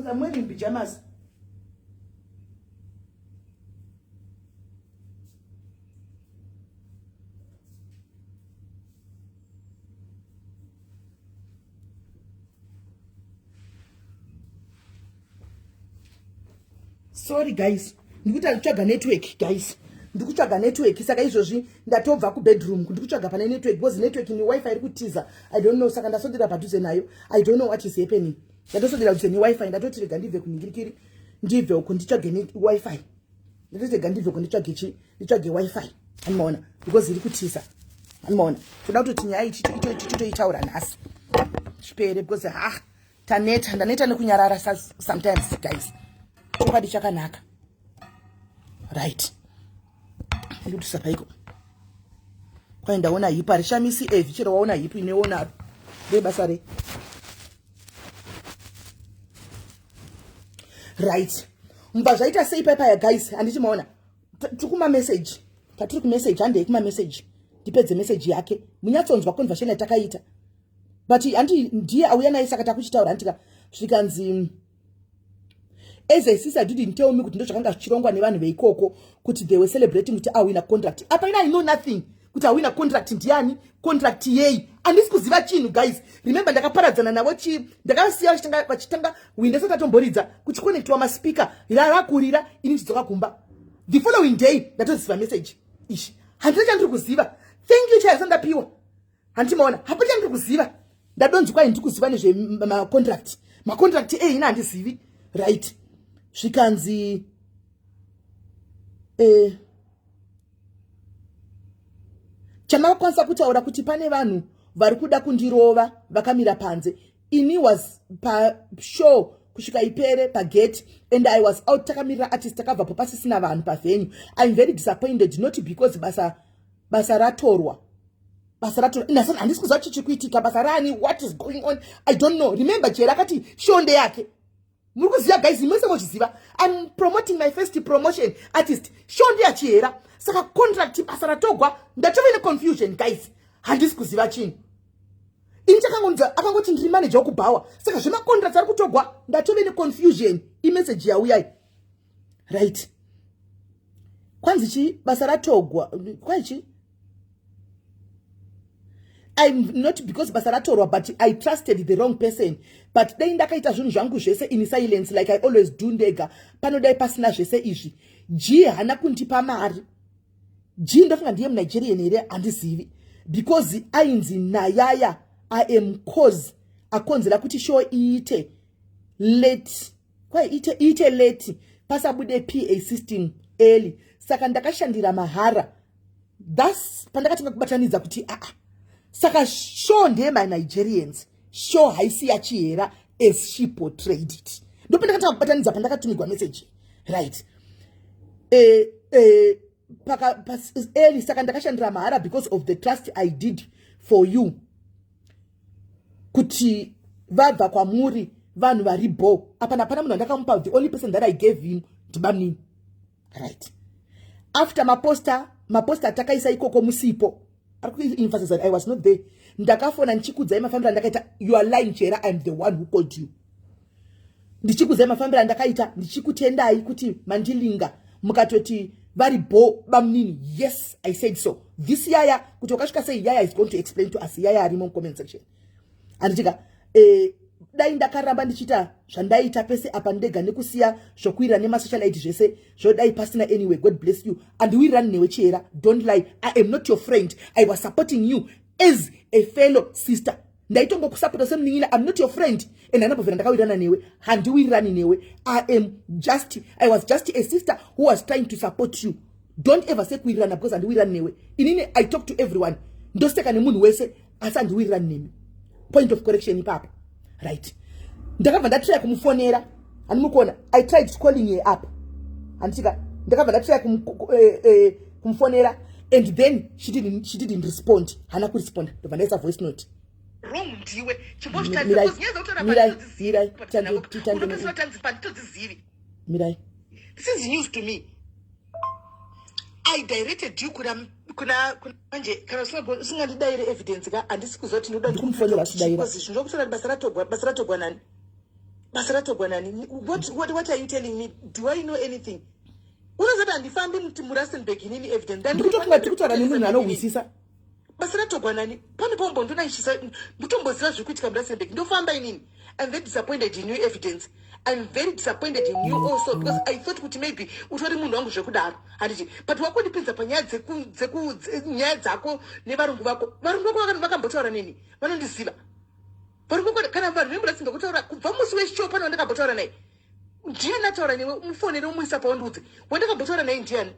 I'm wearing pyjamas. Sorry guys, ndikuita kutsvaga network guys. Ndikutsvaga network saka izvozvi ndatobva kubedroom ndikutsvaga pane network because network ni wifi iri kutiza. I don't know saka ndasodera padhuze nayo. I don't know what is happening. Ndatosodera padhuze newifi ndatoti rega ndibve kunhingirikiri ndibve uko nditsvage wifi. Ndatoti rega ndibve uko nditsvage chi nditsvage wifi. Anomaona because iri kutiza. Anomaona. Toda kutoti nyaya ichi titoitaura nhasi. Zvipere because ha taneta ndaneta nekunyarara sometimes guys. Chokwadi chakanaka. Right. Ndikuti paiko. Kwai ndaona hipu harishamisi evi chero waona hipu ineonaro. Ndebasa rei? Right. Mba zvaita sei paipaya guys handiti maona tiri kumamessage tatiri kumessage handei kumamessage ndipedze message yake munyatsonzwa conversation yatakaita but handi ndiye auya naye saka takuchitaura handitika zvikanzi as a sister didn't tell me kuti ndozvakanga zvichirongwa nevanhu veikoko kuti they were celebrating kuti awina contract apa ina i know nothing kuti awina contract ndiani contract yei handisi kuziva chinhu guys remember ndakaparadzana navo chi ndakasiya vachitanga winde sati atomboridza kuchikonectiwa maspeaker rarakurira ini chidzoka kumba the following day ndatoziva message ishi handina chandiri kuziva thank you chaizo ndapiwa handimaona hapo chandiri kuziva ndadonzi kwai ndiri kuziva nezvemacontract macontract ei ina handizivi right zvikanzi eh, chamakakwanisa kutaura kuti pane vanhu vari kuda kundirova vakamira panze ini was pashow kusvika ipere pagate and I was out takamirira artist takabvapo pasisina vanhu pavenue. I'm very disappointed not because basa basa ratorwa basa ratorwa inasana handisi kuziva chichi kuitika basa rani what is going on I don't know. Remember Jera akati show ndeyake. Muri kuziva guys mese mozviziva I'm promoting my first promotion artist show ndeyachihera saka contract basa ratogwa ndatove neconfusion guys handisi kuziva chinhu ini chakangonzi akangoti ndiri manager wokubhawa saka zvemacontracts ari kutogwa ndatove neconfusion imeseji yauyai right kwanzi chi basa ratogwa kwai chi I'm not because basa ratorwa but I trusted the wrong person but dai ndakaita zvinhu zvangu zvese in silence like I always do ndega panodai pasina zvese izvi G haana kundipa mari G ndofunga ndiye muNigerian here handizivi because ainzi nayaya I am cause akonzera kuti show iite late kwai iite iite late pasabude PA system early saka ndakashandira mahara thus pandakatanga kubatanidza kuti aa saka show ndeye manigerians show haisi yachihera as she portrayed it ndopandakatanga kubatanidza pandakatumigwa message right eh, eh, paka, pas, early saka ndakashandira mahara because of the trust I did for you kuti vabva kwamuri vanhu vari bo apa napana munhu andakamupa the only person that I gave him ndibamnini right after maposta maposta atakaisa ikoko musipo ari kuemphasize that I was not there ndakafona ndichikudzai mafambiro andakaita you are lying Chera I am the one who called you ndichikudzai mafambiro andakaita ndichikutendai kuti mandilinga mukatoti vari bo bamnini yes I said so this yaya kuti wakasvika sei yaya is going to explain to us yaya arimo mucomment section anditika eh, dai ndakaramba ndichiita zvandaita pese apa ndega nekusiya zvokuwirira nemasocialite zvese zvodai pasina anyway god bless you andiwirirani newe chihera don't lie I am not your friend I was supporting you as a fellow sister ndaitongokusapota semunin'ina I'm not your friend and handambobvira ndakawirirana newe handiwirirani newe I am just I was just a sister who was trying to support you don't ever say kuwirirana because handiwirirani newe inini I talk to everyone ndoseka nemunhu wese asi handiwirirani nemi point of correction ipapa right ndakabva ndatrya kumufonera handimukuona I tried calling her up handitika ndakabva ndatrya kumufonera and then she didn't respond haana kuresponda ndobva ndaisa voice note wrong ndiwe chimbozvitarisanditodzizivi mirai this is news to me I directed you kuna kuna manje kana usingandidaire evidence ka handisi kuziva kuti ndinoda ndikumufonera achidaira zvinhu zvokutora basa ratogwa basa ratogwa nani Basa ratogwa nani? What are you telling me? Do I know anything? Unozati handifambi muRustenburg inini, Evidence. Ndikutofunga tiri kutaura nemunhu anohwisisa. Basa ratogwa nani? Pane pombo ndonaishisa, ndotomboziva zviri kuitika muRustenburg? Ndofamba inini? I'm very disappointed in you, Evidence. I'm very disappointed in you also, because I thought kuti maybe utori munhu wangu zvekudaro, handiti? But wakundipinza panyaya nyaya dzako nevarungu vako. Varungu vako vakambotaura neni? Vanondiziva varungu vako? Kana vanhu vemuRustenburg kutaura kubva musi weshow, pane wandakambotaura naye? Ndiani ataura newe? Mufonere, umuisa paundiudze wandakambotaura naye ndiani.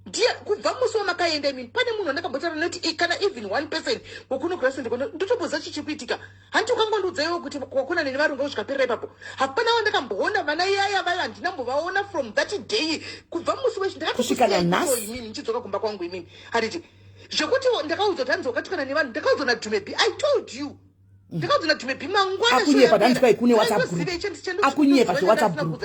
Ndiye kubva musi wamakaenda imini, pane munhu wandakambotaura noti kana even one person wekuno kuRustenburg ndotomboziva chichiri kuitika? Handiti ukangondiudza iwe kuti wakuna neni varungu kusvikaperera ipapo, hapana wandakamboona. Vana yaya vayo handinambovaona from that day, kubva musi wechi. Kusvika nanhasi. Imini ndichidzoka kumba kwangu imini, handiti? Zvekuti ndakaudzwa kuti hanzi wakatukana nevanhu, ndakaudzwa naDhumebi. I told you, ndakaudzwa naDhumebi mangwana. Akunyepa, hanzi kwai kune WhatsApp group. Akunyepa zveWhatsApp group.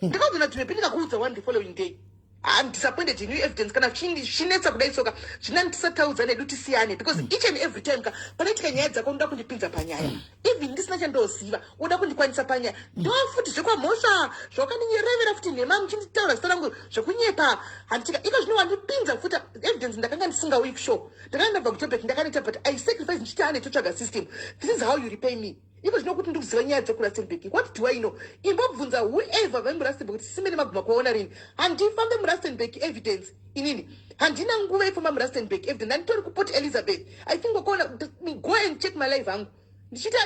Ndakaudzwa naDhumebi, ndikakuudza one the following day. I'm disappointed in you, Evidence. Kana chinetsa kudai soka, zvinani tisataudza nedu, tisiyane, because each and every time ka panoitika nyaya dzako, unoda kundipinza panyaya even ndisina chandoziva. Unoda kundikwanisa panyaya. Ndo futi zvekwamhosva zvawakandinyorevera futi nhema, muchinditaura zita rangu zvekunyepa, handitika? Iko zvino wandipinza futi, Evidence. Ndakanga ndisingauyi kushow, ndakanga ndabva kuJobek, ndakanoita, but I sacrifice ndichiti ane totsvaga system. This is how you repay me. Iko zvino kuti ndikuziva nyaya dzekuRustenburg, what do I know? Imbobvunza whoever vaimuRustenburg kuti simene maguma kuvaona rini. Handifambe muRustenburg, Evidence. Inini handina nguva yekufamba muRustenburg, Evidence. Handitori kuPort Elizabeth. I think wakaona, go and check my live hangu ndichiita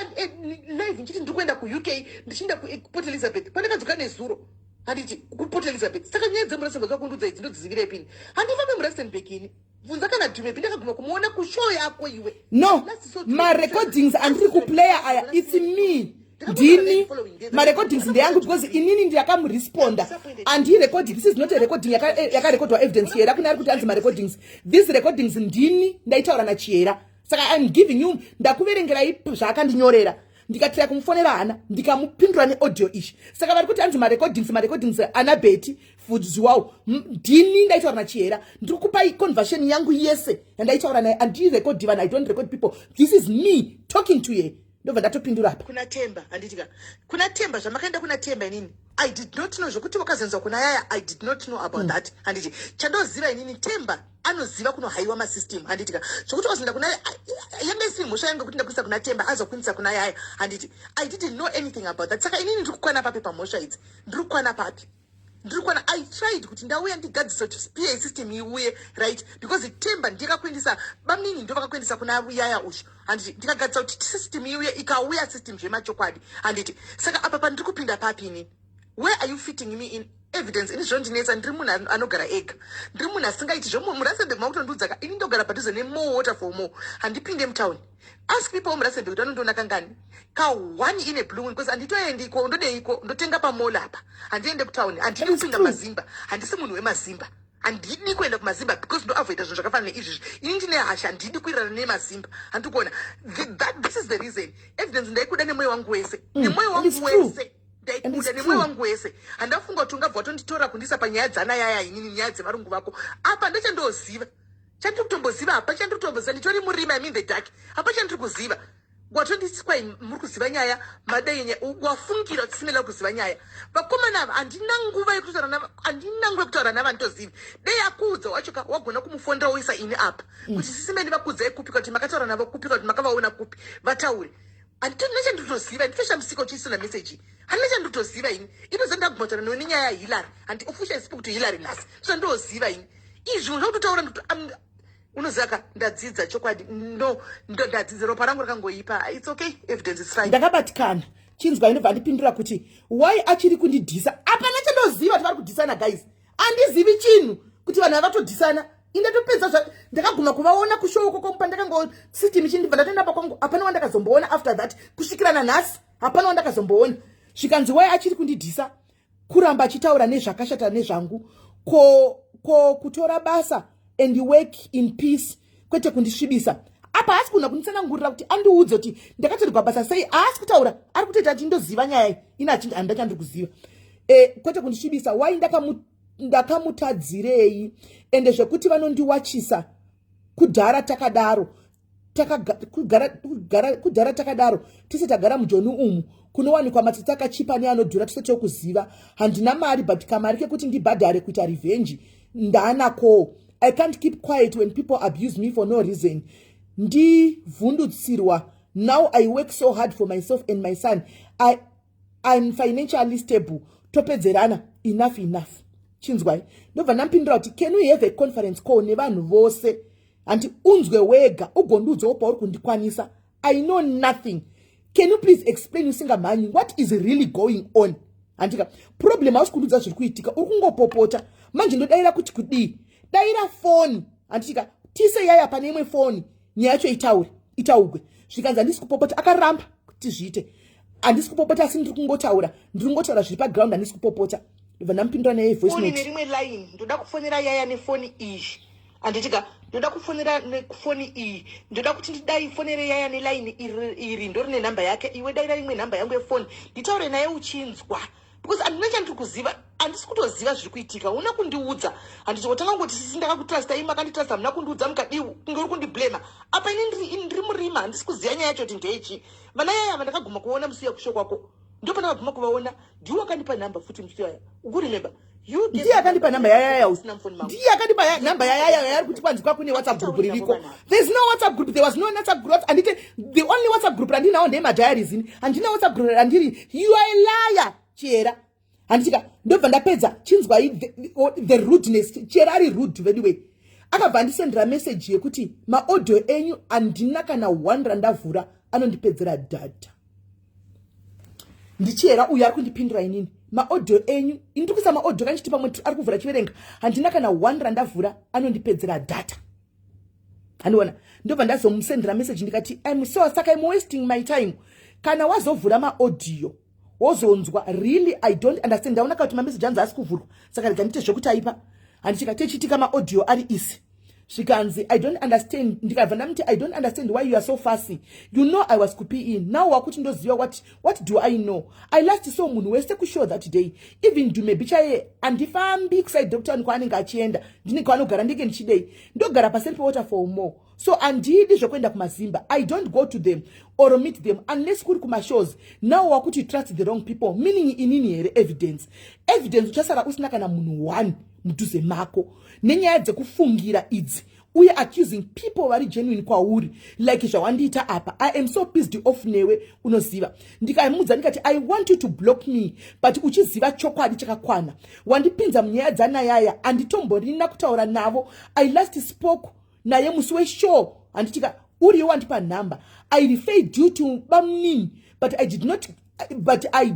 live ndichiti ndiri kuenda kuUK, ndichienda kuPort Elizabeth pandakadzoka nezuro, handiti? KuPort Elizabeth. Saka nyaya dzemuRustenburg akundudza idzi ndodzizivirei ini? Handifambe muRustenburg ini. Bvunza kana Dhumepi, ndakaguma kumuona kushow yako iwe. No, marecordings andiri kuplaya aya, it's me, ndini. Marecordings ndeyangu because inini ndakamuresponda. Handirekodi, this is not a recording yakarekodwa Evidence Chihera. Kune ari kuti anzi marecordings, these recordings ndini ndaitaura naChihera. Saka I'm giving you, ndakuverengerai zvaakandinyorera, ndikatira kumufonera hana, ndikamupindura neaudio ichi. Saka vari kuti anzi marecordings, marecordings ana Beti Fudziwawo, ndini ndaitaura naChihera. Ndiri kupai conversation yangu yese yandaitaura naye. Handirekodi vanhu, I don't record people. This is me talking to ye, ndobva ndatopindura apa. Kuna Temba, handitika? Kuna Temba, zvamakaenda kuna Temba, inini I did not know. Zvokuti wakazenzwa kuna Yaya, I did not know about that, handiti? Chandoziva inini, Temba anoziva kunohaiwa masystem, handitika? Zvokuti wazoenda kuna, yanga isiri mhosva yangu yekuti ndakuisa kuna Temba, azokwinisa kuna Yaya, handiti? I didn't know anything about that. Saka inini ndiri kukwana papi pamhosva idzi? Ndiri kukwana papi? Ndiri kuona I tried kuti ndauya ndigadzise kuti PA system iuye, right? Because Temba ndikakuendesa, bamnini ndo vakakuendesa kuna Yaya usho, handiti? Ndikagadzisa kuti system iuye, ikauya system zvemachokwadi, handiti? Saka apa pandiri kupinda papi inini? Where are you fitting me in, Evidence? Ini zvinondinetsa, ndiri munhu anogara ega, ndiri munhu asingaiti zvemuRustenburg. Makutondiudza ka, ini ndogara padhuze nemore Waterfall Mall, handipinde mutauni. Ask people muRustenburg kuti anondiona kangani, ka-one in a blue moon, because handitoendiko. Ndodeiko? Ndotenga pamall apa, handiende kutauni, handidi kupinda mazimba, handisi munhu wemazimba, handidi kuenda kumazimba because ndoavoida zvinhu zvakafanana neizvizvi. Ini ndine hasha, handidi kuirana nemazimba, handikuona. This is the reason, Evidence. Ndaikuda nemwoyo wangu wese, nemwoyo wangu wese ndaikuda, nemwoyo wangu wese. Handafunga kuti ungabva watonditora kundisa panyaya dzana Yaya. Inini nyaya dzevarungu vako apa ndochandoziva, chandiri kutomboziva hapa, chandiri kutomboziva, nditori murima, I'm in the dark. Hapa chandiri kuziva, watondiswai muri kuziva nyaya madei, wafungira kuti simela kuziva nyaya. Vakomana ava handina nguva yekutaura navo, handina nguva yekutaura navo, handitozivi. Dei akuudza wachoka, wagona kumufondera woisa ini apa kuti sisimeni vakuudzai kupi, kuti makataura navo kupi, kuti makavaona kupi, vataure. Handina chandinotoziva. Nditoshamisika uchiisina meseji, handina chandinotoziva ini. Inoza ndaguma kutaura newe nenyaya yaHillary, handi official spoke to Hillary nhasi. Zvandoziva ini izvi zvakutotaura, unoziva ka, ndadzidza chokwadi. No, ndadzidza, ropa rangu rakangoipa. It's okay, Evidence, it's fine. Ndakabatikana. Chinzwa, inobva andipindura kuti why achiri kundidhisa. Hapana chandoziva kuti vari kudhisana, guys. Handizivi chinhu kuti vanhu vavatodhisana. Indatopedza, ndakaguma kuvaona kushow ukoko pandakango system ichindibva ndatoenda pakwangu. Hapana wandakazomboona after that, kusvikira nanhasi hapana wandakazomboona. Zvikanzi why achiri kundidhisa, kuramba achitaura nezvakashata nezvangu, ko kutora basa and work in peace, kwete kundisvibisa. Apa haasi kuona kunditsanangurira kuti andiudze kuti ndakatorerwa basa sei. Haasi kutaura, ari kutoita ati ndoziva nyaya iyi, ini handa chandiri kuziva. Kwete kundisvibisa. Wai ndakamutadzirei? Ende zvekuti vanondiwachisa kudhara takadaro, kudhara takadaro tese tagara mujoni umu. Kunowanikwa matsotsi akachipa neanodhura tisati tokuziva. Handina mari, but kamari kekuti ndibhadhare kuita revenge ndaanakowo. I can't keep quiet when people abuse me for no reason. Ndivhundutsirwa. Now I work so hard for myself and my son. I'm financially stable. Topedzerana. Enough, enough. Chinzwai, ndobva ndamupindura kuti, "Can we have a conference call nevanhu vose, handi unzwe wega, ugondiudzawo pauri kundikwanisa? I know nothing. Can you please explain usingamhanyi what is really going on?" Handika problem, hausi kundiudza zviri kuitika, uri kungopopota. Manje ndodayira kuti kudii? Dayira foni, handitika tise yaya pane imwe foni, nyaya yacho itaure, itaugwe. Zvikanzi, "Handisi kupopota." Akaramba kuti zviite. "Handisi kupopota, asi ndiri kungotaura, ndiri kungotaura zviri paground, handisi kupopota." Ndobva ndamupindura naye voice Foni note. Nerimwe line, ndoda kufonera Yaya nefoni iyi, handitika? Ndoda kufonera nefoni iyi, ndoda kuti ndidai fonere Yaya nelaini iri, iri ndorine nhamba yake. Iwe daira imwe nhamba yangu yefoni, nditaure naye uchinzwa, because handina chandiri kuziva, handisi kutoziva zviri kuitika. Una kundiudza, handiti? Watanga ngoti, "Sisi, ndakakutrusta, imi makanditrusta, hamuna kundiudza." Mukadii kunge uri kundiblema apa? Ini ndiri murima, handisi kuziva nyaya yacho kuti ndeyechi. Vana Yaya vandakaguma kuona musi yakusho kwako, ndo pandakaguma kuvaona. Ndiwo wakandipa nhamba futi musi yaya, ukuremember? Ndiye akandipa nhamba yayaya. Usina mufoni mangu. Ndiye akandipa nhamba yayaya yari kuti kwanzi kwakune WhatsApp group ririko. There is no WhatsApp group. There was no WhatsApp group. Andite the only WhatsApp group randinawo ndemadiaries. Ini handina WhatsApp group randiri. You are a liar, Chera, handitika? Ndobva ndapedza. Chinzwai the rudeness. Chera ari rude anyway. Akabva andisendera message yekuti, "Maaudio enyu handina kana one randavhura, anondipedzera data." Ndichera uyo ari kundipindura inini. "Maaudio enyu," ini ndiri kuisa maaudio kanchiti pamwe ari kuvhura chiverenga, "handina kana one randavhura, anondipedzera data." Handiona, ndobva ndazomusendera message ndikati, "I'm so, saka I'm wasting my time. Kana wazovhura maaudio wozonzwa, really I don't understand." Ndaona kuti mameseji anzi asi kuvhurwa, saka rega ndite zvekutaipa, handichika techitika maaudio ari isi. Zvikanzi, "I don't understand." Ndikabva ndamuti, "I don't understand why you are so fussy. You know I was kupe. Now wakuti ndoziva what? What do I know? I last saw munhu wese kushow that day, even Dumebi chaiye. Handifambi kuside doctor kwaanenge achienda, ndine kwaanogara, ndinge ndichidei, ndogara paseri peWaterfall Mall, so handidi zvekuenda kumazimba. I don't go to them or meet them unless kuri kumashows. Now wakuti trust the wrong people, meaning inini here? Evidence, evidence. Uchasara usina kana munhu one mudhuze mako nenyaya dzekufungira idzi, uye accusing people vari genuine kwauri like zvawandiita apa. I am so pissed off newe, unoziva." Ndikamudza ndikati, "I want you to block me, but uchiziva chokwadi chakakwana. Wandipinza munyaya dzanayaya, handitomborina kutaura navo. I last spoke naye musi weshow, handitika? Uriwo wandipa nhamba. I referred you to bamnini, but I did not, but I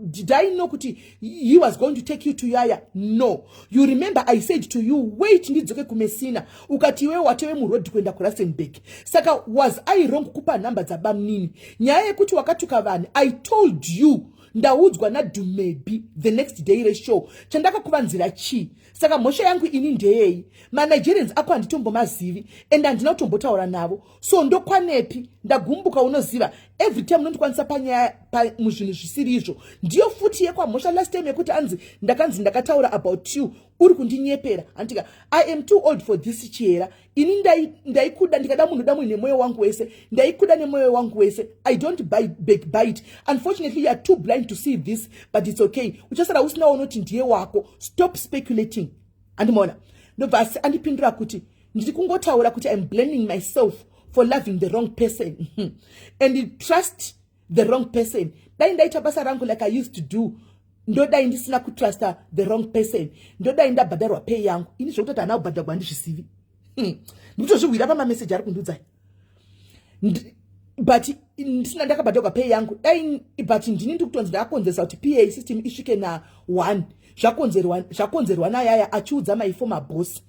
did, I know kuti he was going to take you to Yaya? No. You remember I said to you, 'Wait, ndidzoke kuMesina.' Ukati iwewe watove murodhi kuenda kuRustenburg. Saka was I wrong kupa nhamba dzabamnini? Nyaya yekuti wakatuka vanhu, I told you ndaudzwa naDumebi the next day reshow. Chandakakuvanzira chii? Saka mhosva yangu ini ndeyei? MaNigerians ako handitombomazivi and handina kutombotaura navo, so ndokwanepi? Ndagumbuka, unoziva. Every time unondikwanisa panyaya muzvinhu zvisiri izvo. Ndiyo futi yekwamhosva last time yekuti anzi ndakanzi ndakataura about you. Uri kundinyepera, handitika? I am too old for this, Chihera. Ini ndaikuda, ndikada munhu, da munhu nemwoyo wangu wese. Ndaikuda nemwoyo wangu wese. I don't backbite. Unfortunately, you are too blind to see this, but it's okay. Uchasara usina unoti ndiye wako. Stop speculating." Andimaona, ndobva asi andipindura kuti, "Ndiri kungotaura kuti I'm blaming myself for loving the wrong person and trust the wrong person. Dai ndaita basa rangu like I used to do, ndodai ndisina kutrusta the wrong person, ndodai ndabhadharwa pay yangu." Ini zvekutoti hana kubhadharwa handizvisivi. Ndikutozvihwira pamameseji ari kundiudzai, but ndisina ndakabhadharwa pay yangu dai, but ndini ndiri kutonzi ndakakonzeresa kuti PA system isvike na1. Zvakonzerwa nayaya achiudza my former boss.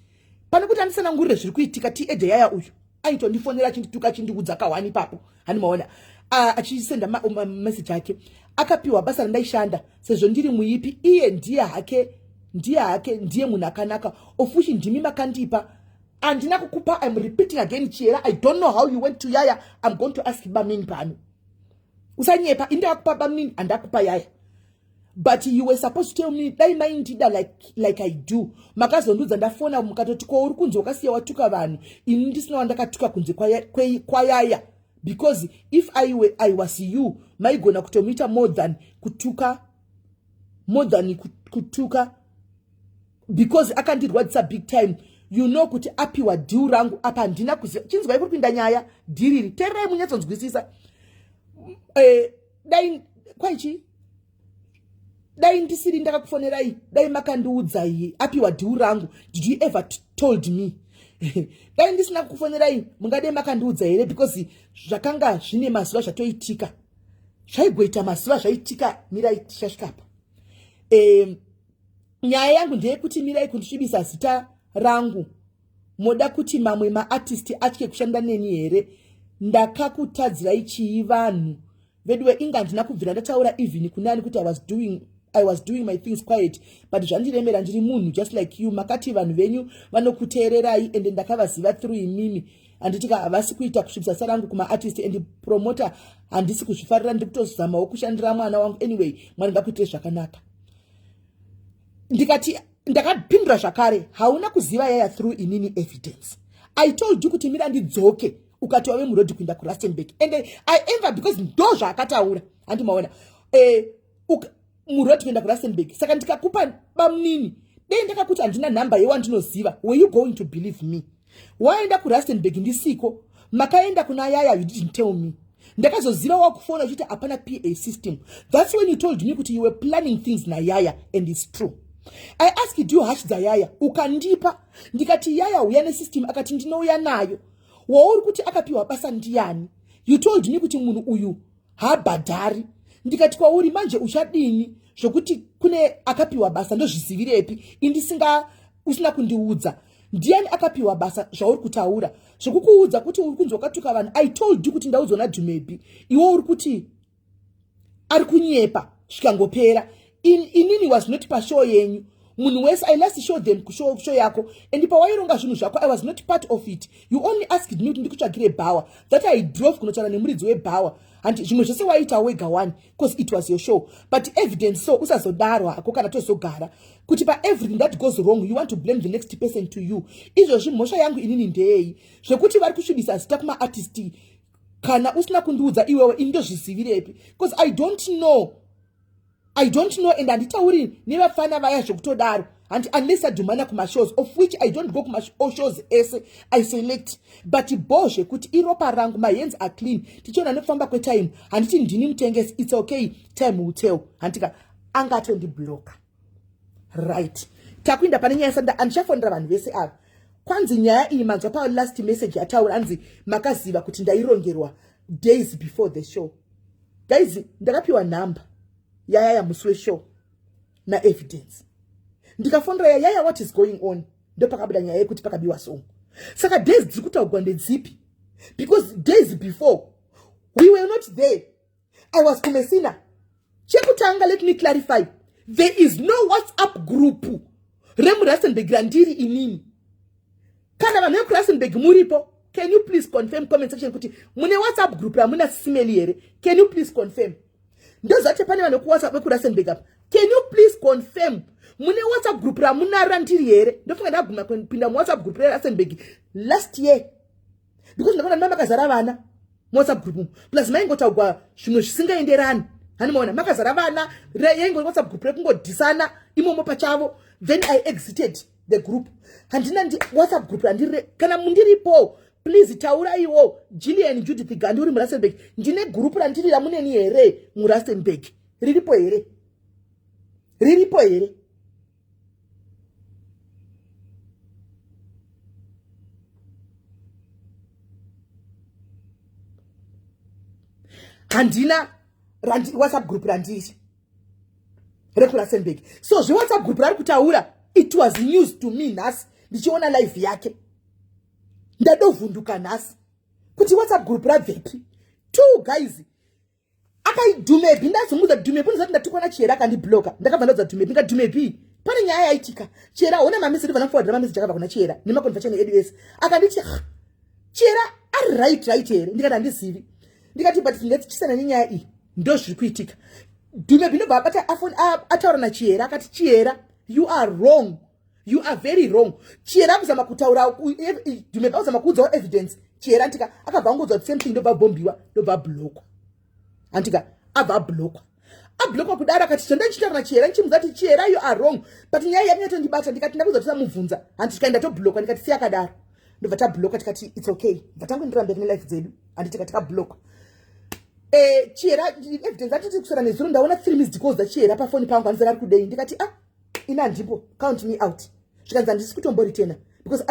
Pane kuti andisanangurire zviri kuitika, tiedhe yaya uyu aitondifonera achindituka, achindiudza ka1 ipapo, handimaona achisenda mameseji ake. Akapiwa basa randaishanda sezvo ndiri muipi. Iye ndiye hake, ndiye hake, ndiye munhu akanaka ofushi. Ndimi makandipa, handina kukupa. I'm repeating again, Chiera, I don't know how you went to Yaya. I'm going to ask bamini pano. Usanyepa. Indakupa bamini, handakupa Yaya, but you were supposed to tell me. Dai maindida like I do, makazondudza ndafona mukatoti, 'Ko, uri kunzi wakasiya watuka vanhu.' Ini ndisina wandakatuka kunze kwayaya. Because if I, were, I was you, maigona kutomuita more than kutuka, more than kutuka, because akandirwadzisa big time. You know kuti apiwa deal rangu apa handina kuziva. Chinzwai kuri kuinda nyaya dhiriri, tererai munyatsonzwisisa. Dai kwaichi dai ndisiri ndakakufonerai, dai makandiudzai apiwa deal rangu. Did you ever told me? Dai ndisina kukufonerai, mungadai makandiudza here? Because zvakanga zvine mazuva zvatoitika, zvaigoita mazuva zvaitika. Mirai, tichasvikapa. Nyaya yangu ndeyekuti mirai kundisvibisa zita rangu. Moda kuti mamwe maartist atye kushanda neni here? Ndakakutadzirai chii, vanhu veduwe? Inga handina kubvira ndataura even kunani kuti I was doing my things quiet, but zvandiremera. Ndiri munhu just like you. Makati vanhu venyu vanokuteererai, ende ndakavaziva through imimi, handitika? Havasi kuita kusvibisa zita rangu kumaartist and promoter. Handisi kuzvifarira, ndiri kutozamawo kushandira mwana wangu. Anyway, Mwari ngakuitire zvakanaka. Ndikati, ndakapindura zvakare, hauna kuziva yaya through inini. Evidence, I told you kuti mira ndidzoke, ukati wave murodhi kuenda kuRustenburg, and I ever, because ndo zvaakataura, handimaona murodhi kuenda kuRustenburg. Saka ndikakupa bamunini, dei ndakakuti handina nhamba yewandinoziva, were you going to believe me? Waenda kuRustenburg ndisiko, makaenda kuna Yaya, you didn't tell me. Ndakazoziva wakufona uchiti hapana PA system. That's when you told me kuti you were planning things naYaya, and it's true. I asked you hash dzaYaya, ukandipa. Ndikati Yaya uya nesystem, akati ndinouya nayo. Wauri kuti akapiwa basa ndiani? You told me kuti munhu uyu habhadhari. Ndikati kwauri, manje uchadini zvokuti kune akapiwa basa? Ndozvizivirepi indisinga usina kundiudza? Ndiani akapiwa basa zvauri kutaura? Zvokukuudza kuti uri kunzi wakatuka vanhu, I told you kuti ndaudzwa naDhumebi, iwe uri kuti ari kunyepa, zvikangopera. Inini was not pashow yenyu, munhu wese. I last show them kushow yako, and pawaironga zvinhu zvako I was not part of it. You only asked me kuti ndikutsvagire bhawa, that I drove kunotaura nemuridzi webhawa. Handi zvimwe zvese waita wega one, because it was your show. But evidence, so usazodaro hako kana tozogara kuti paeverything that goes wrong you want to blame the next person to you. Izvozvi mhosva yangu inini ndeyei zvekuti vari kusvibisa zita kumaartist? Kana usina kundiudza iwewe, ini ndozvizivirepi? Because I don't know, I don't know, and handitauri nevafana vaya zvekutodaro, handi, unless adhumana kumashows, of which I don't go kumashows ese, I select. But bo zvekuti iropa rangu, my hands are clean. Tichiona nekufamba kwetime, handiti ndini mutengesi? It's okay, time will tell, handika? Angatondibloka, right? Takuinda pane nyaya sanda, handichafonera vanhu vese ava. Kwanzi nyaya iyi manzwa palast message yataura, anzi makaziva kuti ndairongerwa days before the show. Guys, ndakapiwa nhamba yaYaya musi weshow naEvidence. Ndikafonera yaYaya, "What is going on?" Ndopakabuda nyaya yekuti pakabiwa song. Saka days dziri kutaurwa ndedzipi? Because days before we were not there, I was kuMessina. Chekutanga, let me clarify, there is no WhatsApp group remuRustenburg randiri inini. Kana vanhu vekuRustenburg muripo, can you please confirm, comment section, kuti mune WhatsApp group ramuna Simeli here? Can you please confirm? Ndozvati pane vanhu vekuWhatsApp vekuRustenburg apa, can you please confirm, mune WhatsApp group ramunaro randiri here? Ndofunga ndaguma kupinda muWhatsApp group reRustenburg last year, because ndakaona ndima makazara vana muWhatsApp group, plus maingotaugwa zvimwe zvisingaenderani. Hanimaona makazara vana, yaingori WhatsApp group rekungodhisana imomo pachavo. Then I exited the group. Handina WhatsApp group randiri. Kana mundiripo, please tauraiwo. Gillian Judith Gandi, uri muRustenburg, ndine gurupu randiri ramuneni here muRustenburg? Riripo here? Riripo here? Handina WhatsApp group randiri rekuRustenburg. So zveWhatsApp group rari kutaura, it was news to me nhasi ndichiona live yake. Ndadovhunduka nhasi kuti WhatsApp group rabvepi. Two guys akaidhumebi, ndazomudza Dhumebi, ndizati ndatukwa naChiyera, akandibloka. Ndakabva ndaudza Dhumebi, ndikadhumebi, pane nyaya yaitika, Chiyera ona mameseji, ndibva ndamuforwardira mameseji akabva kuna Chiyera nemaconversation edu ese. Akanditi, "Chiyera ari right here?" Ndikati handizivi. Ndikati, but ngatichisana nenyaya iyi, ndo zviri kuitika. Dhumebi ndobva abata afoni, ataura naChiyera, akati, "Chiyera, you are wrong, you are very wrong." Chiyera akuzama kutaura, Dhumebi akuzama kuudzawo Evidence. Chihera, antika akabva angoudza kuti same thing, ndobva abhombiwa, ndobva ablokwa, antika abva ablokwa. Ablokwa kudaro akati zvanda ndichitaura naChihera, ndichimudza kuti Chihera, you are wrong, but nyaya yanyatondibata. Ndikati ndakuudza tisamubvunza, hanti tikaenda toblokwa. Ndikati siya akadaro, ndobva tablokwa. Tikati it's okay, bva tangoenderera mberi nelife dzedu, handiti tikablokwa. Chihera evidence atiti kuswera nezuro ndaona three missed calls dzaChihera pafoni pangu, hanzi ari kudei. Ndikati ah, ini handipo, count me out. Zvikanzi handisi kutomboritena because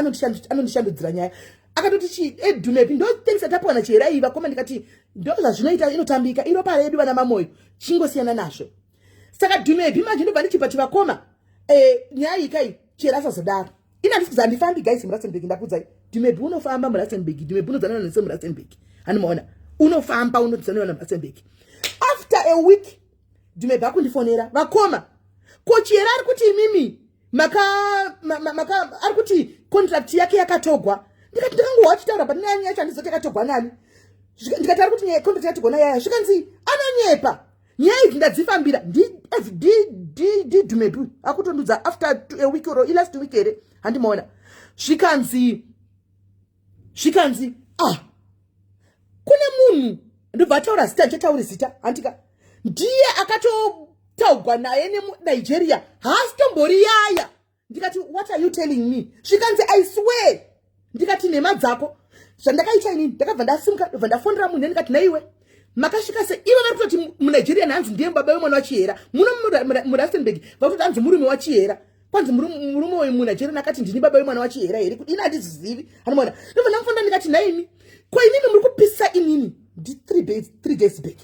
anondishandudzira nyaya. Akatoti chi edumepi ndo thanks atapiwa naChihera iyi vakoma. Ndikati ndo zvazvinoita, inotambika iropa redu vana mamoyo, chingosiyana nazvo. Saka Dumebi manje ndobva ndichibva chivakoma nyaya iyi kai Chihera asazodaro. Ini handisi kuzi handifambi guys muRustenburg, ndakuudzai Dumebi unofamba muRustenburg, Dumebi unodzanana nese muRustenburg, handimaona unofamba unodzanana muRustenburg. After a week Dumebi akundifonera, vakoma, ko Chihera ari kuti imimi maka, maka ari kuti contract yake yakatogwa. Ndikati ndakangohwa achitaura, but nyaya yacho handizoti yakatogwa nani. Ndikati ari kuti nyaya contract yakatogwa nayaya. Zvikanzi anonyepa, nyaya idzi ndadzifambira. NdiDumebi akutondudza after a week or last week here, handimaona. Zvikanzi ah, kune munhu, ndobva ataura zita, ndichatauri zita, handika ndiye akatotaugwa naye nemuNigeria, haasi tombori yaya. Ndikati what are you telling me? Zvikanzi I swear. Ndikati nhema dzako. Zvandakaita inini, ndakabva ndasimuka, ndobva ndafonera munhu, ndikati naiwe makasvika se ivo vari kutoti muNigeria nhanzi ndiye baba vemwana waChihera muno muRustenburg, vari kutoti hanzi murume waChihera, kwanzi murume uyu muNigeria akati ndini baba vemwana waChihera here, kuti ini handizizivi, anomaona. Ndobva ndamufonera, ndikati naimi, ko inini muri kupisa inini ndi 3 days back,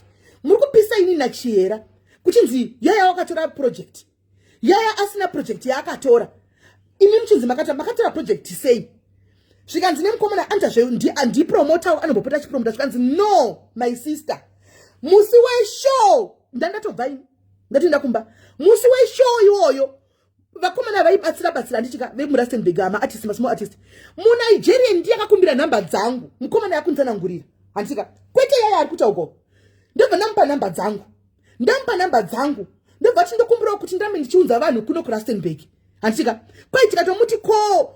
muri kupisa inini naChihera kuchinzi yaya wakatora project, yaya asina project yaakatora, imi muchinzi makatora project sei? Zvikanzi nemukomana anitazve ndipromota, anombopota achipromota. Zvikanzi no my sister, musi weshow ndandatobva ini, ndatoenda kumba musi weshow iwoyo. Vakomana vaibatsira batsira ndichika vemuRustenburg, maartist, masmall artist, muNigeria ndiye akakumbira nhamba dzangu. Mukomana yakunditsanangurira, handika kwete yaya ari kuita uko. Ndobva ndamupa nhamba dzangu, ndamupa nhamba dzangu, ndobva ti ndokumbirawo kuti ndirambe ndichiunza vanhu kuno kuRustenburg, handika kwai tikatomuti ko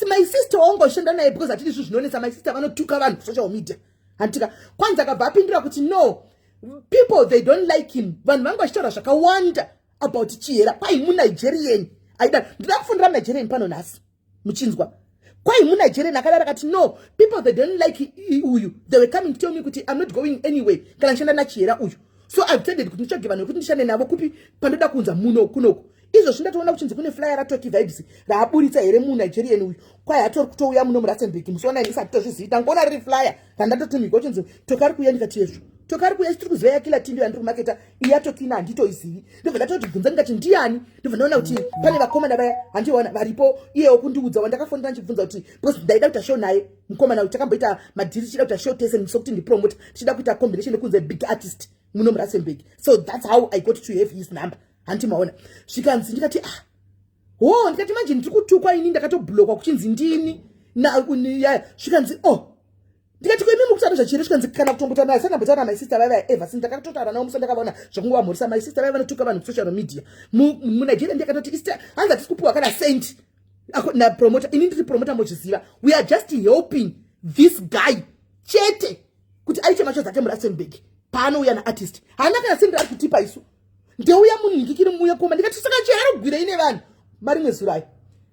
my sister waungoshanda naye, because hatidi zvinhu zvinonetsa, my sister vanotuka vanhu kusocial media, handika. Kwanzi akabva apindura kuti no, people they don't like him, vanhu vangu vachitaura zvakawanda about Chihera. Kwai muNigerian aida, ndida kufundira muNigerian pano nhasi muchinzwa. Kwai muNigerian akadaro akati no, people they don't like uyu, they were coming to tell me kuti I'm not going anyway kana ndishanda naChihera uyu, so I've decided kuti nditsvage vanhu vekuti ndishande navo kupi pandoda kuunza muno kunoku. Izvozvi ndatoona kuchinzi kune flyer raToki Vibes raaburitsa here muNigerian uyu, kwai hatori kutouya muno muRustenburg musi wanai ndisati tozvizivi, tangoona riri flyer randatotumigwa kuchinzi Toki ari kuuya. Ndikati yezvo, Toki ari kuuya, tiri kuziva yaKiller Tindo yandiri kumaketa iya, Tokina handitoizivi. Ndobva ndatoti bvunza, ndikati ndiani? Ndobva ndaona kuti pane vakomana vaya, handiona varipo, iyewo kundiudza wandakafonera ndichibvunza kuti, because ndaida kuita show naye mukomana uyu, takamboita madhiri tichida kuita show tese sokuti ndipromota, tichida kuita combination yekunze big artist muno muRustenburg, so that's how I got to have his number, hanti maona. Zvikanzi ndikati ah ho, ndikati manje ndiri kutukwa ini, ndakatoblokwa kuchinzi ndini yaya. Zvikanzi oh, ndikati ko imimi kutaura zvachiri? Zvikanzi kana kutombotaura naye sandambotaura my sister vaiva ever since ndakatotaura navo musi ndakavaona zvakungovamhorisa, my sister vaiva vanotuka vanhu kusocial media. MuNigeria ndiyakatoti hanzi hatisi kupiwa kana cent napromoter, ini ndiri promoter, mochiziva, we are just helping this guy chete kuti aite macho dzake muRustenburg paanouya naartist, haana kana sendi ari kutipa isu, ndeuya munhingikiri muye koma. Ndikati saka chiarogwirei nevanhu marimwe zuro ayo?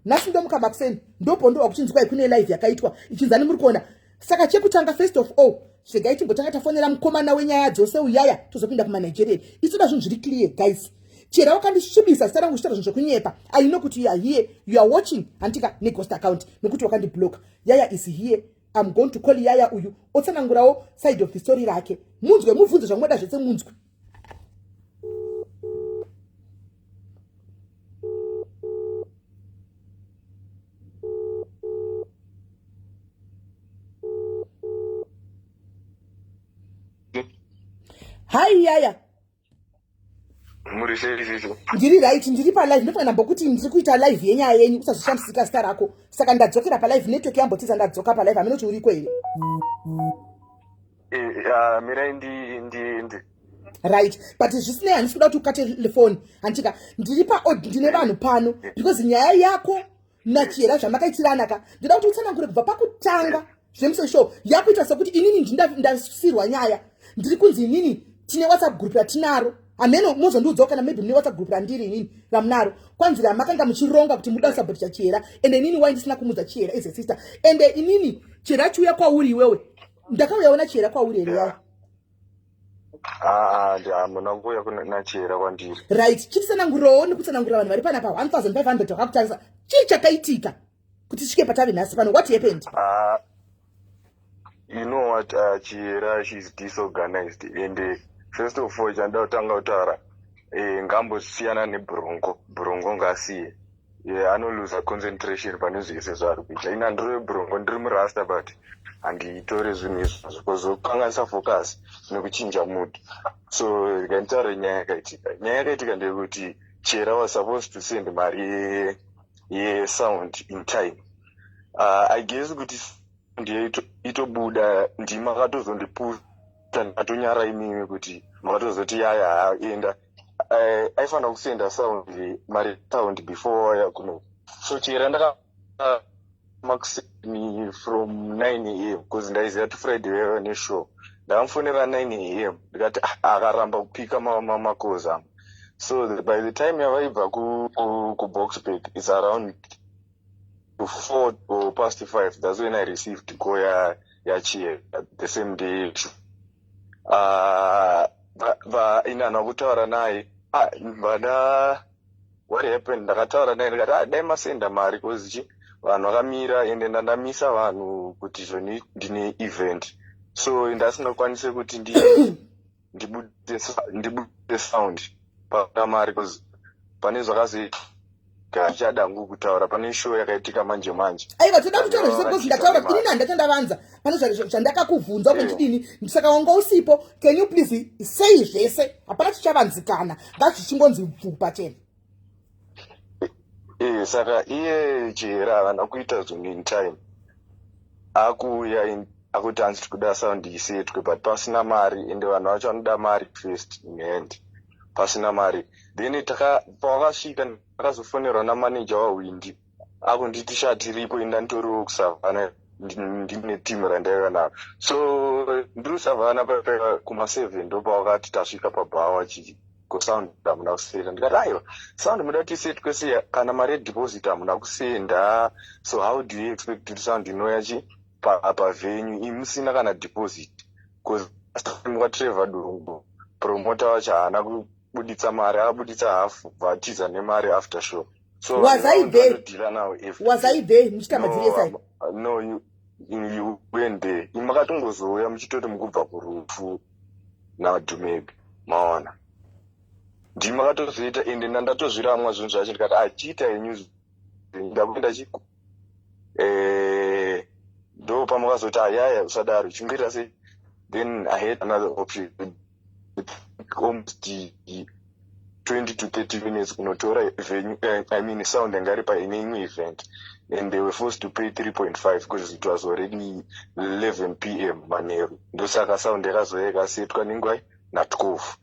Nhasi ndomuka makuseni, ndobhondowa kuchinzi kwai kune live yakaitwa ichinzani muri kuona. Saka chekutanga, first of all, zvegai timbotanga tafonera mukomana wenyaya dzose uyaya, tozopinda kumaNigerian. Isoda zvinhu zviri clear guys. Chera wakandisvibisa zita rangu, zvitaura zvinhu zvekunyepa. I know kuti you are here, you are watching, handika neghost account nokuti wakandiblock. Yaya is here, I'm going to call yaya uyu otsanangurawo side of the story rake, munzwe, mubvunze zvamunoda zvese, munzwe. Hai yaya. Muri sei sisi? Ndiri right, ndiri palive. Ndofanira ndambokuti ndiri kuita live yenyaya yenyu, usazoshandisika zita rako. Saka ndadzokera palive, network yambotiza, ndadzoka palive. Hameno kuti uriko here. Mirai ndi ndi ndi Right, but zvisinei, handisi kuda kuti ukate foni, handika ndiri paod, ndine vanhu pano, because nyaya yako naChihera zvamakaitirana ka, ndinoda kuti utsanangure kubva pakutanga. Zvemusoshow yakuita sekuti inini ndasirwa nyaya. Ndiri kunzi inini tine WhatsApp group ratinaro. Hameno, mozondiudzawo kana maybe mune WhatsApp group randiri inini ramunaro. Kwanzi ramakanga muchironga kuti muda kusabhotisha Chihera. Ende inini wai ndisina kumudza Chihera as a sister? Ende inini Chihera achiuya kwauri iwewe, ndakauyawo naChihera kwauri here yaya? Aa, hamuna kuuya naChihera kwandiri. Right, chitisanangurirawo nekutsanangurira vanhu vari panapa 1500 vakakutarisa, chii chakaitika kuti tisvike patave nhasi pano? What happened? You know what, Chihera, she's disorganized. And first of all, chanda kutanga kutaura, ngambosiyana nebronco. Bronco ngasiye. Yeah, anoluza concentration pane zvese zvaari kuita. Ina ndiri bronco, ndiri murasta, but handitore zvinhu izvozvo kuzokanganisa focus nekuchinja mood. So rega nditaure nyaya yakaitika. Nyaya yakaitika ndeyekuti Chihera was supposed to send mari yesound in time. I guess kuti ndiye itobuda, ndima akatozondipusa, ndakatonyara imimi kuti makatozoti yaya enda. Aifanira kusenda sound, mari sound before waya kuno. So Chihera ndaka makuseni from 9 a.m. because ndaiziva kuti Friday yaiva neshow. Ndakamufonera 9 a.m. ndikati, "Ah," akaramba kupika macalls angu. So by the time yavaibva kuBoksburg, it's around 5:04, that's when I received call yaChihera the same day. Inana kutaura naye, ah, vana, what happened? Ndakataura naye ndikati, "Ah, dai masenda mari cause chi vanhu vakamira, ende ndandamisa vanhu kuti zvoni ndine event." So ndasingakwanise kuti ndibude sound pakuda mari, cause pane zvakazoitika ndichada hangu kutaura pane show yakaitika manje manje. Aiwa, toda kutaura zvese because ndataura kuti inini handati ndavanza pane zvandakakubvunza uko chidini. Saka wanga usipo. Can you please say zvese? Hapana chichavanzikana, ngazvichingonzi bvu pachena. Saka iye Chihera havana kuita zvinhu in time. Akuuya akuti hanzi tikuda sound isetwe, but pasina mari, ende vanhu vacho vanoda mari first in hand, pasina mari. Then pawakasvika, ndakazofonerwa namanager waHwindi akunditi, "Sha, tiripo." Inda nditoriwo kuSavhana, ndine timu randaiva naro. So ndiri kuSavhana kuma7, ndopawakati tasvika pabhawa, chii, kusound hamuna kusenda. Ndikati, "Aiwa, sound muda kuti isetwe sei kana mari yedeposit hamuna kusenda? So how do you expect kuti sound inouya chi pavenue imusina kana deposit?" Because last time kwaTrevor Durungu, promoter wacho haana kubuditsa mari, akabuditsa hafu, vatiza nemari after show. So Was I there? vanodeala nawo every Was I there muchiita madhiri esai? No, you went there. Imakatongozouya muchitoti mukubva kurufu naDhumebi, maona, ndimakatozoita. Ende ndandatozviramwa zvinhu zvacho, ndikati, "Achiita henyu, ndakuenda chi." Ndo pamakazoti, "Ayaya, usadaro, chingoita sei." Then I had another option, almost 20 to 30 minutes kunotora venue, I mean sound yanga iri paine imwe event, and they were forced to pay 3.5 because it was already 11 p.m. manheru. Ndosaka sound yakazouya ikasetwa nenguva na12.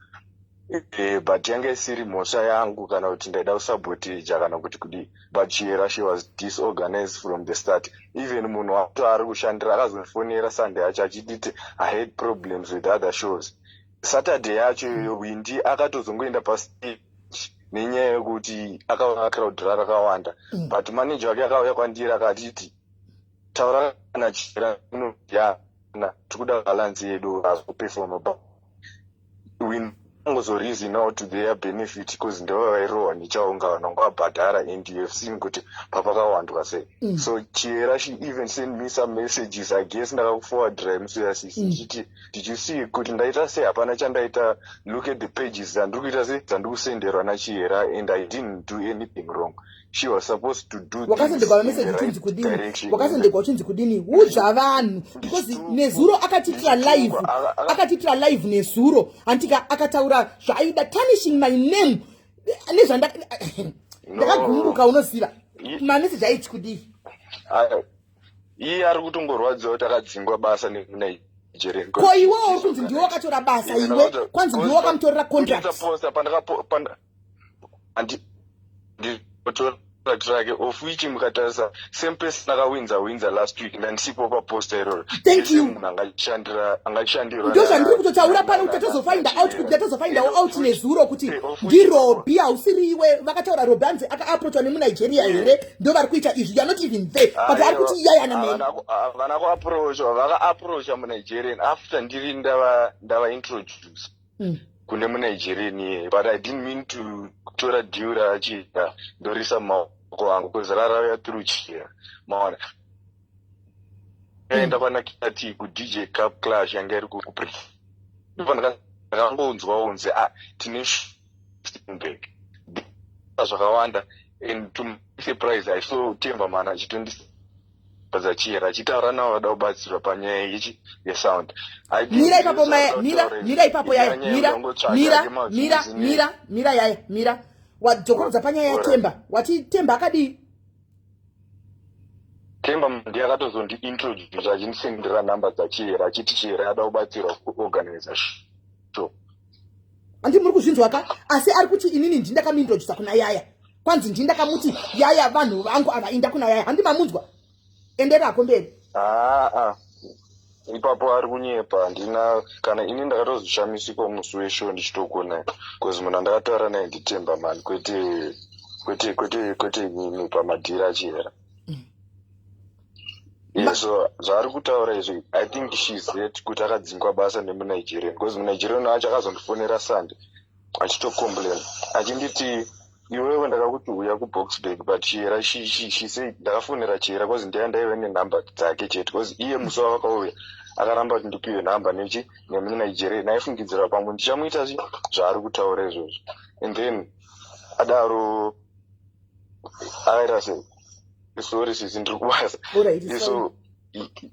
But yanga isiri mhosva yangu kana kuti ndaida kusaboteja kana kuti kudii, but Chihera, she was disorganized from the start. Even munhu wato ari kushandira akazondifonera Sunday yacho achititi, "I had problems with other shows." Saturday yacho iyoyo, Windi akatozongoenda pastage nenyaya yekuti akaona crowd rakawanda. But manager wake akauya kwandiri akatiti, "Taura kana Chihera, yana tikuda balance yedu azoperforma." But we angozoreason out to their benefit because ndova vairohwa nechaunga, vanhu vanga vabhadhara, and you have seen kuti papakawandwa sei. So Chihera, she even send me some messages. I guess ndakakuforwardira musi yasisi ndichiti, "Did you see kuti ndaita sei? Hapana chandaita. Look at the pages dzandiri kuita sei, dzandiri kusenderwa naChihera, and I didn't do anything wrong. She was supposed to do Wakasendegwa mameseji uchinzi kudini? Wakasendegwa uchinzi kudini? Udza vanhu, because nezuro akatiitira live, akatiitira live nezuro, handika? Akataura zvaaida, tarnishing my name nezvanda ndakagumbuka. Unoziva mameseji aiti kudii? Iye ari kutongorwadziwa kuti akadzingwa basa nemuNigerian. Ko iwewo uri kunzi ndiwe wakatora basa iwe? Kwanzi ndiwe wakamutorera contract. Pandakatora. Contract rake, of which mukatarisa, same person akawinza winza last week, ndandisipo paposter iroro. Thank you. Munhu angashandira angashandirwa. Ndo zvandiri kutotaura pano, kuti tatozofinda out, kuti tatozofindawo out nezuro kuti ndiRobi, hausiriwe. Vakataura Robi, anzi akaapproachwa nemuNigeria here, ndo vari kuita izvi. You are not even there, but ari kuti iyayana mene. Havana kuapproachwa. Vakaapproacha muNigerian after ndiri ndava introduce kune muNigerian iye, but I didn't mean to kutora deal raachita ndorisa mumaoko angu, because rarauya through Chira, maona. Aenda kwanakati kuDJ Cup Clash yanga iri kupre, ndakangonzwa unzi, "Ah, tine Rustenburg," zvakawanda. And to my surprise, I saw Temba man achitondisa Chira achitaura navo, vada kubatsirwa panyaya yechi yesound. Mira ipapo maya, mira, mira ipapo yaya, mira, mira, mira, mira, mira yaya, mira. Wadzokorodza panyaya yaTemba. Wati Temba akadii? Temba ndiye akatozondiintroduce achindisendera nhamba dzaChiyera, achiti Chiyera ada kubatsirwa kuorganiza show. Handi muri kuzvinzwa ka? Asi ari kuti inini ndindakamuintrodusa kuna Yaya, kwanzi ndindakamuti, "Yaya, vanhu vangu ava, inda kuna Yaya." Handi mamunzwa? Enderako mberi. Aa, ipapo ari kunyepa. Handina kana ini. Ndakatozoshamisika musi weshow ndichitokona, because munhu andakataura naye ndiTemba man, kwete, kwete, kwete, kwete inini pamadhiri aChiyera. Yeah, so zvaari kutaura izvi, I think she's right kuti akadzingwa basa nemuNigerian, because muNigerian acho akazondifonera Sunday achitocomplain, achinditi, "Iwewe, ndakakuti uya kuBoxburg, but Chiyera," she said, ndakafonera Chiyera because ndiye ndaive nenhamba dzake chete, because iye musi wavakauya akaramba kuti ndipiwe nhamba nechi nemuNigerian. Aifungidzira pamwe ndichamuita chi zvaari kutaura izvozvo. And then adaro akaita sei, sorry sisi, ndiri kubasa. So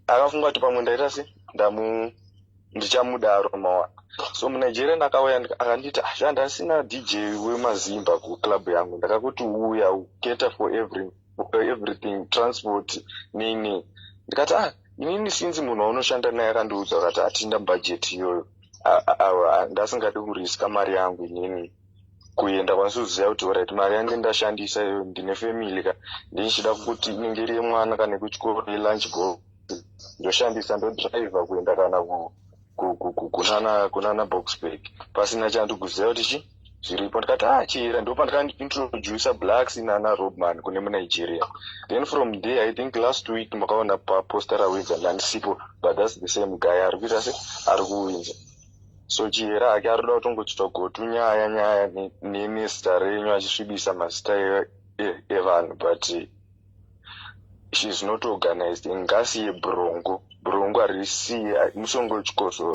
akafunga kuti pamwe ndaita se ndamu ndichamudaro, mawana. So muNigeria ndakauya, akanditi, "Sha, ndasina DJ wemazimba kuclub yangu. Ndakakuti uya cater for everything, transport, nei nei." Ndikati, "Ah, inini sinzi munhu waunoshanda naye akandiudza akati hatinda budget iyoyo, ndasingadi kuriska mari yangu inini kuenda kwanisi kuziva kuti, alright, mari yange ndashandisa iyo, ndine family ka, ndichida kuti inenge iri yemwana kana yekuchikoro, yelunch box, ndoshandisa, ndodhiraivha kuenda kana kunana Boxburg pasina chandikuziva kuti chi zviripo." Ndikati, "Ah, Chiyera." Ndo pandakaintroduca Blacks nana Robman kune muNigeria. Then from there, I think last week makaona paposter rawinza, ndandisipo, but that's the same guy ari kuita se ari kuwinza. So Chiyera hake ari kuda kutongotsvago tunyaya nyaya nezita renyu, achisvibisa mazita evanhu, but she's not organized. Ngasiye brongo, brongo harisiye musongotyosoro.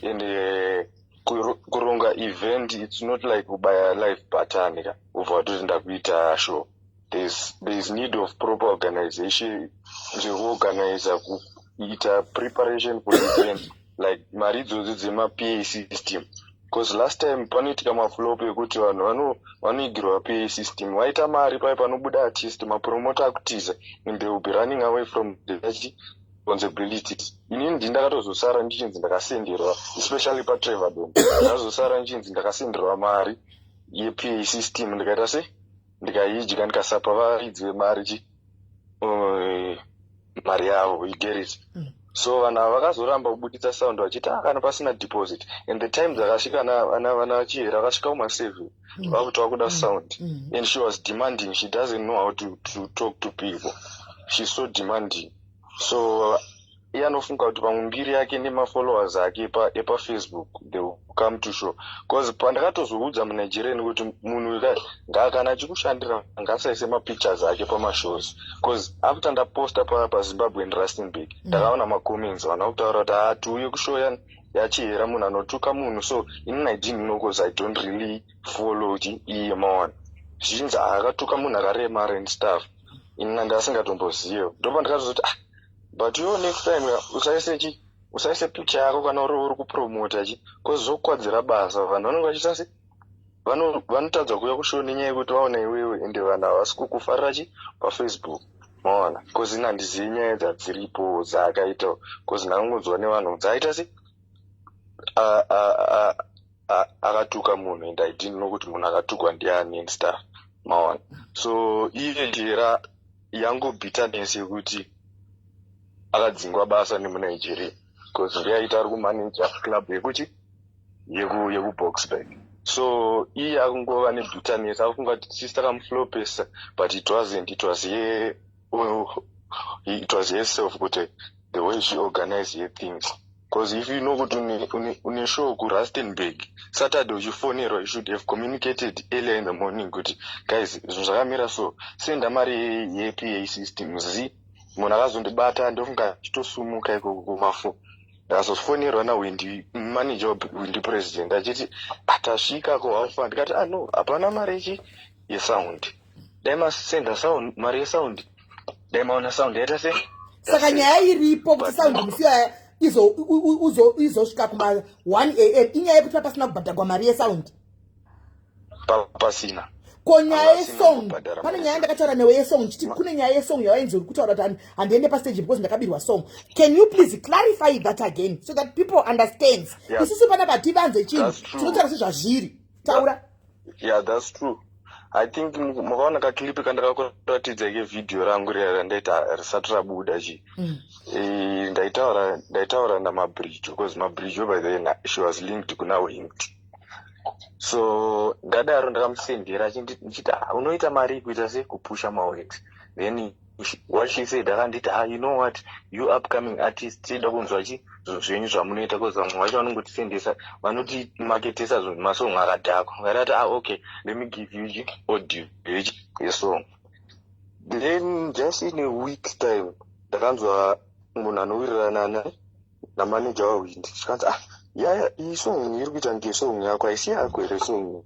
And kuronga event, it's not like kubaya live button ka, ubva watoti ndakuita show. There is need of proper organization, zvekuorganiza, kuita preparation for event, like mari idzodzi dzemaPA system, because last time panoitika maflop ekuti vanhu vanoigirwa PA system, vaita mari pai panobuda artist, mapromota akutiza, and they will be running away from the responsibilities. Inini ndi ndakatozosara ndichinzi ndakasenderwa, especially paTrevor Dom, ndakazosara ndichinzi ndakasenderwa mari yePA system, ndikaita se ndikaidya, ndikasapa varidzi vemari chi mari yavo, you get it? So vanhu ava vakazoramba kubuditsa sound, vachiti, "Ah, kana pasina deposit." And the time dzakasvika vana Chihera vakasvika kuma7, vakuti vakuda sound. And she was demanding. She doesn't know how to talk to people. She's so demanding. So iye anofunga kuti pamwe mbiri yake nemafollowers ake epaFacebook, they will come to show, because pandakatozoudza muNigerian kuti munhu kana achikushandira ngasaise mapictures ake pamashows, because after ndaposta paZimbabwe in Rustenburg, ndakaona macomments, vanhu vakutaura kuti, "Ha, tiuye kushow yaChihera, munhu anotuka munhu." So inini I didn't know, because I don't really follow kuti iye, mawana, zvichinzi akatuka munhu akaremara and stuff. Inini ndasingatomboziva. Ndopa ndakatozoti, "Ah, but yo, next time usaise chi usaise picture yako kana uri kupromota chi, cause zvokukwadzira basa. Vanhu vanenge vachiita se vanotadza kuuya kushow nenyaya yekuti vaona iwewe, ende vanhu havasi kukufarira chi paFacebook, maona, cause ini handizivi nyaya dzadziripo dzaakaita, cause ndakangonzwa nevanhu dzaaita se akatuka munhu, and I didn't know kuti munhu akatukwa ndiani and stuff. Maona, so iye njera yangu bitterness yekuti akadzingwa basa nemuNigeria, because ndiye ari kumanager club yekuchi yekuBoksburg. So iye akungova nebitterness, akufunga kuti sisi takamuflopesa, but it wasn't, it was herself, kuti the way she organize her things. Because if you know kuti une show kuRustenburg Saturday, uchifonerwa, you should have communicated earlier in the morning kuti, "Guys, zvinhu zvakamira so, senda mari yePA system." Z munhu akazondibata, ndofunga achitosumuka ikoko kumafo, ndakazofonerwa naWindi, manager waWindi President, achiti atasvika kuhaufa. Ndikati, "Ah, no, hapana mari yechi yesound. Dai masenda sound, mari yesound, dai maona sound yaita sei." Saka nyaya iripo kuti sound musi izosvika kuma 1 a.m., inyaya yekuti pasina kubhadhagwa mari yesound? Pasina. Ko nyaya yesong, pane nyaya ndakataura newe yesong, chiti kune nyaya yesong yawainzi uri kutaura kuti handiende pastage because ndakabirwa song. Can you please clarify that again so that people understands? Isusu panapa hativanze chinhu, tinotaura sezvazviri. Taura. Yeah, that's true. I think makaona kaclip kandakakuratidza kevhidhiyo rangu riya randaita risati rabuda chi. Ndaitaura naMabrijo, because Mabrijo by then she was linked kuna Winked. So ndadaro ndakamusendera ndichiti, "Ah, unoita mari kuita sei kupusha maworks?" Then what she said, akanditi, "Ah, you know what, you upcoming artist, tida kunzwa chi zvinhu zvenyu zvamunoita, because vamwe vacho vanongotisendesa, vanotimaketesa zvinhu, masong akadhakwa." Ngarati, "Ah, okay, let me give you chi audio yesong." Then just in a week's time ndakanzwa munhu anowirirana namanager waWindi, zvikanzi, "Ah, yaya, iyi song iri kuita nge song yako, haisi yako here song?"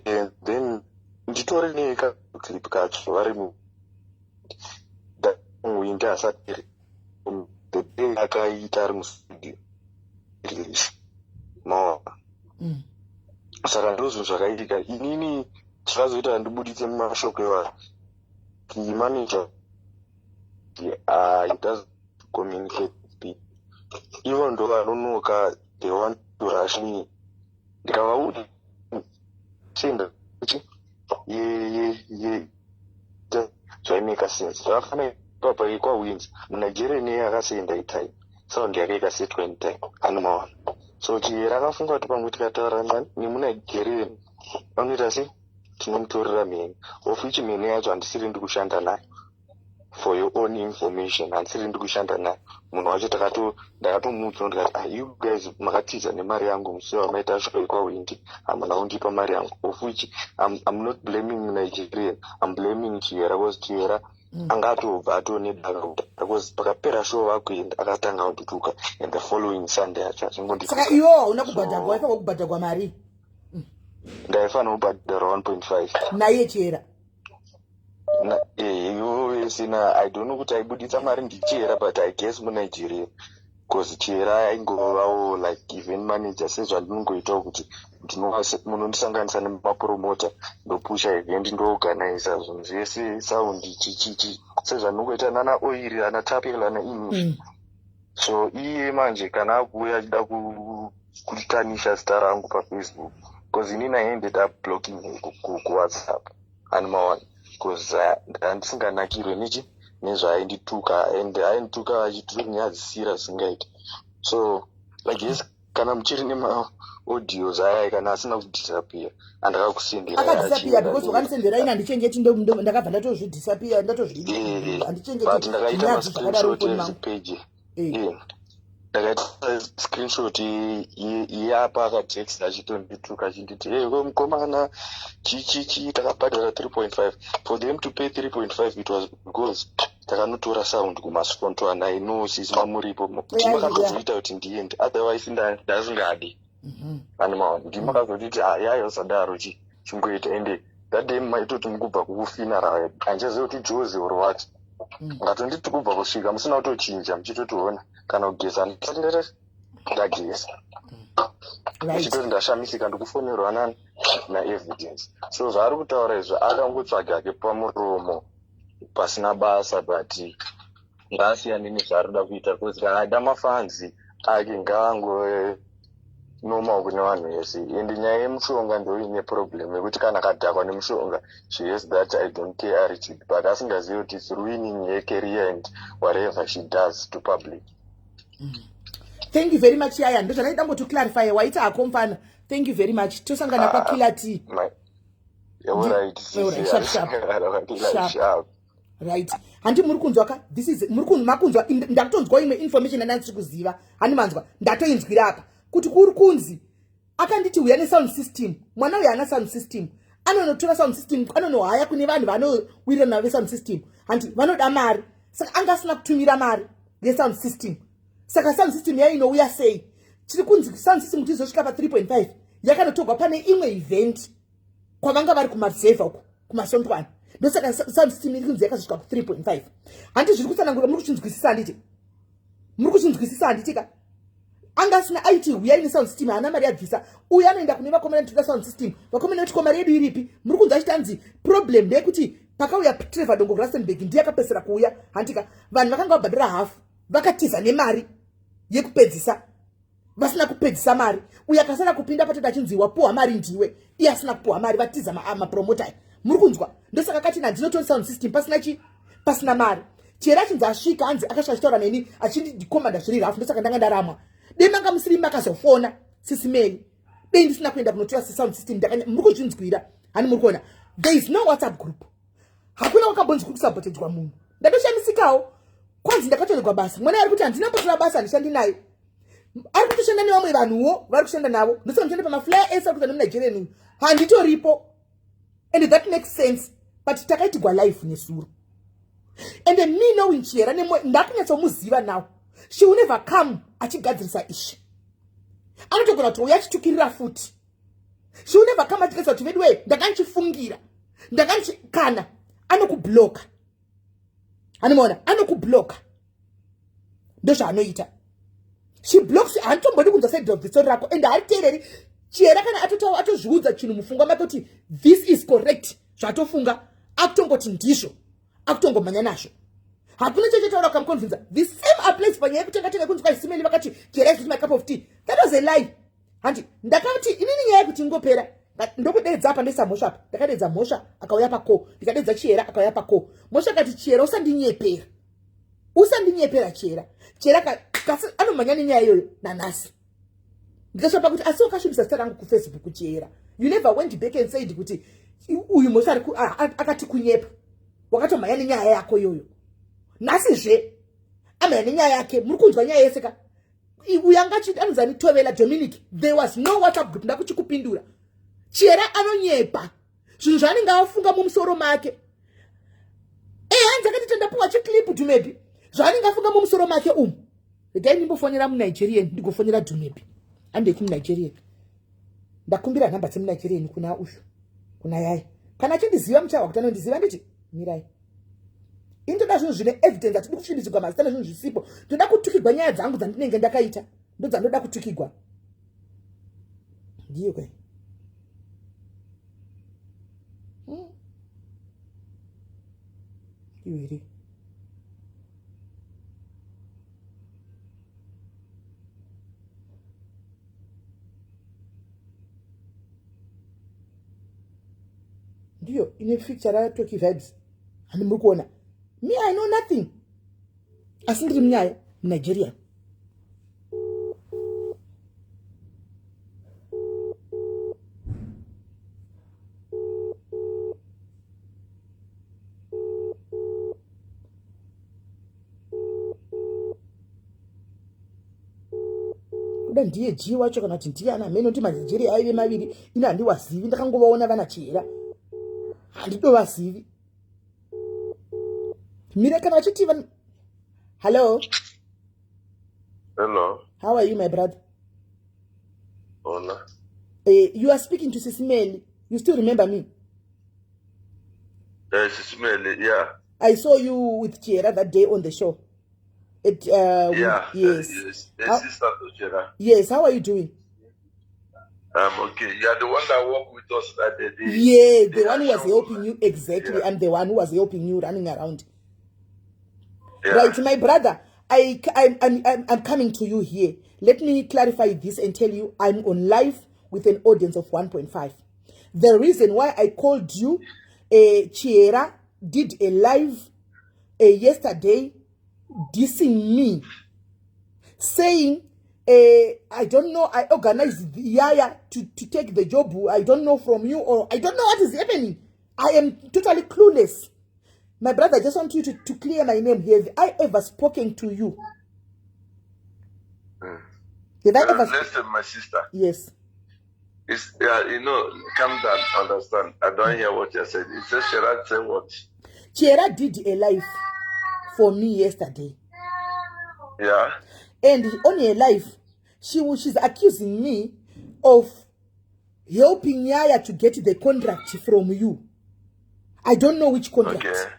And then nditore nekaclip kacho vari Windi asati the day akaita ari mustudio release, maona. Saka ndozvinhu zvakaitika. Inini zvakazoita ndibuditse mumashoko iwayo, manager, he does communicate with people. Ivo ndo vanonoka, they want to rush me. Ndikavaudza senda ye zvaimake sense, zvakafanana ipapa kwaWins, muNigeria neye akasenda itime, sound yake ikasetwa in time, anomawana. So Chiyera akafunga kuti pamwe tikataura nemuNigerian vanoita sei, tinomutorera mheni, of which mheni yacho handisiri ndi kushanda nayo. For your own information, handisiri ndi kushanda nayo munhu wacho. Ndakatomuudza ndikati, "Ah, you guys makatiza nemari yangu musi wamaita show kwaWindi, hamuna kundipa mari yangu." Of which I'm not blaming Nigerian, I'm blaming Chiyera, because Chiyera anga atobva atone daka, because pakapera show vakuenda akatanga kundituka, and the following Sunday acho achingondituka. Saka iwo hauna kubhadhagwa, waifanwa kubhadhagwa mari? Ndaifanira kubhadhara 1.5. Naiye Chiyera? Iwo isina, I don't know kuti aibuditsa mari ndiChiyera, but I guess muNigeria, because Chiyera aingovawo like event manager, sezvandinongoitawo kuti munondisanganisa nemapromota, ndopusha event, ndoorganiza zvinhu zvese, sound, chichichi, sezvandinongoita nana Oiri, ana Tapel, ana ini. So iye manje kana akuuya achida kutanisha zita rangu paFacebook, because inini I ended up blocking him kuWhatsApp, animaone, because ndandisinganakirwe nechi nezvaaindituka, and aindituka achitinyadzisira zvisingaiti. So I guess kana muchiri nemaaudios aya, kana asina kudisappear, andakakusendera. Akadisappear, because wakandisendera ini handichengeti, ndakabva ndatozvidisappear, ndatozvi handichengeti. Ndakaita mascreenshot ezipage, ndakaita screenshot yeapa akatext achitondituka achinditi, "Hey, ko mukomana, chichichi, takabhadhara 3.5." For them to pay 3.5, it was because takanotora sound kumasfonto, and I know sisi mamuripo, ndimakatozoita kuti ndiende, otherwise ndasingadi. Animaona, ndimakazotiti, "Ayaya, usadaro, chi chingoita." Ende that day maitoti mukubva kufuneral, handichaziva kuti jozi or what, ngatonditi kubva kusvika musina kutochinja, muchitotiona kana kugeza, ndisati ndageza, ndichitoti ndashamisika ndikufonerwa nani naEvidence. So zvaari kutaura izvo akangotsvaga ke pamuromo pasina basa, but ngaasiyane nezvaari kuda kuita, because kana ada mafans ake ngaango normal kune vanhu vese. And nyaya yemushonga ndoine problem yekuti kana akadhakwa nemushonga, she has that "I don't care" attitude, but asingazivi kuti it's ruining her career and whatever she does to public. Thank you very much, Yaya. Ndozvandaida ngoti clarify. Waita hako, mfana. Thank you very much. Tosangana kwaKiller T. Alright. Alright, sharp, sharp. Sharp. Sharp. Right, handi muri kunzwa ka? This is muri makunzwa. Ndakutonzwa imwe information yandandisiri kuziva. Handi manzwa? Ndatoinzwira apa kuti kuri kunzi akanditi uya nesound system. Mwana uyu haana sound system, anonotora sound system, anonohaya kune vanhu vanowirirana navo vesound system. Handi vanoda mari, saka anga asina kutumira mari yesound system. Saka sound system yayo inouya sei? Tiri kunzi sound system kuti izosvika pa3.5 yakanotorwa pane imwe event kwavanga vari kumareserva uko kumasontwana. Ndosaka sound system iri kunzi yakazosvika ku3.5. Handi zviri kutsanangura? Muri kuchinzwisisa handiti? Muri kuchinzwisisa handitika? Anga asina, aiti huyai nesound system, haana mari yabvisa. Uyu anoenda kune vakomana, tinoda sound system. Vakomana vati, "Ko mari yedu iripi?" Muri kunzi achiti anzi problem ndeyekuti pakauya Trevor Dongo Rustenburg, ndiye akapedzisira kuuya, handika? Vanhu vakanga vabhadhara hafu vakatiza nemari yekupedzisa, vasina kupedzisa mari. Uyo akasara kupinda patoti achinzi wapuhwa mari ndiwe, iye asina kupuhwa mari, vatiza mapromota. Muri kunzwa? Ndosaka kati nandinotori sound system pasina chi pasina mari. Chero achinzi asvika, anzi akasvika achitaura neni achindikomanda zviri rafu. Ndosaka ndanga ndaramwa. Dei manga musiri makazofona, Sisi Meli, dei ndisina kuenda kunotora sound system. Muri kuzvinzwira hani? Muri kuona? There is no WhatsApp group, hakuna kwakambonzi kuri kusabotejwa munhu. Ndatoshamisikawo kwanzi ndakatorerwa basa. Mwana ari kuti handina mbotora basa, handishandi naye, ari kutoshanda nevamwe vanhuwo vari kushanda navo. Ndosaka mushanda pamaflyer ese ari kuita nemuNigerian uyu, handitoripo. And that makes sense, but takaitigwa life nesuro. And me knowing Chiyera, ndakunyatsomuziva now, she will never come achigadzirisa ishe. Anotogona kuti uya achitukirira futi. She will never come achigadzirisa kuti veduwe ndakandichifungira ndakandichi kana anokubloka. Anomaona, anokubloka, ndozvaanoita. She blocks. Handitombodi kunzwa side of the story rako and hariteereri. Chiyera kana atotaura, atozviudza chinhu mupfungwa make kuti this is correct, zvatofunga akutongoti ndizvo, akutongomhanya nazvo. Hakuna chechetaura ukamuconvinza. The same applies panyaya yekutenga tenga kunzi kwaIsimeli vakati Chiyera is my cup of tea. That was a lie. Handi ndakati inini nyaya yekuti ingopera, ndokudedza apa, ndoisa Mhosva apa. Ndakadedza Mhosva, akauya pako. Ndikadedza Chiyera, akauya pako. Mhosva akati, "Chiyera, usandinyepera, usandinyepera, Chiyera." Chiyera kasi anomhanya nenyaya iyoyo nanhasi. Ndikasvika pakuti asi wakasvibisa zita rangu kuFacebook, Chiyera. You never went back and said kuti uyu Mhosva akati kunyepa. Wakatomhanya nenyaya yako iyoyo. Nhasizve amhanya nenyaya yake. Muri kunzwa nyaya yese ka? Uyu anga anonzi anitovela Dominic. There was no WhatsApp group. Ndakuchikupindura. Chiyera anonyepa zvinhu zvaanenge afunga mumusoro make. Hanzi akati tandapuwa chiclip Dumebi, zvaanenge afunga mumusoro make umu. Regai ndimbofonera muNigerian, ndigofonera Dumebi. Andei kumuNigerian. Ndakumbira nhamba dzemuNigerian kuna uyu, kuna Yaya. Kana achindiziva, muchahwa kuti anondiziva. Nditi mirai, intoda zvinhu zvine evidence. Hatidi kusvibisirwa mazita nezvinhu zvisipo. Ndoda kutukigwa nyaya dzangu dzandinenge ndakaita, ndodzandoda kutukigwa. Ndiyo kai. Ndiyo here? Ndiyo ine picture raToki Vibes. Handi muri kuona? Me, I know nothing, asi ndiri munyaya muNigeria. Kuda ndiye G wacho kana kuti ndiye ana mheno ndi maNigeria aive maviri. Ini handiwazivi, ndakangovaona vana Chihera, handidovazivi. Mire kana vachiti hallo. Hello. How are you, my brother? Hola. You are speaking to Sisimeli. You still remember me? Yes, Sisimeli, yeah. I saw you with Chiera that day on the show at Yeah. Yes. Yes. Yes, sister to Chira. Yes, how are you doing? I'm okay. You are the one that worked with us that day. Yeah, the one who was show. Helping you, exactly. Yeah. I'm the one who was helping you running around. Yeah. Right, my brother. I'm coming to you here. Let me clarify this and tell you I'm on live with an audience of 1.5. The reason why I called you, Chiera did a live yesterday dissing me, saying, I don't know, I organized Yaya to take the job, I don't know from you, or I don't know what is happening. I am totally clueless. My brother, I just want you to clear my name. Have I ever spoken to you? Have I ever... Listen, my sister. Yes. It's, you know, calm down, understand. I don't hear what you said. It says Chera said what? Chera did a live for me yesterday. Yeah. And on her life, she's accusing me of helping Yaya to get the contract from you. I don't know which contract. Okay.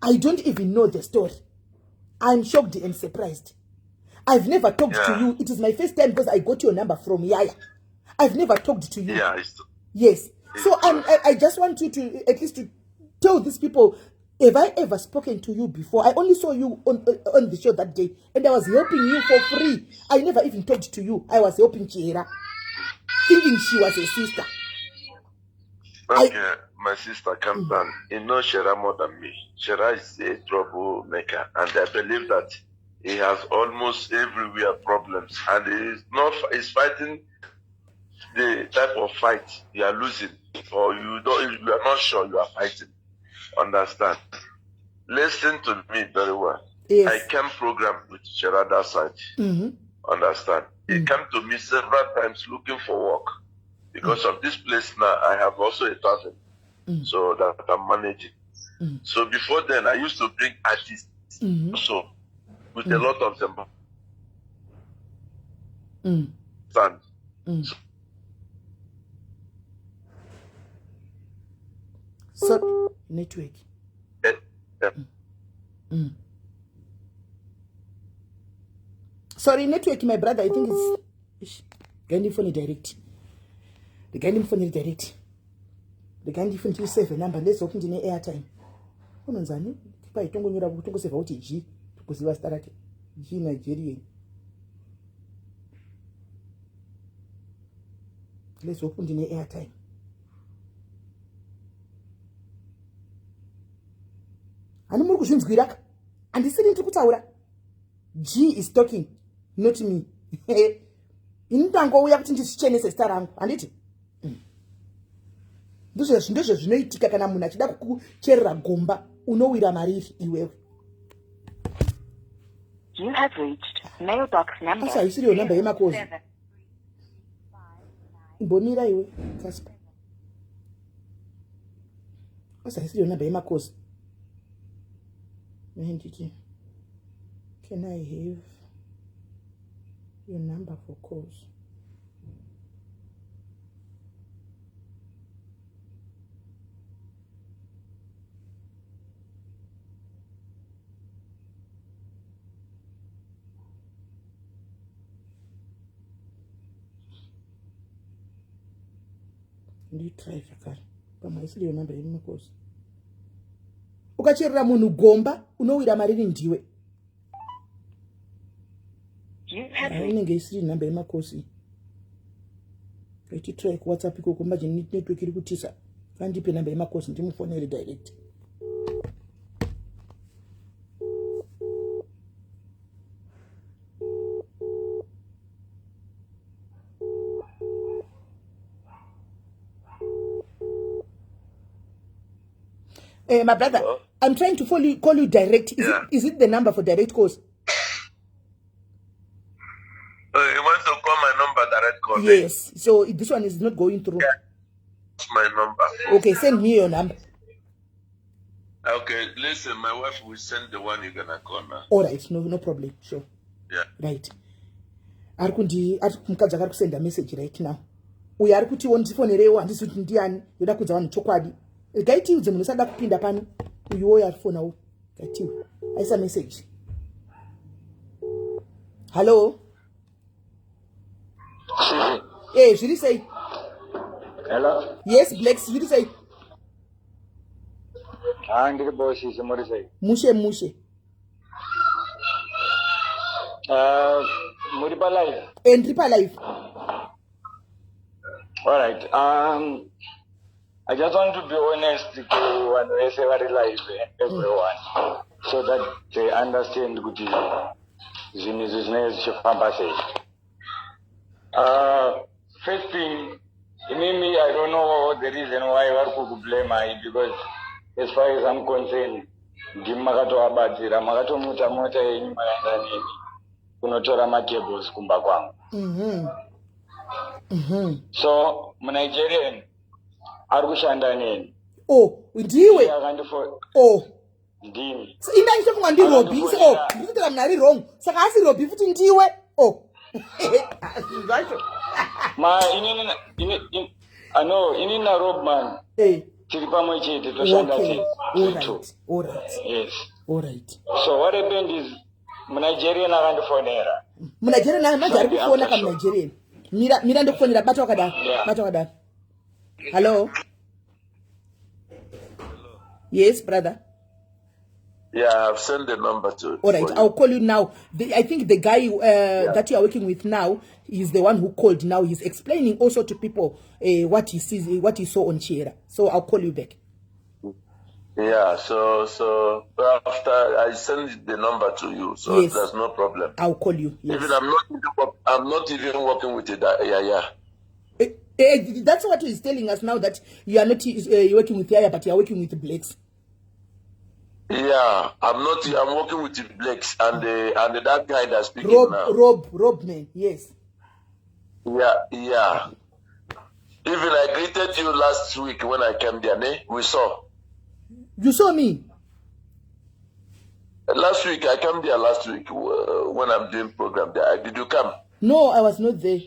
I don't even know the story. I'm shocked and surprised. I've never talked to you. It is my first time because I got your number from Yaya. I've never talked to you. Yeah, it's yes. It's So I just want you to at least to tell these people, have I ever spoken to you before? I only saw you on the show that day, and I was helping you for free. I never even talked to you. I was helping Chihera, thinking she was a sister. Okay, my sister, calm down. You know Chihera more than me. Chihera is a troublemaker, and I believe that he has almost everywhere problems, and he is not. He's fighting the type of fight you are losing, or you don't. You are not sure you are fighting. Understand? Listen to me very well. Yes. I came program with Chihera that side. Mm-hmm. Understand? He came to me several times looking for work. Because of this place now, I have also a thousand, so that I'm managing. So before then, I used to bring artists, so with a lot of them. Understand? So network. Sorry, network, my brother. I think it's Gandhi phone direct. The Gandhi phone direct. The Gandhi phone to save a number. Let's open the airtime. Unonzani? Kipa itongo nyora kutongo save out G. Kuziva start G Nigerian. Let's open the airtime. Ani muri kuzvinzwira? Handisiri ndiri kutaura. G is talking, not me. Ini ndangouya kuti ndizvichenese zita rangu, handiti? Ndizvo zvinoitika kana munhu achida kukucherera gomba, unowira mariri iwewe. You have reached mailbox number. Asi haisiriyo namba yemakozi. Imbomira iwe, Casper. Asi haisiriyo namba yemakozi. Nditi, can I have your number for calls? Nditry zvakare. Pamwe haisiriyo namba yemakozi. Ukacherera munhu gomba, unowira mariri ndiwe. Inenge isiri namba yemakosi. Try kuWhatsApp ikoko, imagine network iri kutisa. Kandipe namba yemakosi ndimufonere direct. My brother, Hello? I'm trying to call you direct. Is, Yeah. is it the number for direct calls? You want to call my number direct call? Yes. So this one is not going through. Yeah. That's my number. Okay, send me your number. Okay, listen, my wife will send the one you're going to call now. All right, no problem. Sure. Yeah. Right. Ari kundi, ari mukadzi akari kusenda message right now. Uyo ari kuti ndifonerewo, handisi kuti ndiani, ndoda kuudza vanhu chokwadi. Regai tiudze munhu usada kupinda pano. Uyu woyo ari kufonawo. Regai aisa message. Hello? Zviri sei? Hello? Yes, Blacks, zviri sei? Ndiri boss, muri sei? Mushe, mushe. Muri palive? Ndiri palive. Alright, I just want to be honest kuvanhu vese vari live, everyone, so that they understand kuti zvinhu izvi zvinenge zvichifamba sei. First thing, imimi, I don't know the reason why vari kukublamai, because as far as I'm concerned, ndimi makatovabatsira, makatomuta mota yenyu, makaenda neni kunotora macables kumba kwangu. So muNigerian ari kushanda neni. Oh, ndiwe? Akandifo. Oh. Ndini. So, inda ndichofunga ndiRobi. So, oh, ndikutotora munhu ari wrong, saka asi Robi futi ndiwe. Oh, zvinhu zvacho. Ma inini ano inini naRobman tiri pamwe chete, toshanda tese. Two. Yes. So what happened is muNigerian akandifonera. MuNigerian manje ari kufona kamuNigerian. Mira, mira, ndikufonera. Bata wakadaro. Bata wakadaro. Hello, yes, brother. Yeah, I've sent the number to. All right, For you. I'll call you now. I think the guy that you are working with now is the one who called now. He's explaining also to people what he sees, what he saw on Chihera. So I'll call you back. Yeah, so after I send the number to you, so there's no problem. I'll call you. Yes. Even I'm not even working with it. Yeah. That's what he's telling us now, that you are not working with Yaya, but you are working with the Blacks. Yeah, I'm not. I'm working with the Blacks and that guy that's speaking Rob, now. Rob, man. Yes. Yeah. Even I greeted you last week when I came there. Ne? We saw. You saw me. Last week I came there last week when I'm doing program there. Did you come? No, I was not there.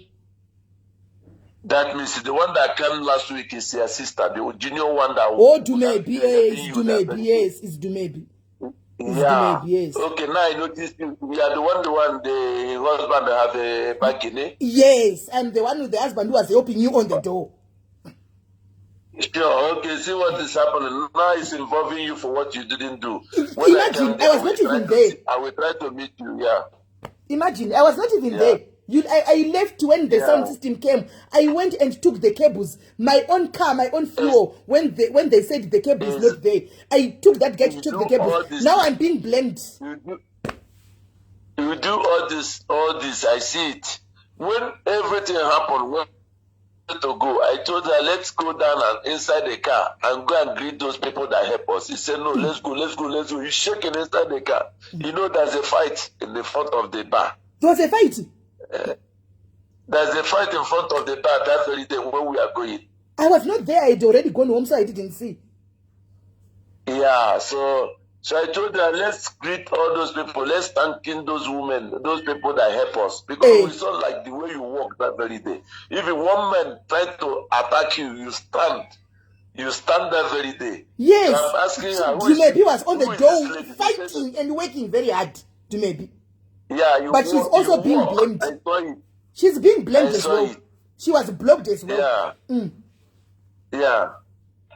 That means the one that came last week is your sister, the junior one that. Oh, Dumebi, yes, Dumebi, yes, it's Dumebi. It's Dumebi, yes. Okay, now I notice you. You are the one, the husband that have a bag, eh? Yes, I'm the one with the husband who was helping you on the door. Sure. Okay. See what is happening now. It's involving you for what you didn't do. When Imagine, came I there, was will not try even to there. I will try to meet you. Yeah. Imagine, I was not even there. I left when the sound system came. I went and took the cables, my own car, my own fuel. When they said the cable is not there, I took that guy to You take the do all cables. this. Now I'm being blamed. You do all this, all this. I see it. When everything happened, when to go, I told her, "Let's go down and inside the car and go and greet those people that help us." He said, "No, let's go, let's go, let's go." He's shaking inside the car. There's a fight in the front of the bar. There was a fight. There's a fight in front of the bar that very day when we are going. I was not there. I had already gone home, so I didn't see. Yeah, so I told her, "Let's greet all those people. Let's thank in those women, those people that help us." Because Hey. we saw like the way you walk that very day. If one man tried to attack you, you stand. You stand that very day. Yes. So I'm asking her, who is, Dumebi was on who the is door this lady? She said, fighting and working very hard. Dumebi. Yeah, you But she's walk, also you being walk. blamed. I saw it. She's being blamed I as saw well. it. She was blocked as well. Yeah. Yeah.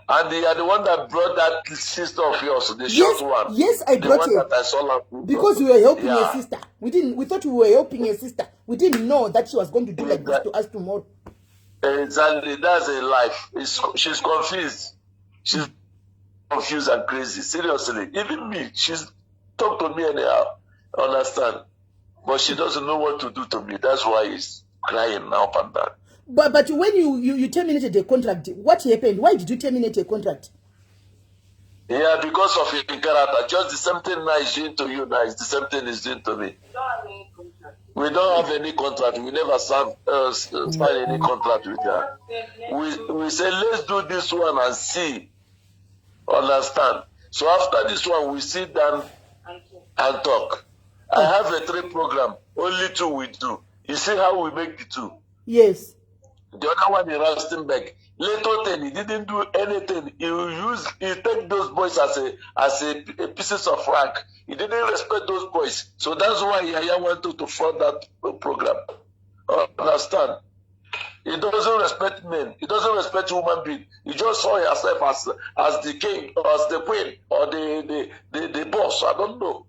And the one that brought that sister of yours, the Yes, short one. yes, I The brought one her. that I saw last week. Because we were helping her sister. We didn't. We thought we were helping her sister. We didn't know that she was going to do like this to us tomorrow. Exactly. That's a life. She's confused. She's confused and crazy. Seriously. Even me, she's talk to me anyhow. Understand? But she doesn't know what to do to me. That's why he's crying up and down. But when you terminated the contract, what happened? Why did you terminate a contract? Yeah, because of his character. Just the same thing now is doing to you now is the same thing is doing to me. We don't have any contract. We never sign any contract with her. We say, "Let's do this one and see." Understand? So after this one, we sit down and talk. I have a three program. Only two we do. You see how we make the two. Yes. The other one in Rustenburg, little thing, he didn't do anything. He take those boys as a pieces of rank. He didn't respect those boys. So that's why Yaya wanted to fund that program. Understand? He doesn't respect men. He doesn't respect human being. He just saw himself as the king, or as the queen, or the boss. I don't know.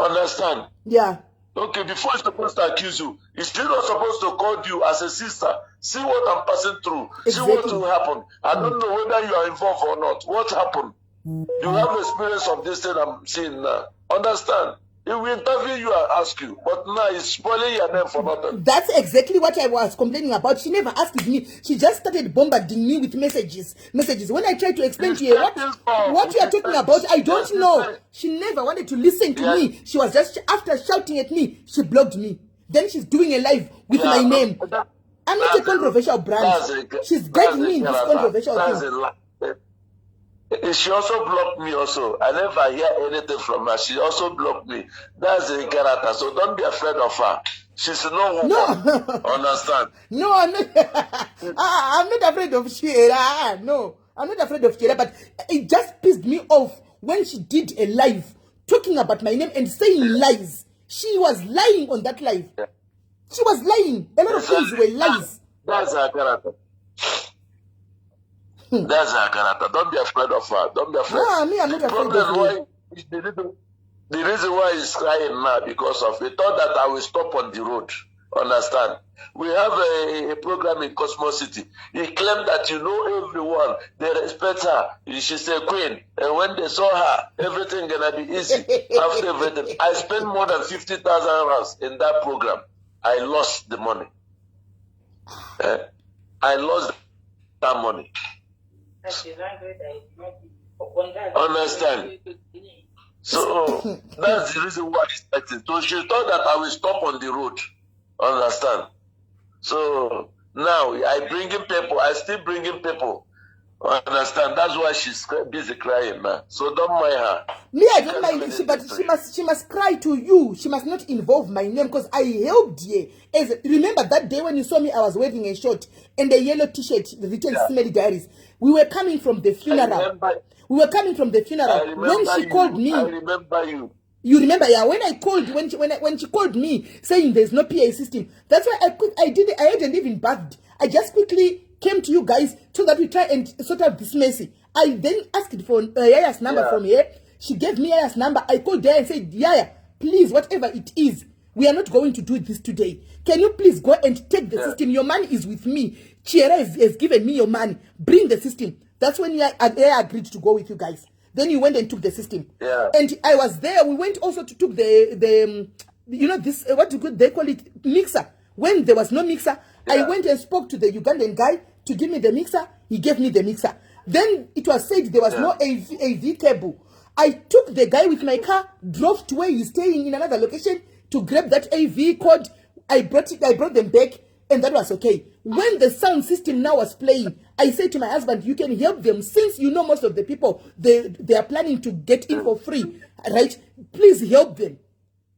Understand? Yeah. Okay, before he's supposed to accuse you, he's still not supposed to call you as a sister. See what I'm passing through. See what will happen. I don't know whether you are involved or not. What happened? You have experience of this thing I'm seeing now. Understand? He will interview you and ask you, but now he's spoiling your name for nothing. That's exactly what I was complaining about. She never asked me. She just started bombarding me with messages. Messages. When I tried to explain to her what you are talking about, I don't know. She never wanted to listen to me. She was just, after shouting at me, she blocked me. Then she's doing a live with my name. I'm not a controversial brand. She's dragging me in this controversial thing. She also blocked me also. I never hear anything from her. She also blocked me. That's a character. So don't be afraid of her. She's no woman. No. Understand? No, I'm not. I'm not afraid of Shira. No, I'm not afraid of Shira. But it just pissed me off when she did a live talking about my name and saying lies. She was lying on that live. Yeah. She was lying. A lot of things were lies. That's her character. That's her character. Don't be afraid of her. Don't be afraid. No, me, I'm not afraid of Problem her. why the reason why he's crying now because of he thought that I will stop on the road. Understand? We have a program in Cosmo City. He claimed that you know everyone. They respect her. She's a queen. And when they saw her, everything gonna be easy. After everything, I spent more than 50,000 rands in that program. I lost the money. I lost that money. Understand? So that's the reason why he's fighting. So she thought that I will stop on the road. Understand? So now I bring in people. I still bring in people. Understand? That's why she's busy crying now. So don't mind her. Me, I don't mind. But she must cry to you. She must not involve my name because I helped her. As remember that day when you saw me, I was wearing a short and a yellow T-shirt, written "Smelly Diaries." We were coming from the funeral. We were coming from the funeral when she called me. I remember you. You remember, yeah? When I called, when she called me saying there's no PA system, that's why I hadn't even bathed. I just quickly came to you guys so that we try and sort out this messy. I then asked for Yaya's number from here. She gave me Yaya's number. I called her and said, Yaya, please, whatever it is, we are not going to do this today. Can you please go and take the system? Your money is with me. Chiera has given me your money. Bring the system. That's when Yaya agreed to go with you guys. Then you went and took the system. Yeah. And I was there. We went also to took the you know, this, what do they call it? Mixer. When there was no mixer, I went and spoke to the Ugandan guy to give me the mixer. He gave me the mixer. Then it was said there was no AV cable. I took the guy with my car, drove to where he's staying in another location to grab that AV cord. I brought it. I brought them back, and that was okay. When the sound system now was playing, I said to my husband, you can help them since you know most of the people, they are planning to get in for free, right? Please help them.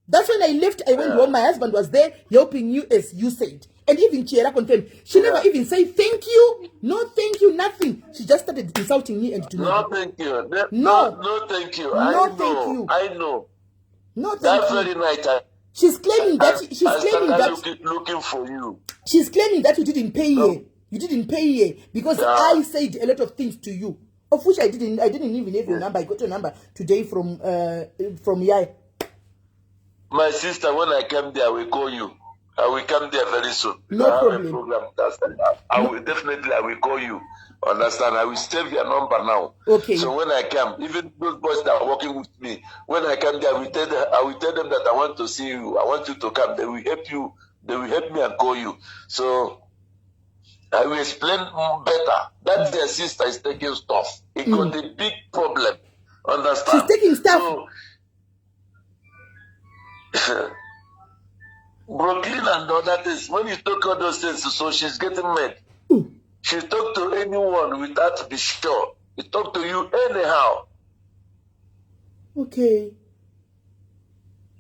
That's when I left. I went home. My husband was there helping you as you said. And even Chiera confirmed. She never even said thank you. No, thank you, nothing. She just started insulting me and to me. No, thank you. No. No, thank you. No, thank you. I know. No, thank That you. very night, She's claiming that she's I claiming started that looking for you. She's claiming that you didn't pay her. You didn't pay her because I said a lot of things to you, of which I didn't. I didn't even have your number. I got your number today from Yai. My sister, when I come there, I will call you. I will come there very soon. No I have problem. a program. I will definitely. I will call you. Understand? I will save your number now. Okay. So when I come, even those boys that are working with me, when I come there, I will tell them that I want to see you. I want you to come. They will help you. They will help me and call you. So I will explain better. That their sister is taking stuff. It got a big problem. Understand? She's taking stuff. So, Brooklyn and other things. When you talk all those things, so she's getting mad. She talk to anyone without be sure. She talk to you anyhow. Okay.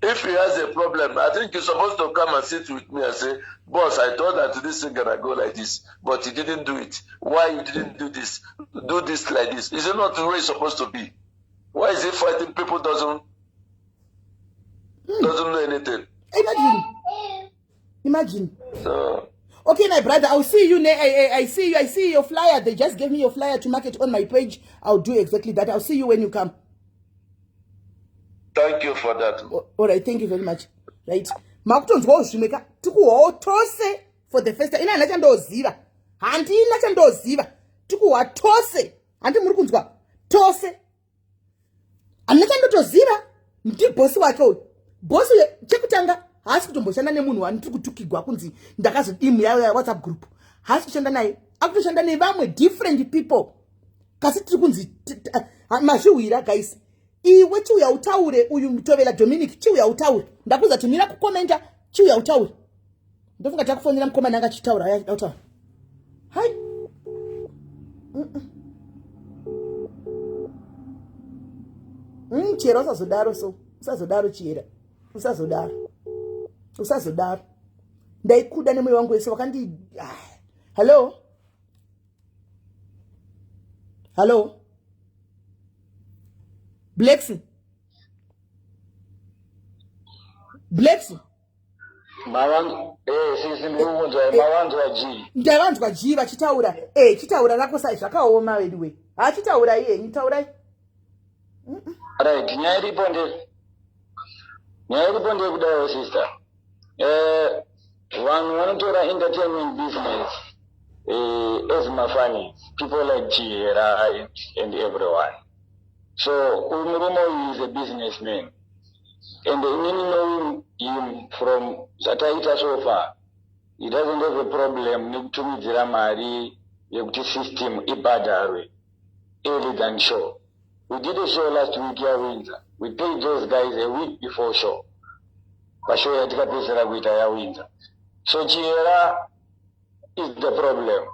If he has a problem, I think you're supposed to come and sit with me and say, boss, I thought that this thing gonna go like this, but you didn't do it. Why you didn't do this? Do this like this. Is it not the way it's supposed to be? Why is he fighting people doesn't know anything? Imagine. Imagine. So okay, my brother, I'll see you. I see you. I see your flyer. They just gave me your flyer to market on my page. I'll do exactly that. I'll see you when you come. Thank you for that. Alright, thank you very much. Right, makutonzwawo zvimwe ka, tikuhwawo tose for the first time. Ina handina chandoziva, handina chandoziva. Tikuhwa tose, handi muri kunzwa tose, handina chandotoziva. Ndibhosi wake uyu, bhosi uyu. Chekutanga, haasi kutomboshanda nemunhu wandiri kutukigwa kunzi ndakazodimu yayo WhatsApp group. Haasi kushanda naye, akutoshanda nevamwe different people. Kasi tiri kunzi mazvihwira guys. Iwe chiuya utaure, uyu Mutovela Dominic, chiuya utaure. Ndakuza kuti mira kukomenta, chiuya utaure. Ndofunga takufonera mukomana anga achitaura, utaura. Hai. Chera, usazodaro so, usazodaro Chiyera, usazodaro, usazodaro. Ndaikuda nemwoyo wangu wese, wakandi ah. Hallo, hallo, Blacks, Blacks. Mavanzwa G? Ndavanzwa G vachitaura. Chitaura rako sai, zvakaoma veduwe. Hachitaurai henyu, taurai. Right, nyaya iripo ndeyekudaiwo, sister. Vanhu vanotora entertainment business as mafunnies, people like Chihera and everyone. So uyu murume uyu is a businessman, and inini knowing him from zvataita so far, he doesn't have a problem nekutumidzira mari yekuti system ibhadharwe early than show. We did a show last week yaWindsor. We paid those guys a week before show, pashow yatikapedzisira kuita yaWindsor. So Chihera is the problem,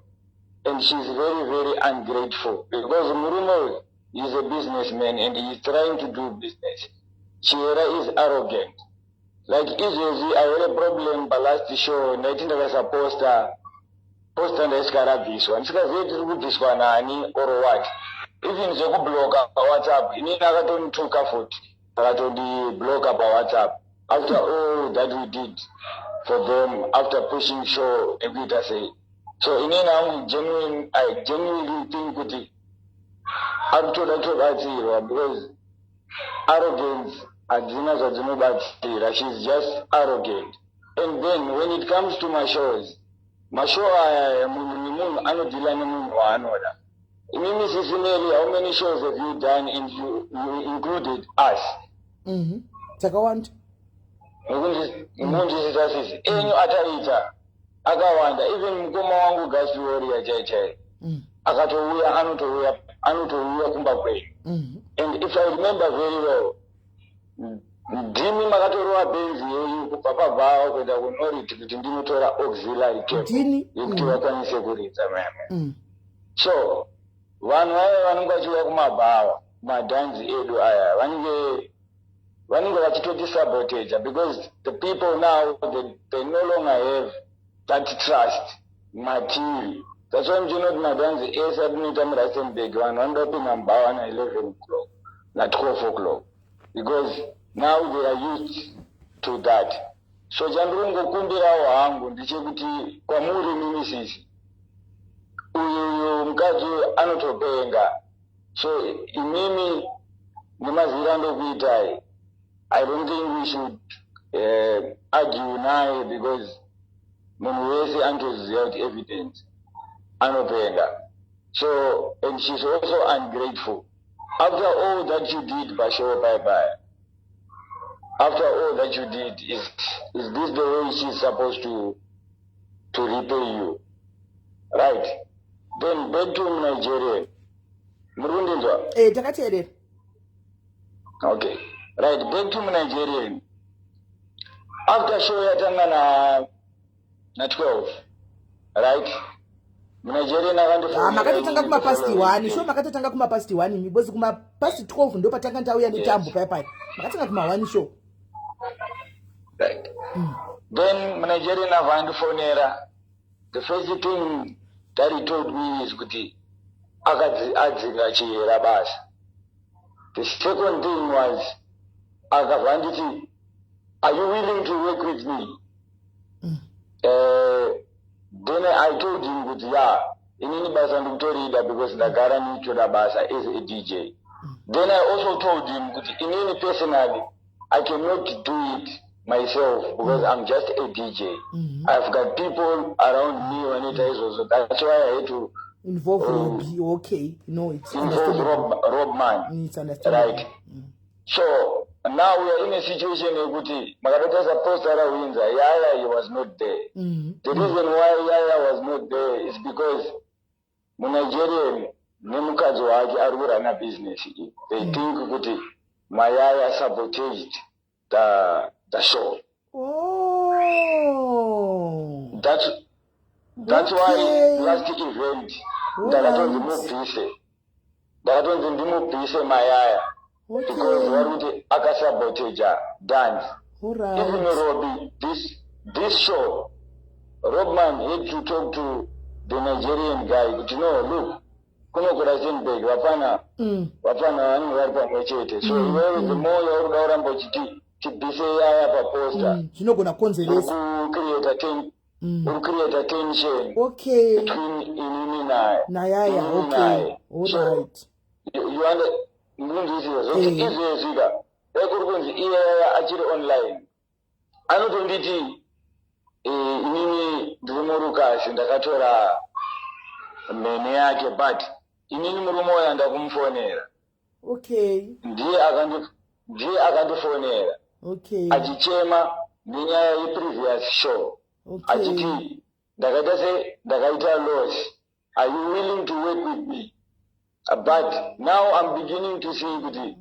and she's very, very ungrateful, because murume uyu is a businessman and he is trying to do business. Chihera is arrogant. Like izvezvi, I had a problem palast show. Ndaiti ndakasaposta posta, ndaisvika rabviswa, ndisikazive tiri kubviswa nani or what. Even zvekubloka paWhatsApp, inini akatondituka futi, akatondibloka paWhatsApp after all that we did for them, after pushing show nekuita sei. So inini hangu genuine, I genuinely think kuti ari kutoda kutobatsirwa, because arrogance hadzina zvadzinobatsira. She's just arrogant. And then when it comes to mashows, mashow aya, munhu nemunhu anodhila nemunhu waanoda. Imimi, Sisi Mary, how many shows have you done and you included us? Takawanda. Mukundisisa, sisi, enyu ataita akawanda. Even mukoma wangu Gasi Warrior chai chai akatouya, anotouya, anotouya kumba kwenyu. And if I remember very well, ndimi makatorova benzi yenyu kubva pabhawa kuenda kunoriti kuti ndinotora auxiliary cable Ndini. yekuti vakwanise kuridza meme. So vanhu vaya vanenge vachiuya kumabhawa, madhanzi edu aya, vanenge vachitotisabotaja, because the people now, they no longer have that trust matiri. That's why muchiona kuti madhanzi ese atinoita muRustenburg, vanhu vanoda kupinda mubhawa na11 o'clock, na12 o'clock, because now they are used to that. So chandiri kungokumbirawo hangu ndechekuti kwamuri mimi sisi, uyu mukadzi anotopenga. So imimi nemazira andokuitai, I don't think we should argue naye, because munhu wese anotoziva kuti evidence anopenga. So, and she's also ungrateful. After all that you did pashow bye bye, after all that you did, is this the way she's supposed to repay you? Right, then back to Nigerian. Muri kundinzwa? Takateerera. Okay, right, back to Nigerian. After show yatanga na 12, right, muNigerian Ah, makatotanga kumapast 1 show, makatotanga kumapast 1 imi, because kumapast 12 ndo patanga ndauya netambo paya paya. Makatanga kuma1 show. Right, then muNigerian abva andifonera. The first thing that he told me is kuti adzinga Chihera basa. The second thing was akabva anditi, "Are you willing to work with me?" Then I told him kuti, "Ya, inini basa ndikutorida, because ndagara ndichitoda basa as a DJ." Then I also told him kuti inini personally I cannot do it myself because I'm just a DJ. I've got people around me vanoita izvozvo. That's why I had to involve Robbie. Okay, no, it's involve understandable. Rob Man. It's understandable. Right. So now we are in a situation yekuti makatotarisa poster raWindsor, Yaya, he was not there. The reason why Yaya was not there is because muNigerian nemukadzi wake ari kurana business iyi, they think kuti Mayaya sabotaged the show. That's why last event ndakatonzi mubvise, ndakatonzi ndimubvise Mayaya because vari kuti akasabotaja dance. Even Robbie, this show, Robman had to talk to the Nigerian guy kuti, "No, look, kuno kuRustenburg vapana vapana vanenge vari pamwe chete, so iwewe the more yauri kuda kuramba uchiti tibvise Yaya paposter, Zvinogona kukonzeresa. Uri kucreata tension between inini naye." Nayaya. Inini naye. So, you ndinzwisisa zvokuti izvezvi ka, dai kuri kunzi iyaya achiri online, anotonditi, "Inini ndiri murukasi, ndakatora mhene yake," but inini murume uyo ndakumufonera. Ndiye akandifonera achichema nenyaya yeprevious show, achiti, "Ndakaita se ndakaita loss. Are you willing to work with me?" But now I'm beginning to see kuti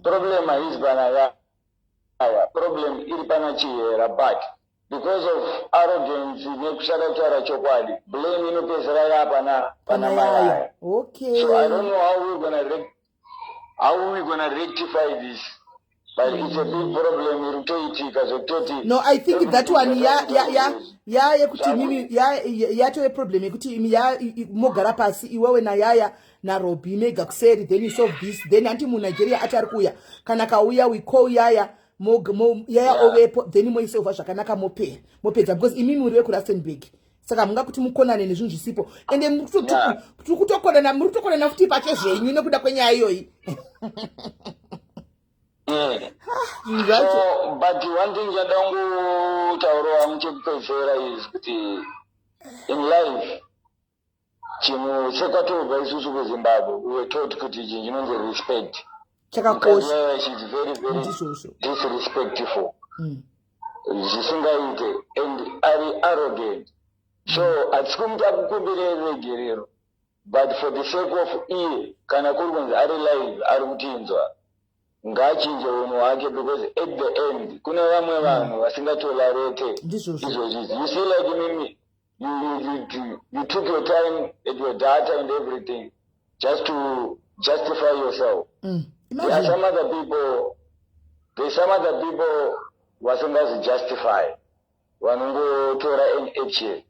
problem haisi pana Yaya, problem iri pana Chihera, but because of arrogance nekusada kutaura chokwadi, blame inopedzisira yapana pana Pana Mayaya. Yaya. So I don't know how we gonna rectify this, but it's a big problem iri kutoitika zvekutoti No, I think that one ya yekuti mimi yatove problem yekuti imi ya mogara pasi iwewe naYaya naRobi mega kuseri, then you solve this. Then anti muNigeria ati ari kuuya, kana kauya we call Yaya, Yaya ovepo, then moisolva zvakanaka, mopera, mopedza, because imimi muri vekuRustenburg, saka munga kuti mukonane nezvinhu zvisipo, ende tiri kutokonana, muri kutokonana futi pache zvenyu nekuda kwenyaya iyoyi. Zvinhu zvacho. So, but one thing chandangotaurawo hangu chekupedzisira is kuti in life, chinhu sekwatobva isusu kuZimbabwe, we were taught kuti chinhu chinonzi respect Chakakosha. Mukadzi, she's very very Ndizvozvo. disrespectful zvisingaite and ari arrogant, so hatisi kumuti akukumbire regerero, but for the sake of iye, kana kuri kunzi ari live, ari kutinzwa, ngaachinje unhu hwake, because at the end kune vamwe vanhu vasingatolerate Ndizvozvo. izvozvizvi. You see, like mimi, you took your time and your data and everything just to justify yourself. There are Imagine. some other people, there's some other people vasingazijustify, vanongotora an action.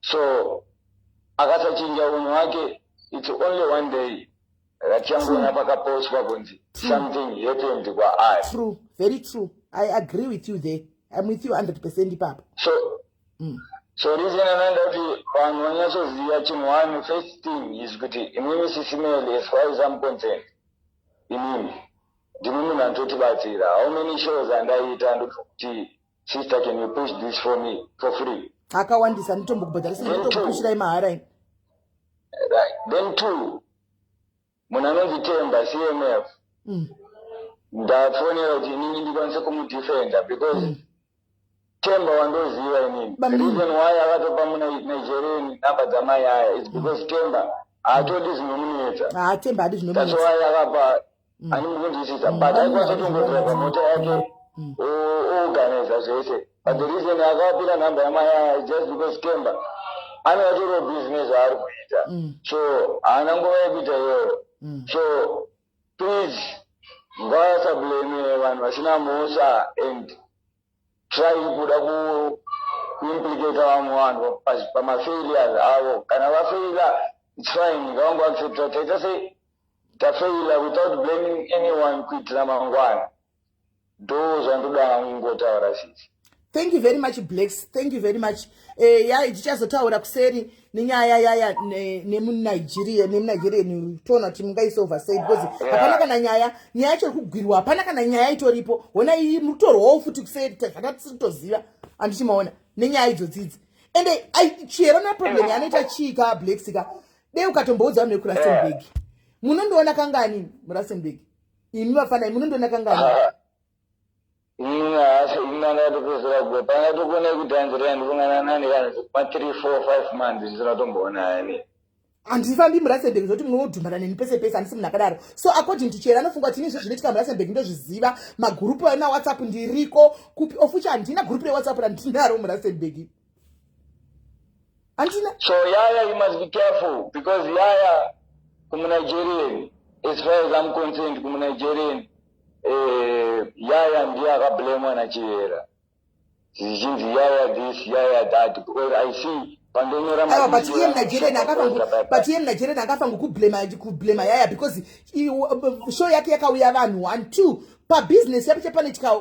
So akasachinja unhu hwake, it's only one day ratichangoona pakapostwa kunzi something happened kwaari. True, very true. I agree with you there. I'm with you 100% ipapo. So so reason anoenda kuti vanhu vanyatsoziva chinhu one, first thing is kuti imimi Sisi Melly, as far as I'm concerned, imimi ndimi munhu anototibatsira. How many shows andaita ndokuti, "Sister, can you push this for me for free?" Akawandisa, nditombokubhadharisa, nditombopushirai mahara ini. Right. Then two, munhu anonzi Temba CMF, ndafonera kuti inini ndikwanise kumudefenda because Temba wandoziva inini. The reason why akatopa muna Nigerian namba dzaMayaya is because Temba haatodi zvinomunetsa. Ah, Temba hadi That's zvinomunetsa. why akapa ani mukunzwisisa, but aikwanisa kutongodriva mota yake, oorganiza zvese, but the reason akapira nhamba yaMayaya is just because Temba anovatoriwo business aari kuita, so haana nguva yekuita iyoyo. So please, ngavasablame vanhu vasina mhosva and try kuda kuimplicata vamwe vanhu pamafailures avo. Kana vafaila, it's fine, ngavangoaccepta, taita sei, tafaila, without blaming anyone, kuitira mangwana. Ndo zvandoda kungotaura, sisi. Thank you very much, Blacks. Thank you very much. Ya, tichazotaura kuseri nenyaya yaya nemuNigeria, nemuNigerian, toona kuti mungaisova sei, because hapana kana nyaya. Nyaya yacho iri kugwirwa, hapana kana nyaya itoripo. Hona iyi mutorwawo futi kuseri, zvakatisiri kutoziva, handichimaona nenyaya idzodzidzi. Ende chero naproblem yaanoita chii ka, Blacks ka? Dei ukatomboudza vanhu vekuRustenburg, munondiona kangani muRustenburg? Imi vafanai, munondiona kangani? Inini haasi, ini angatopedzera kuga pangatokona kudhanzira, ndifungana nani kana ma 3 4 5 months ndisina kutomboona yani. Handifambi muRustenburg zvokuti munodhumana neni pese pese. Handisi munhu akadaro. So according to Chera, anofunga kuti ini izvo zvinoitika muRustenburg ndozviziva, magurupu emaWhatsApp ndiriko kupi ofuchi. Handina gurupu reWhatsApp randinaro muRustenburg, handina. So Yaya, you must be careful because Yaya kumunigerian, as far as I'm concerned, kumunigerian, Yaya ndiye akablemwa naChiyera, zvichinzi Yaya this, Yaya that, because I see pandonyora. Aiwa, but iye muNigerian akafa, but iye muNigerian akafa ngokublema, kublema Yaya, because show yake yakauya vanhu one two. Pabusiness yacho panoitika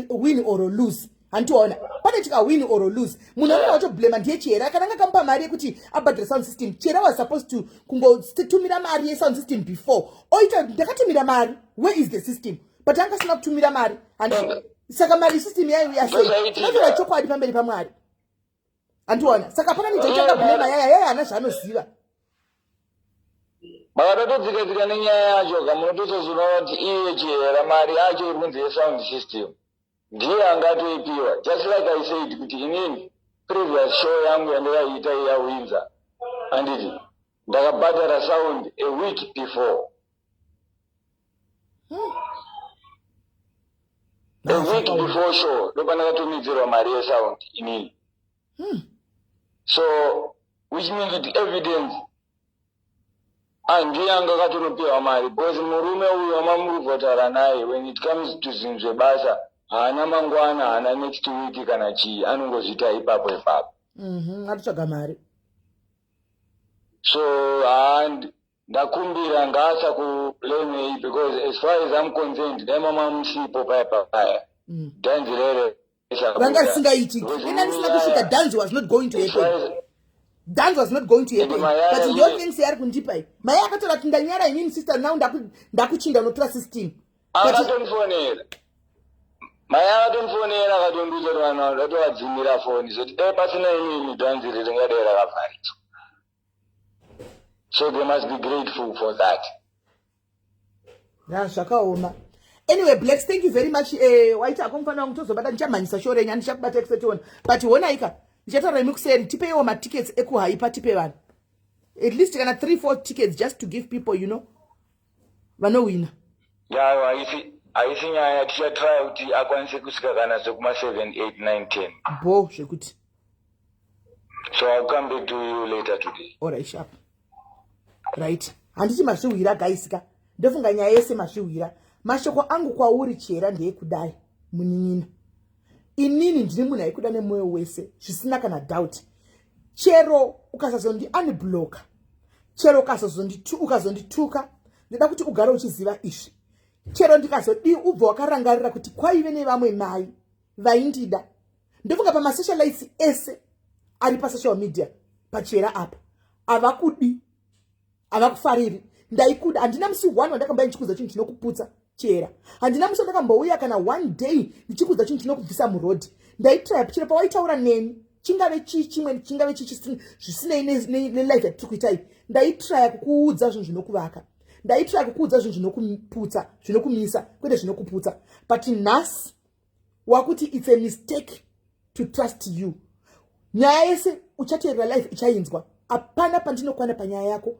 win or lose, handiona panoitika win or lose. Munhu anenge watoblema ndiye Chera. Kana anga kamupa mari yekuti abhadhare sound system, Chera was supposed to kungotumira mari yesound system before oita, "Ndakatumira mari, where is the system?" But anga asina kutumira mari. Handi saka mari system yaiuya sei? Tinotaura chokwadi pamberi paMwari, handiona. Saka pana nijoitanga blema Yaya. Yaya haana zvaanoziva. Makatotodzika-dzika nenyaya yacho ka, munotozoziva kuti iye Chihera mari yacho iri kunzi yesound system ndiye angatoipiwa. Just like I said kuti inini previous show yangu yandakaiita iyawinza, handiti ndakabhadhara sound a week before? A week before show ndopandakatumidzirwa mari yesound inini. So which means kuti evidence andiye anga akatonopiwa mari, because murume uyu wamamuri kuvhotara naye, when it comes to zvinhu zvebasa, haana mangwana, haana next week kana chii, anongozviita ipapo ipapo. Atotsvaga mari. So haa, ndakumbira ngaasakublamei, because as far as I'm concerned, dai mama musipo paya paya, dhanzi rere Ranga risingaitiki. Ina ndisina kusvika, dance was not going to happen, dance was not going to happen. But ndo things yaari kundipa iyi. Mai akatora kuti ndanyara inini, sister, now ndakuchinda unotora system. Akatondifonera mai, akatondifonera akatondiudza kuti vanhu vatovadzimira foni, zoti dai pasina inini dhanzi iri ringadai rakavharidzwa. So they must be grateful for that. Ya, zvakaoma. Anyway, Blacks, thank you very much. Waita ako mufana wangu, tozobata. Ndichamhanyisa show renyu, handichakubata kusetiona, but honaika, ndichataura imi kuseri. Tipeiwo matickets ekuhaipa, tipe vanhu at least kana 3 4 tickets, just to give people vanowina. Yayo haisi nyaya, tichatry kuti akwanise kusvika kana sekuma 7 8 9 10. Bo zvekuti. So I'll come back to you later today. Alright, sharp. Right, handiti mazvihwira, guys ka? Ndofunga nyaya yese mazvihwira. Mashoko angu kwauri, Chera, ndeyekudai: munin'ina, inini ndini munhu aikuda nemwoyo wese, zvisina kana doubt. Chero ukasazondi unblocka, chero ukazondituka, ndoda kuti ugare uchiziva izvi: chero ndikazodii, ubva wakarangarira kuti kwaive nevamwe mai vaindida. Ndofunga pamasocialites ese ari pasocial media pachera apa, havakudi, havakufariri. Ndaikuda. Handina musi one wandakambouya ndichikudza chinhu chinokuputsa, Chera. Handina musi wandakambouya kana one day ndichikudza chinhu chinokubvisa murodhi. Ndaitraya chero pawaitaura neni, chingave chii chimwe, chingave chii, zvisinei nelife yatiri kuita iyi, ndaitraya kukuudza zvinhu zvinokuvaka. Ndaitraya kukuudza zvinhu zvinokuputsa, zvinokumisa, kwete zvinokuputsa. But nhasi wakuti it's a mistake to trust you. Nyaya yese uchateerera life, ichainzwa. Hapana pandinokwana panyaya yako.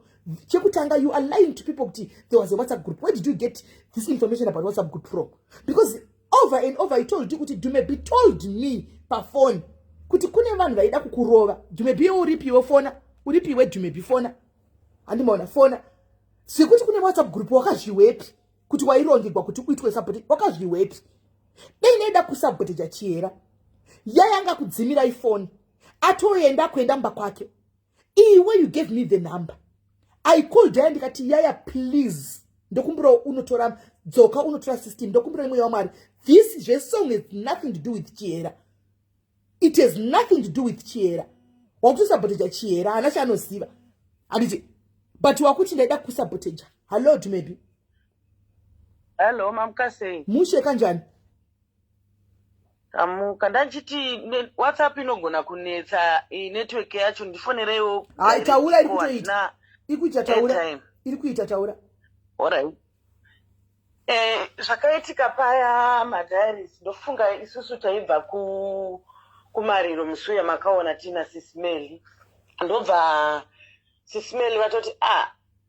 Chekutanga, you are lying to people kuti there was a WhatsApp group. Where did you get this information about WhatsApp group from? Because over and over I told you kuti Dumebi told me pafoni kuti kune vanhu vaida kukurova. Dumebi, uripiwe fona, uripiwe Dumebi fona, handimaona fona sekuti kune WhatsApp group. Wakazviwepi kuti wairongegwa kuti uitwe sabotage? Wakazviwepi? Dei ndaida kusaboteja Chiyera, yayanga kudzimirai foni, atoenda kuenda mumba kwake. Iwe, you gave me the number. I called her, ndikati, "Yaya, please, ndokumbira unotora, dzoka unotora system, ndokumbira imwe waMwari. This zvesong has nothing to do with Chiyera." It has nothing to do with Chihera. Wakutosaboteja Chihera, haana chaanoziva, handiti? But wakuti ndaida kusaboteja. Hallo, Dumebi. Hello, mamukasei? Mushe, kanjani? Tamuka. Ndachiti WhatsApp inogona kunetsa network yacho, ndifonereiwo. Hai, taura, iri kutoita, iri kuita, taura, iri kuita, taura. Alright. Zvakaitika paya, madiaries, ndofunga isusu taibva kumariro musi uya makaona tina Sismeli. Ndobva Sismeli vatoti, "A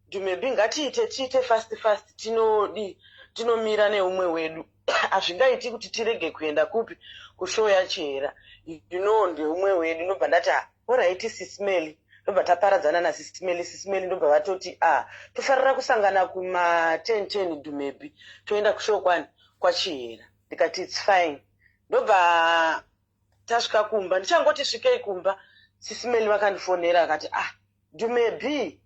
Dumebi, ngatiite tiite fast fast, tinodi tinomira neumwe wedu. Hazvingaiti kuti tirege kuenda kupi, kushow yaChihera, ndeumwe wedu." Ndobva ndati, "Ah, alright, Sismeli." Ndobva taparadzana naSismeli. Sismeli ndobva vatoti, "A tofarira kusangana kuma 10 10, Dumebi, toenda kushow kwani kwaChihera." Ndikati, "It's fine." Ndobva tasvika kumba. Ndichangoti svikei kumba, Sisimeli vakandifonera, akati, "Ah, Dumebi,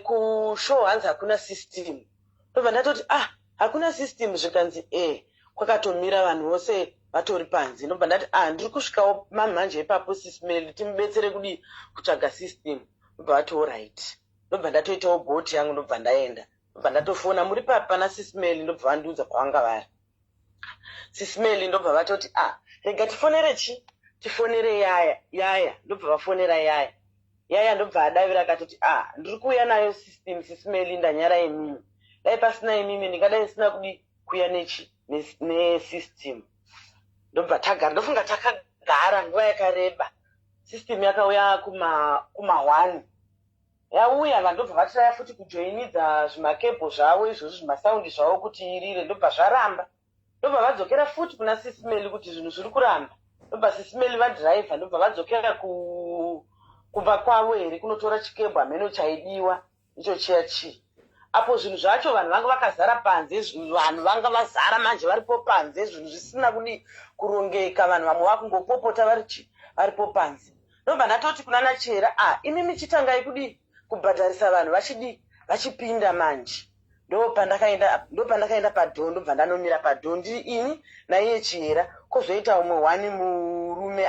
kushow hanzi hakuna system." Ndobva ndatoti, "Ah, hakuna system?" Zvikanzi, "E kwakatomira vanhu vose vatori panze." Ndobva ndati, "Ah, ndiri kusvikawo mamhanje ipapo, Sisimeli, timubetsere kudii kutsvaga system." Ndobva vati, "Alright." Ndobva ndatoitawo Bolt yangu, ndobva ndaenda. Ndobva ndatofona, "Muri papi pana Sisimeli?" Ndobva vandiudza kwavanga vari Sisimeli. Ndobva vatoti, "Ah, rega tifonere chi tifonere Yaya." Yaya ndobva vafonera Yaya. Yaya ndobva adavira, akatoti, "Ah, ndiri kuuya nayo system, Sisimeli, ndanyara imimi. Dai pasina imimi ndingadai ndisina kudi kuuya nechi nesystem." Ndobva tagara, ndofunga takagara nguva yakareba. System yakauya kuma 1. Yauya, vandobva vatiraya futi kujoinidza zvimakebho zvavo izvozvo, zvimasaundi zvavo, kuti irire. Ndobva zvaramba. Ndobva vadzokera futi kuna Sisimeli kuti zvinhu zviri kuramba. Ndobva Sisimeli vadhiraivha, ndobva vadzokera kumba kwavo here kunotora chikebho, hameno chaidiwa icho chiya chii. Apo zvinhu zvacho, vanhu vanga vakazara panze, vanhu vanga vazara manje varipo panze, zvinhu zvisina kudi kurongeka, vanhu vamwe vakungopopota vari chi varipo panze. Ndobva ndatoti kuna naChihera, "A imi michitangai kudii kubhadharisa vanhu vachidii vachipinda manje." Ndopandakaenda padoor, ndobva ndanomira padoor, ndiri ini naiye Chihera, kwozoita umwe one murume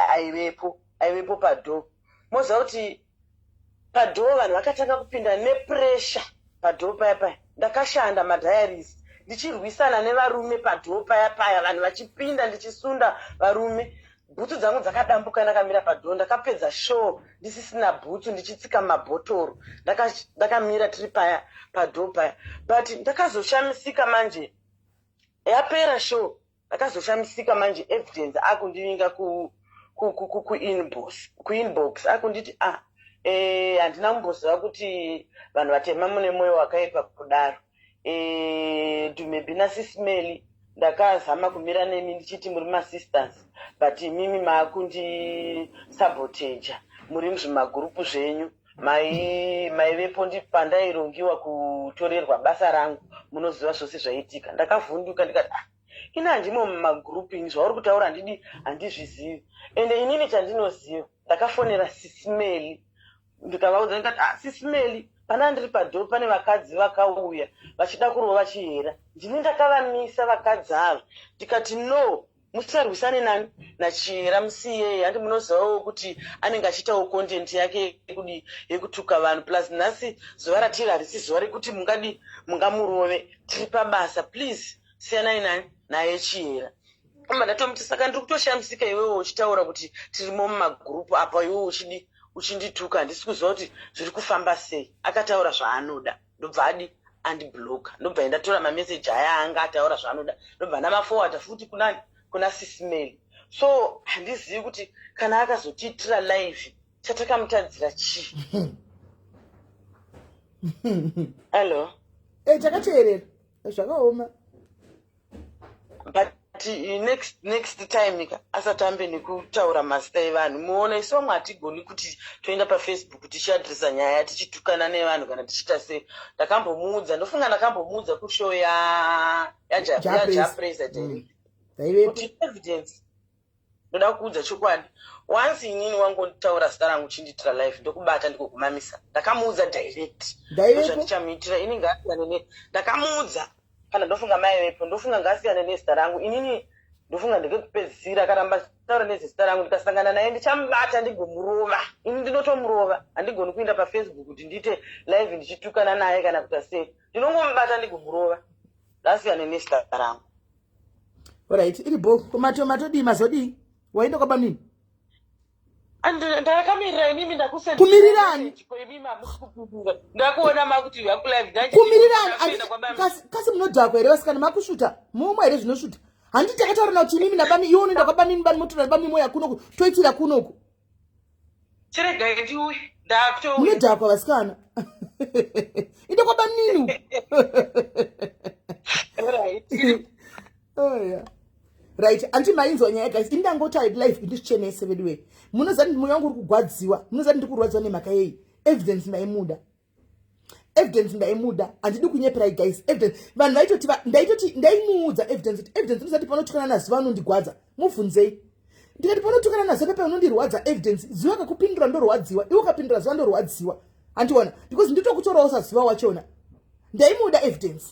aivepo padoor. Moziva kuti padoor vanhu vakatanga kupinda nepressure padoor paya paya. Ndakashanda, madiaries, ndichirwisana nevarume padoor paya paya, vanhu vachipinda, ndichisunda varume. Bhutsu dzangu dzakadambuka ndakamira padoor. Ndakapedza show ndisisina bhutsu, ndichitsika mabhotoro, ndakamira tiri paya padoor paya. But ndakazoshamisika manje yapera show, ndakazoshamisika manje Evidence akundivinga kuinbox, akunditi, "Ah, handina kumboziva kuti vanhu vatema mune mwoyo wakaipa kudaro. Dumebi naSismeli, ndakazama kumira nemi ndichiti muri masisters, but imimi maakundisaboteja muri muzvimagurupu zvenyu. Maivepo pandairongiwa kutorerwa basa rangu, munoziva zvose zvaitika." Ndakavhunduka, ndikati, "Ah, ini handimo mumagurupu, ini zvauri kutaura handidi, handizvizivi." Ende inini chandinoziva, ndakafonera Sisimeli, ndikavaudza, ndikati, "Ah, Sisimeli, pana ndiri padoor pane vakadzi vakauya vachida kurova Chihera. Ndini ndakavamisa vakadzi ava." Ndikati, "No, musarwisane nani naChihera, musiyei. Handi munozivawo kuti anenge achiitawo content yake yekudi yekutuka vanhu? Plus nhasi zuva ratiri harisi zuva rekuti mungadi mungamurove, tiri pabasa. Please, siyanai nani naye Chihera." Amba ndatomuti, "Saka ndiri kutoshamisika iwewe uchitaura kuti tirimo mumagurupu, apa iwewe uchidi uchindituka. Handisi kuziva kuti zviri kufamba sei." Akataura zvaanoda, ndobva adi andibloka. Ndobva ndatora mameseji aya anga ataura zvaanoda, ndobva ndamaforwarda futi kunani, kuna Sisimeli. So handizivi kuti kana akazotiitira live, chatakamutadzira chii? Hallo? E, takateerera, zvakaoma. But next time ka asatambe nekutaura mazita evanhu. Muone, isu vamwe hatigoni kuti toenda paFacebook tichiadresa nyaya, tichitukana nevanhu kana tichiita sei. Ndakambomuudza, ndofunga ndakambomuudza kushow yaJaPresident kuti, "Evidence, ndoda kuudza chokwadi. Once inini wangotaura zita rangu uchindiitira live, ndokubata ndikokumamisa." Ndakamuudza direct zvandichamuitira ini. Ngaasiyane, ndakamuudza kana ndofunga maivepo, ndofunga ngaasiyane nezita rangu. Inini Ndofunga ndekekupedzisira akaramba achitaura nezvezita rangu ndikasangana naye ndichamubata ndigomurova. Ini ndinotomurova, handigoni kuinda paFacebook kuti ndiite live ndichitukana naye kana kuita sei. Ndinongomubata ndigomurova. Ndasiyane nezita rangu. Alright, iri bho. Kumato matodii mazodii? Waenda kwaba nini? Ndakamirira imimi ndakusend. Kumirirani? Imimi hamusi kupindura. Ndakuona makuti you are live. Kumirirani? Kasi kasi munodhakwa here vasikana makushuta? Mumwe here zvinoshuta? Handiti takataura na kuti imimi nabani iwe unoenda kwabani bani motora bani moya kunoku toitira kunoku. Chiregai ndiuye. Ndakutouya. Munodhakwa vasikana. Enda kwabanini. Right. Oh, yeah. Right, anti mainzwa nyaya guys, ini ndangoti I life ndizvichenese veduwe. Munoziva kuti moyo wangu uri kugwadziwa, munoziva kuti ndiri kurwadziwa nemhaka yei? Evidence ndaimuda. Evidence ndaimuda, handidi kunyeperai guys. Evidence vanhu vaitoti ndaitoti ndaimuudza evidence kuti evidence unoziva kuti panotukana nazuva unondigwadza. Mubvunzei. Ndikati panotukana nazuva pepe unondirwadza evidence. Zuva kakupindura ndorwadziwa, iwe ukapindura zuva ndorwadziwa. Handiona because nditokutorawo sazuva wachona. Ndaimuda evidence.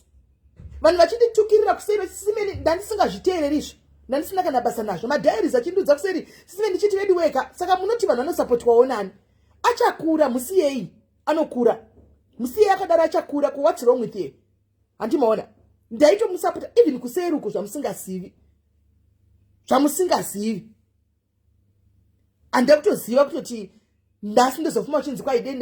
Vanhu vachinditukirira kuseri sisimeni ndandisingazviteereri izvo ndandisina kana basa nazvo madiaries achindiudza kuseri sisimeni ndichiti vedu weka saka munoti vanhu vanosapotwawo nani achakura musiyei anokura musiyei akadaro achakura ko what's wrong with you handimaona ndaitomusapota even kuseri uko zvamusingazivi zvamusingazivi handida kutoziva kutoti ndasi ndozofuma uchinzi kwaide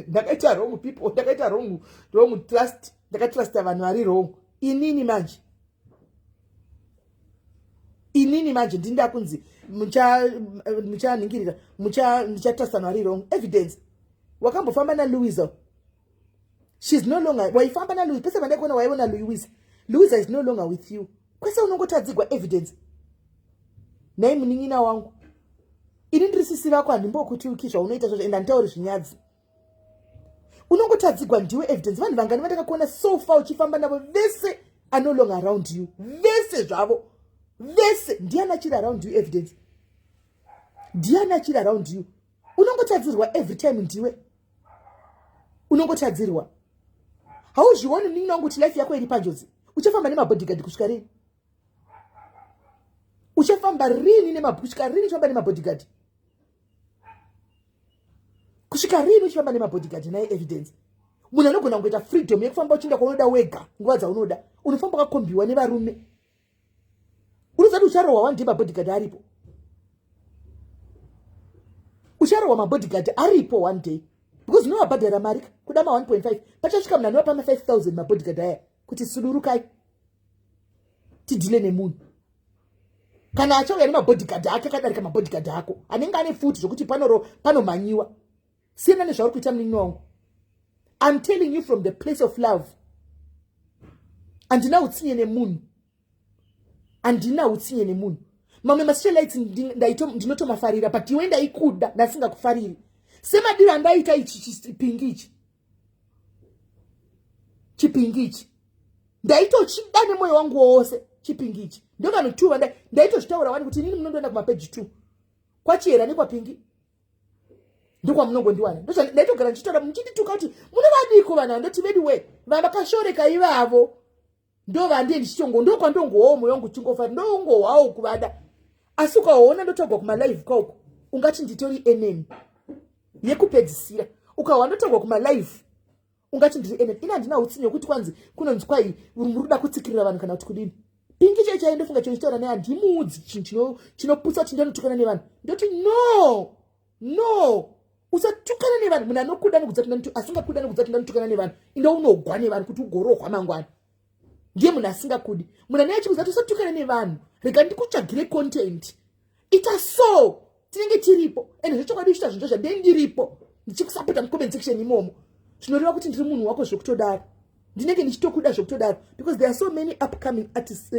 ndakaita wrong people ndakaita wrong wrong trust ndakatrusta vanhu vari wrong inini manje inini manje ndini ndakunzi muchanhingirira muchatrusta vanhu vari wrong evidence wakambofamba nalouisa shes no longer waifamba nalouisa pese vandaikuona waiona louisa louisa is no longer with you kwese unongotadzigwa evidence nhai munin'ina wangu ini ndiri sisi vako handimbokutuki zvaunoita zvozvo and handitauri zvinyadzi unongotadzigwa ndiwe evidence vanhu vangani vandakakuona so far uchifamba navo vese are no longer around you vese zvavo vese ndiani achiri around you evidence ndiani achiri around you unongotadzirwa every time ndiwe unongotadzirwa hauzvioni munin'ina wangu kuti life yako iri panjodzi uchafamba nemabodyguard kusvika rini uchafamba rini kusvika rini uchafamba nemabodyguard kusvika rini uchifamba nemabodyguard naye evidence munhu anogona kungoita freedom yekufamba uchienda kwaunoda wega nguva dzaunoda unofamba wakakombiwa nevarume unoziva kuti ucharohwa one day mabodyguard aripo ucharohwa mabodyguard aripo one day because unovabhadhara mari kuda ma 1.5 pachasvika munhu anovapa ma 5000 mabodyguard aya kuti sudurukai tidhile nemunhu kana achauya nemabodyguard ake akadarika mabodyguard ako anenge ane futi zvokuti panomhanyiwa siyana nezvauri kuita munin'ina wangu I'm telling you from the place of love handina utsinye nemunhu handina utsinye nemunhu mamwe masocialites ndinotomafarira but iwe ndaikuda ndasingakufariri semadiro andaita ichi chipingi ichi chipingi ichi ndaitochida nemwoyo wangu wose chipingi ichi ndovanhu two vanda ndaitozvitaura wani kuti inini munondoenda kumapeji two kwachihera nekwapingi ndokwamunongondiwana ndaitogara ndichitaura muchindituka kuti munovadiko vanhu vandoti vedu we vavakashoreka ivavo ndovandiye ndichitongo ndokwandongowawo moyo wangu uchingofa ndongowawo kuvada asi ukaona ndotogwa kumalive kauko ungati nditori enemy yekupedzisira ukawa ndotogwa kumalive ungati ndiri enemy ini handina utsinye wekuti kwanzi kunonzi kwai muri kuda kutsikirira vanhu kana kuti kudini pingi chai chai ndofunga chino chitaura naye handimuudzi chinhu chinoputsa kuti ndanotukana nevanhu ndoti no no usatukana nevanhu munhu anokuda nokudza kuti asingakuda nokudza kuti ndanotukana nevanhu inda unogwa nevanhu kuti ugorohwa mangwana ndiye munhu asingakudi munhu anenge achikuudza kuti usatukana nevanhu rega ndikutsvagire content ita so tinenge tiripo and zvechokwadi uchiita zvinhu zvacho ndee ndiripo ndichikusapota mucomment section imomo zvinoreva kuti ndiri munhu wako zvekutodaro ndinenge ndichitokuda zvekutodaro because there are so many upcoming artists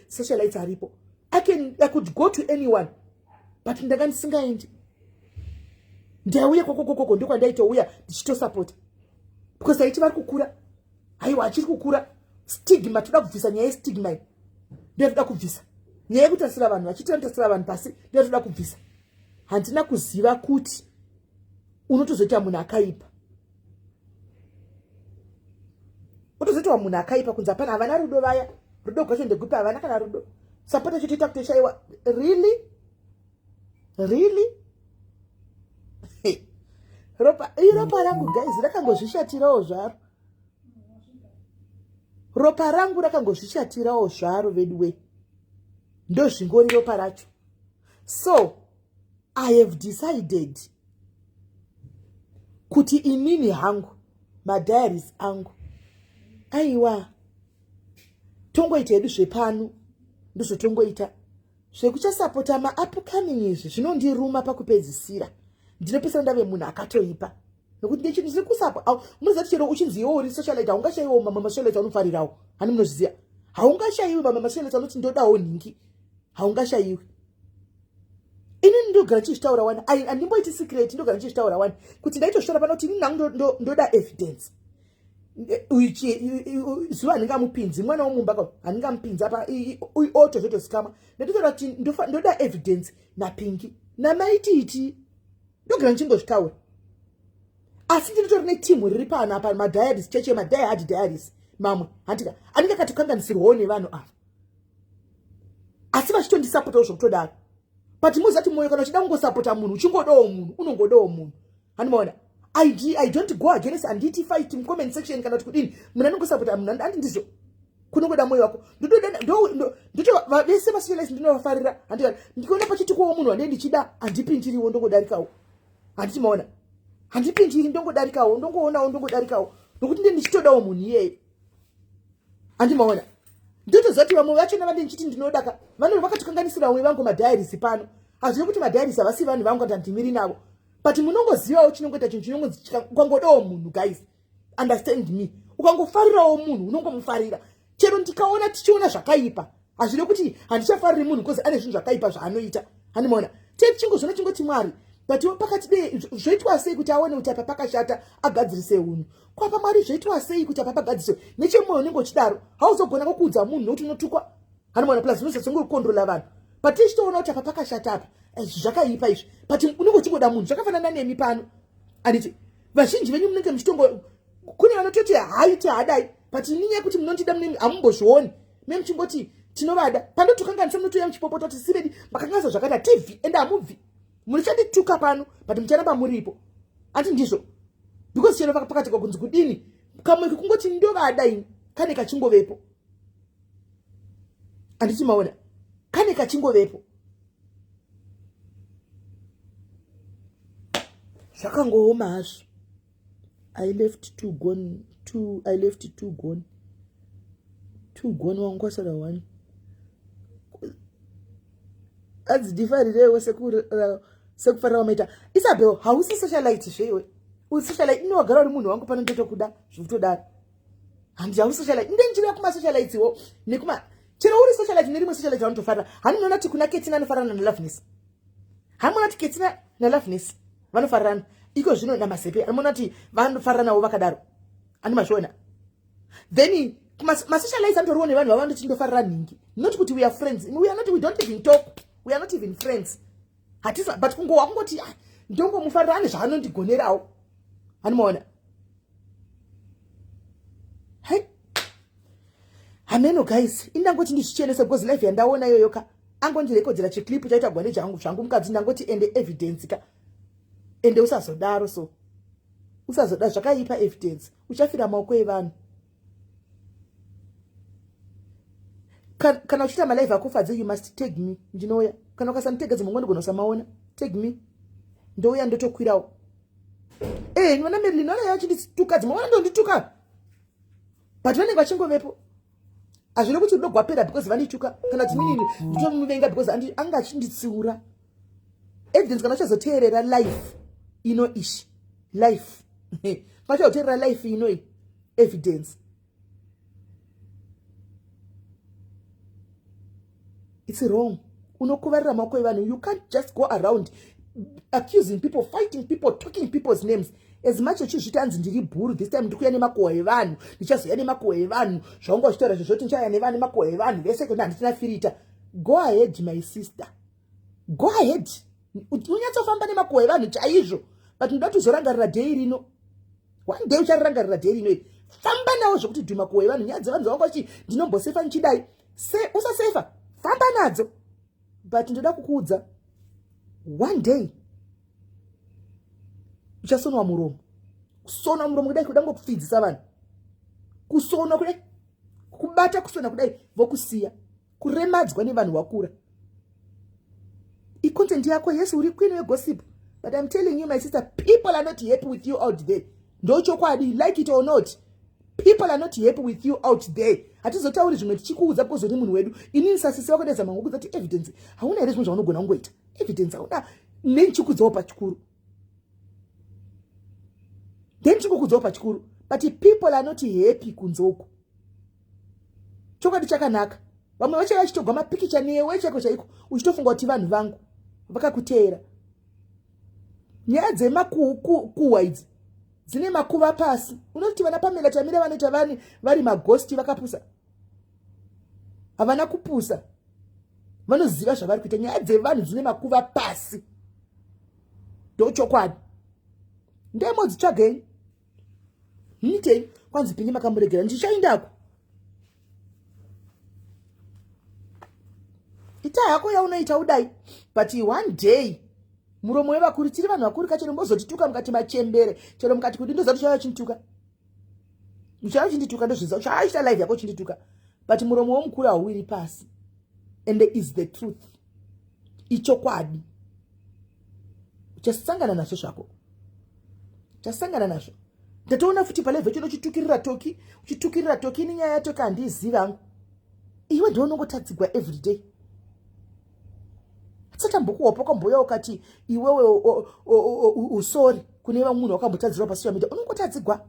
socialites aripo I, can, i could go to anyone but ndanga ndisingaendi ndauya kokokokoko ndokwandaitouya ndichitosapota because aiti vari kukura haiwa achiri kukura stigma toda kubvisa nyaya yestigma iyi ndoyatoda kubvisa nyaya yekutarisira vanhu vachiti vanotarisira vanhu pasi ndoyatoda kubvisa handina kuziva kuti unotozoita munhu akaipa utozoitwa munhu akaipa kunzi hapana havana rudo vaya Rudo gwacho ndekupi? Havana kana rudo. Support yacho toita kutoshaiwa. Really? Really? Ropa, iropa rangu guys rakangozvishatirawo zvaro. Ropa rangu rakangozvishatirawo zvaro veduwe. Ndozvingori ropa racho. So, I have decided kuti inini hangu madiaries angu aiwa tongoita hedu zvepano ndozvotongoita zvekuchasapota maupcoming izvi zvinondiruma pakupedzisira ndinopesana ndave munhu akatoipa nokuti ndechinhu ndiri kusapo munoziva kuti chero uchinzi iwe uri socialite haungashaiwo mamwe masocialite anofarirawo hani munozviziva haungashaiwi mamwe masocialite anoti ndodawo nhingi haungashaiwi inini ndogara ndichizvitaura wani handimboiti secret ndogara ndichizvitaura wani kuti ndaitozvitaura pano kuti inini nangu ndoda evidence zuva handingamupinzi mwana womumba ka handingamupinzi apa oto zvotozikamwa ndatotaura kuti ndoda evidence napingi namaititi ndogara ndichingozvitaura asi ndinotori netimu riri pano apa madiaries cheche madiehard diaries mamwe handika anenge akatokanganisirwawo nevanhu ava asi vachitondisapota zvokutodaro but muzati mwoyo kana uchida kungosapota munhu uchingodawo munhu unongodawo munhu handimaona I don't go against handiti fight mucomment section kana kuti kudini munhu anongosapota munhu andi ndizvo kunongoda mwoyo wako ndoto vese vasocialite ndinovafarira handika ndikaona pachitikowo munhu wandee ndichida handipindiriwo ndongodarikawo handiti maona handipindiri ndongodarikawo ndongoonawo ndongodarikawo nokuti nde ndichitodawo munhu iyeye handimaona ndotoziva kuti vamwe vachona vande ndichiti ndinoda ka vanenge vakatikanganisira vamwe vangu madiaries pano hazvino kuti madiaries havasi vanhu vangu kana ndimiri navo but munongozivawo chinongoita chinhu chinongonzi ukangodawo munhu guys understand me ukangofarirawo munhu unongomufarira chero ndikaona tichiona zvakaipa hazvino kuti handichafariri munhu bcause ane zvinhu zvakaipa zvaanoita handimaona te tichingozviona chingoti mwari but pakati dei zvoitwa sei kuti aone kuti apa pakashata agadzirise unhu kwapa mwari zvoitwa sei kuti apa pagadziriswe nechemwoyo unenge uchidaro hauzogona kukuudza munhu nokuti unotukwa handimaona plus unosasongokondrola vanhu but tichitoona kuti apa pakashata apa izvi zvakaipa izvi but unenge uchingoda munhu zvakafanana nemi pano anditi vazhinji venyu munenge muchitongo kune vanototi haiti hadai but ini nyaya yekuti munondida mune hamumbozvioni me muchingoti tinovada panotokanganisa munotouya muchipopota kuti sivedi makanganisa zvakati hatibvi ende hamubvi munichandituka pano but mucharamba muripo ati ndizvo because chero pakati kwakunzi kudini kamwe kekungoti ndovada ini kane kachingovepo handiti maona kane kachingovepo zvakangooma hazvo i left two gone two i left two gone two gone wangu kwasara one adzidifarirewo sekufarira wamaita isabel hausi socialite zveiwe usocialite inowagara uri munhu wangu pano ndotokuda zvekutodaro handi hausi socialite ndenjira kumasocialiteswo nekuma chero uri socialite nerimwe socialite vanotofarira hani munoona kuti kuna ketina anofarana naloveness hani munoona kuti ketina naloveness vanofarirana iko zvino namazepe anomuona kuti vanofariranawo vakadaro ani mazviona then masocialites anotoriwo nevanhu vava ndoti ndofarira nhingi not kuti we are friends we are not we don't even talk we are not even friends hatisa but kungowa kungoti ah, ndongomufarira ane zvaanondigonerawo anomaona hai hameno guys indangoti ndizvichenese because life yandaona iyoyo ka angondirekodhera chiclip chaita gwane changu zvangu mukadzi ndangoti ende evidence ka ende usazodaro so usazoda zvakaipa evidence uchafira maoko evanhu kana uchiita malive ako fadze you must tag me ndinouya kana ukasanditega dzimwe nguva ndigona usamaona tag me ndouya ndotokwirawo e eh, vana merlin vana vachindituka dzimwe vana ndondituka but vanenge vachingovepo hazvina kuti rudo gwapera because vandituka kana kuti minini nditomuvenga because anga achinditsiura evidence kana uchazoteerera life ino ishi life pachazoteerera life ino evidence it's wrong unokuvarira maoko evanhu you can't just go around accusing people fighting people talking people's names as much uchizviti anzi ndiri bhuru this time ndikuya nemakuhwa evanhu ndichazouya nemakuhwa evanhu zvaunga uchitaura zvezvoti ndichauya nevanhu nemakuhwa evanhu vese kuti handitina firita go ahead my sister go ahead unyatsofamba nemakuhwa evanhu chaizvo but ndoda kuti uzorangarira day rino one day ucharirangarira day rino iri Famba nawo zvekuti dhuma kuwe vanhu nyaya dzevanhu dzavanga vachi ndinombosefa ndichidai. Se usasefa, famba nadzo. But ndoda kukuudza one day uchasonwa muromo. Kusonwa muromo kudai kuda ngokupfidzisa vanhu. Kusonwa kudai kubata kusona kudai vokusiya. Kuremadzwa nevanhu wakura. Icontent yako, yes, uri queen wegossip, but I'm telling you my sister, people are not happy with you out there. Ndochokwadi, like it or not, people are not happy with you out there. Hatizotauri zvimwe tichikuudza because uri munhu wedu. Inini sasisi vako ndezama kukuudza kuti evidence hauna here zvimwe zvaunogona kungoita. Evidence hauna, nendichikudzawo pachikuru. Then ndichikukudzawo pachikuru, but people are not happy kunze uko. Chokwadi chakanaka, vamwe vachaiva vachitogwa mapikicha newe chaiko chaiko, uchitofunga kuti vanhu vangu vakakuteera. Nyaya dzemakuhwa idzi dzine makuva pasi. Unoti vana Pamela Tamira vanoita vani vari magosti vakapusa? Havana kupusa, vanoziva zvavari kuita. Nyaya dzevanhu dzine makuva pasi, ndochokwadi. Ndemo dzitsvagei muitei kwanzi pinge makamuregera ndichaindako. Ita hako yaunoita udai, but one day muromo wevakuru, tiri vanhu vakuru kachero mbozotituka mukati machembere, chero mukati kudi ndoziva kuti chauya chindituka, uchauya chindituka, ndozviziva uchaita live yako chindituka, but muromo womukuru hauwiri pasi, and is the truth, ichokwadi. Uchasangana nazvo zvako, uchasangana nazvo. Ndatoona futi palevhe chino uchitukirira Toki, uchitukirira Toki. Ini nyaya yaToki handiizivi hangu. Iwe ndiwe unongotadzigwa everyday. Hatisati kwamboya ukati iwewe usori kune vamwe munhu wakambotadzirwa pasocial media, unongotadzigwa.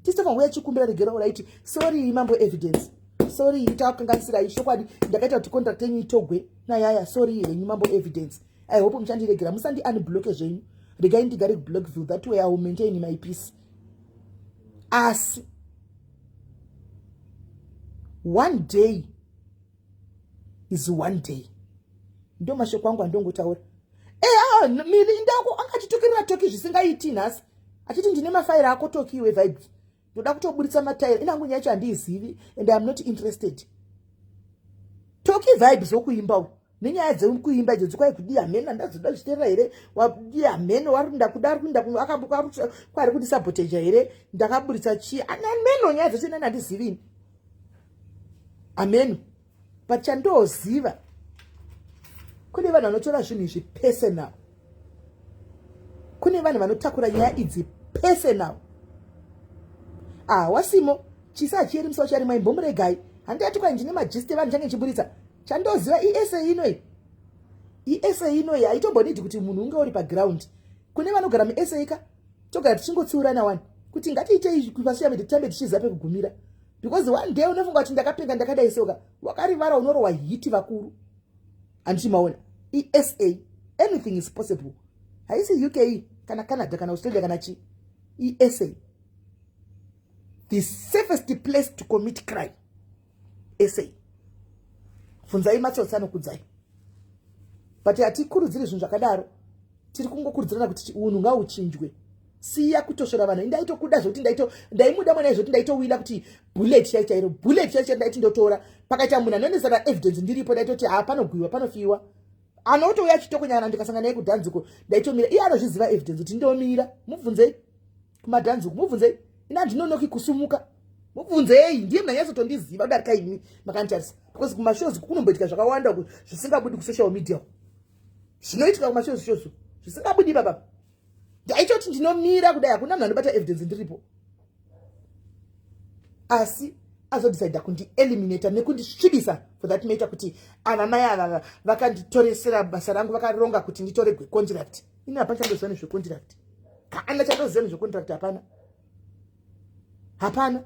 Tisitofanguya chikumbira regero raiti sorry mambo evidence, sorry takanganisirai, chokwadi ndakaita kuti contract yenyu itogwe nayaya, sorry henyu mambo evidence, I hope muchandiregera, musandi unblock zvenyu, regai ndigare kublockville, that way I will maintain my peace. Asi one day is one day, ndo mashoko angu andongotaura. Mili indako anga achitukirira Toki zvisingaiti nhasi, achiti ndine mafaira ako Toki, iwe vibes, ndoda kutoburitsa mataira. Inangu nyaya yacho handiizivi and I am not interested. Toki vibes wokuimba uyu nenyaya dzekuimba idzo dzikwai kudii hameno, handazoda zvichiterera here, wadii hameno, warikuinda kuda arikuinda kwari kundisaboteja here, ndakaburitsa chii hameno, nyaya dzacho inani handizivi ini hameno. But chandoziva, kune vanhu vanotora zvinhu izvi personal, kune vanhu vanotakura nyaya idzi personal. Ah, wasimo chisa hachieri musi wacho arimwa, imbomuregai. Handiyati kwai ndine magist evanhu change ndichiburitsa. Chandoziva, esa inoi, esa inoi haitombonidi kuti munhu unge uri paground. Kune vanogara musa ka, togara tichingotsiurana wani kuti ngatiitei pasocial media, titambe tichiziva pekugumira, because one day unofunga kuti ndakapenga ndakadai soka, wakarivara unorohwa hiti vakuru. Handiti maona esa anything is possible? Haisi UK kana Canada kana Australia kana chi, esa the safest place to commit crime. Esa bvunzai matsotsi anokudzai, but hatikurudziri zvinhu zvakadaro. Tiri kungokurudzirana kuti unhu ngauchinjwe. Siya kutosvora vanhu. Ndaitokuda zvekuti ndaito ndaimuda mwana zvekuti ndaitowila kuti bullet chai chairo, bullet chai chairo ndaiti ndotora. Pakaita munhu anoendesana evidence ndiripo, ndaitoti ha, panogwiwa, panofiwa. Anotouya achitokonyana, ndikasangana naye kudhanzuko ndaitomira. Iye anozviziva evidence kuti ndomira. Mubvunzei kumadhanzuko, mubvunzei. Ina handinonoki kusumuka, mubvunzei. Ndiye munhu anyatsotondiziva kudarika imi makanditarisa, because kumashows kunomboitika zvakawanda zvisingabudi kusocial media. Zvinoitika kumashows shows zvisingabudi baba. Ndaitoti ndinomira kudai, hakuna munhu anobata evidence ndiripo, asi azodecida kundieliminata nekundisvibisa for that matter, kuti ava mai ava vakanditoresera basa rangu, vakaronga kuti nditoregwe contract. Ini hapana chandoziva nezvecontract, kana chandoziva nezvecontract hapana, hapana.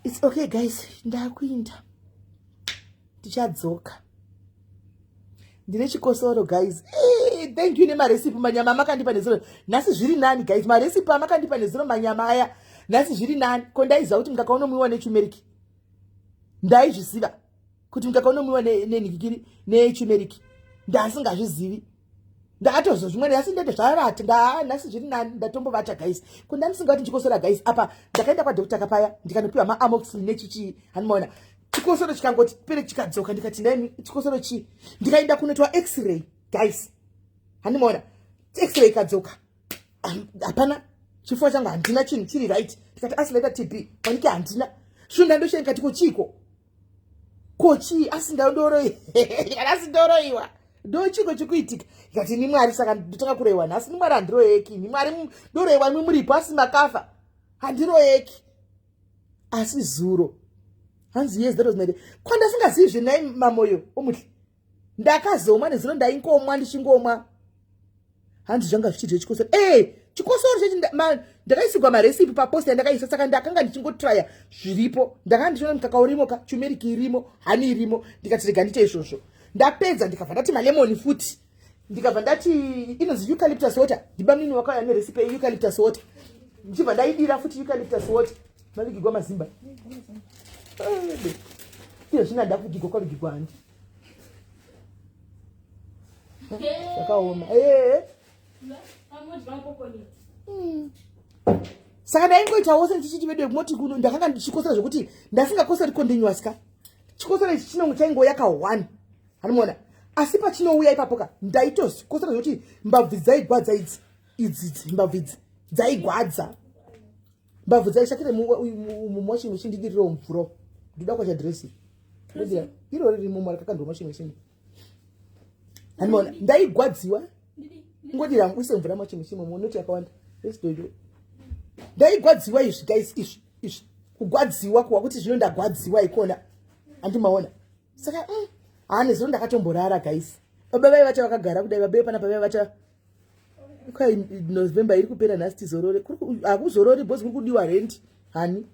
It's okay guys, ndakuinda, tichadzoka. Ndine chikosoro guys. Hey, thank you nemarecipe, manyama amakandipa nezuro nhasi zviri nani guys. Marecipe amakandipa nezuro, manyama aya nhasi zviri nani. Ko ndaiziva kuti mukaka unomwiwa neturmeric, ndaizviziva kuti mukaka unomwiwa nenhikikiri neturmeric. Ndasingazvizivi, ndakatozozvimwene asi ndete zvavati ndanhasi zviri nani, ndatombovata guys. Ko ndandisingati ndichikosora guys. Apa ndakaenda kwadokta kapaya, ndikanopiwa maamoxil nechichii, handimaona chikosoro chikangoti pere chikadzoka. Ndikati ndai chikosoro chii? Ndikaenda kunoitwa x-ray guys, handimaona x-ray ikadzoka, hapana chifuva changu, handina chinhu, chiri right. Ndikati asi ndaita TB wanike handina zvino ndandoshe. Ndikati kochiiko, kochii? Asi ndandoroiwa, asi ndoroiwa, ndochiko chikuitika? Ndikati ni Mwari, saka ndotanga kuroiwa nhasi? Ni Mwari, handiroyeki. Ni Mwari, ndoroiwa imi muripo, asi makafa, handiroyeki. Asi zuro hanzi yes, that was my day. Kwandasingazivi zvenai mamoyo omuti ndakazomwa nezuro, ndaingomwa ndichingomwa, hanzi zvanga zvichidye chikosoro. E chikosoro chechi ndakaisigwa marecipe papost yandakaisa, saka ndakanga ndichingotraya zviripo. Ndakanga ndichiona mukaka urimo ka, turmeric irimo, honey irimo. Ndikati rega ndiite izvozvo. Ndapedza ndikabva ndati malemoni futi, ndikabva ndati inonzi eucalyptus water. Ndibamnini wakauya nerecipe yeeucalyptus water, ndichibva ndaidira futi eucalyptus water. Mavigigwa mazimba iyo zvino handa kuvigigwa, kwavigigwa handi zvakaoma. Ee, saka ndaingoita wose ndichiti vedu moti kuno ndakanga ndichikosora zvekuti ndasingakosori continuous ka. Chikosoro ichi chinongo chaingouya ka one, handimuona, asi pachinouya ipapo ka ndaitozikosora zvekuti mbabvu dzaigwadza idzi idzidzi, mbabvu idzi dzaigwadza, mbabvu dzaishakire muwashing machine. Ndidirirewo mvura, ndoda kwacha dresi iro ririmo rakakandwa washing machine, handimaona ndaigwadziwa. Ngodira uise mvura muwashing machine momo, noti yakawanda esidodo. Ndaigwadziwa izvi guys, izvi izvi kugwadziwa kuwa kuti zvino ndagwadziwa ikona, handimaona. Saka haa, nezuro ndakatomborara guys. Baba vai vacha vakagara kudai, baba panapa vai vacha kwai November iri kupera nhasi, tizorore. Hakuzorori because kuri kudiwa rent hani.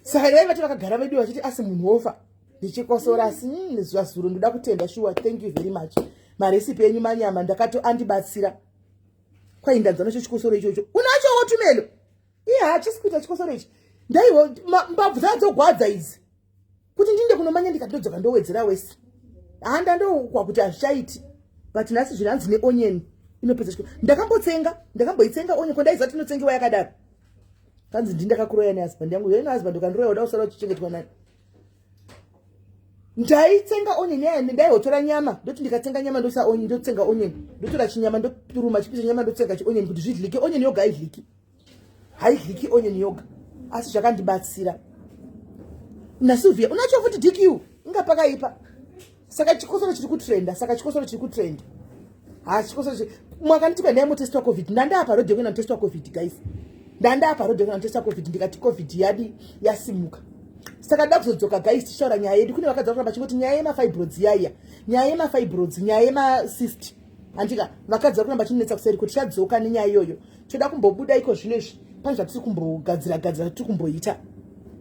Saka dai vati vakagara vedu vachiti asi munhu wofa ndichikosora. Asi zuva zuro ndoda kutenda shuwa, thank you very much. Marecipe enyu manyama, ndakato andibatsira. Kwaindanzwa nacho chikosoro ichocho, unachowo tumelo iye hachisi kuita chikosoro ichi. Ndaiwo mbabvu dzadzogwadza idzi kuti ndinde kunomanya, ndikati ndodzoka ndowedzera wese, handa ndokwa kuti hazvichaiti. But nhasi zvinanzi neonion inopedza chikoro. Ndakambotsenga, ndakamboitsenga onion, kwandaiziva kuti inotsengewa yakadaro. Kanzi ndi ndakakuroya nehusband yangu ino husband ukandiroya uda kusara uchichengetwa nani? Ndaitsenga onion yaya, ndaihotora nyama, ndoti ndikatsenga nyama ndoisa onion, ndotsenga onion, ndotora chinyama, ndoruma chipisa nyama, ndotsenga chionion kuti zvidlike. Onion yoga haidliki, haidliki onion yoga, asi zvakandibatsira. NaSylvia unacho futi DQ inga pakaipa. Saka chikosoro chiri kutrenda, saka chikosoro chiri kutrenda. Ha, chikosoro mwakanditi kwendai mutestwa COVID. Ndandapa rodhi yekuenda mutestwa COVID guys, ndandapa rodhi yekuenda mutestwa COVID. Ndikati COVID yadi yasimuka, saka nda kuzodzoka guys tichitaura nyaya yedu. Kune vakadzi vakuramba chingoti nyaya yemafibroids yaiya, nyaya yemafibroids, nyaya yemacyst, handika vakadzi vari kuramba chinetsa kuseri kuti tichadzoka nenyaya iyoyo. Toda kumbobuda iko zvino izvi, pane zvatiri kumbogadzira gadzira, tiri kumboita.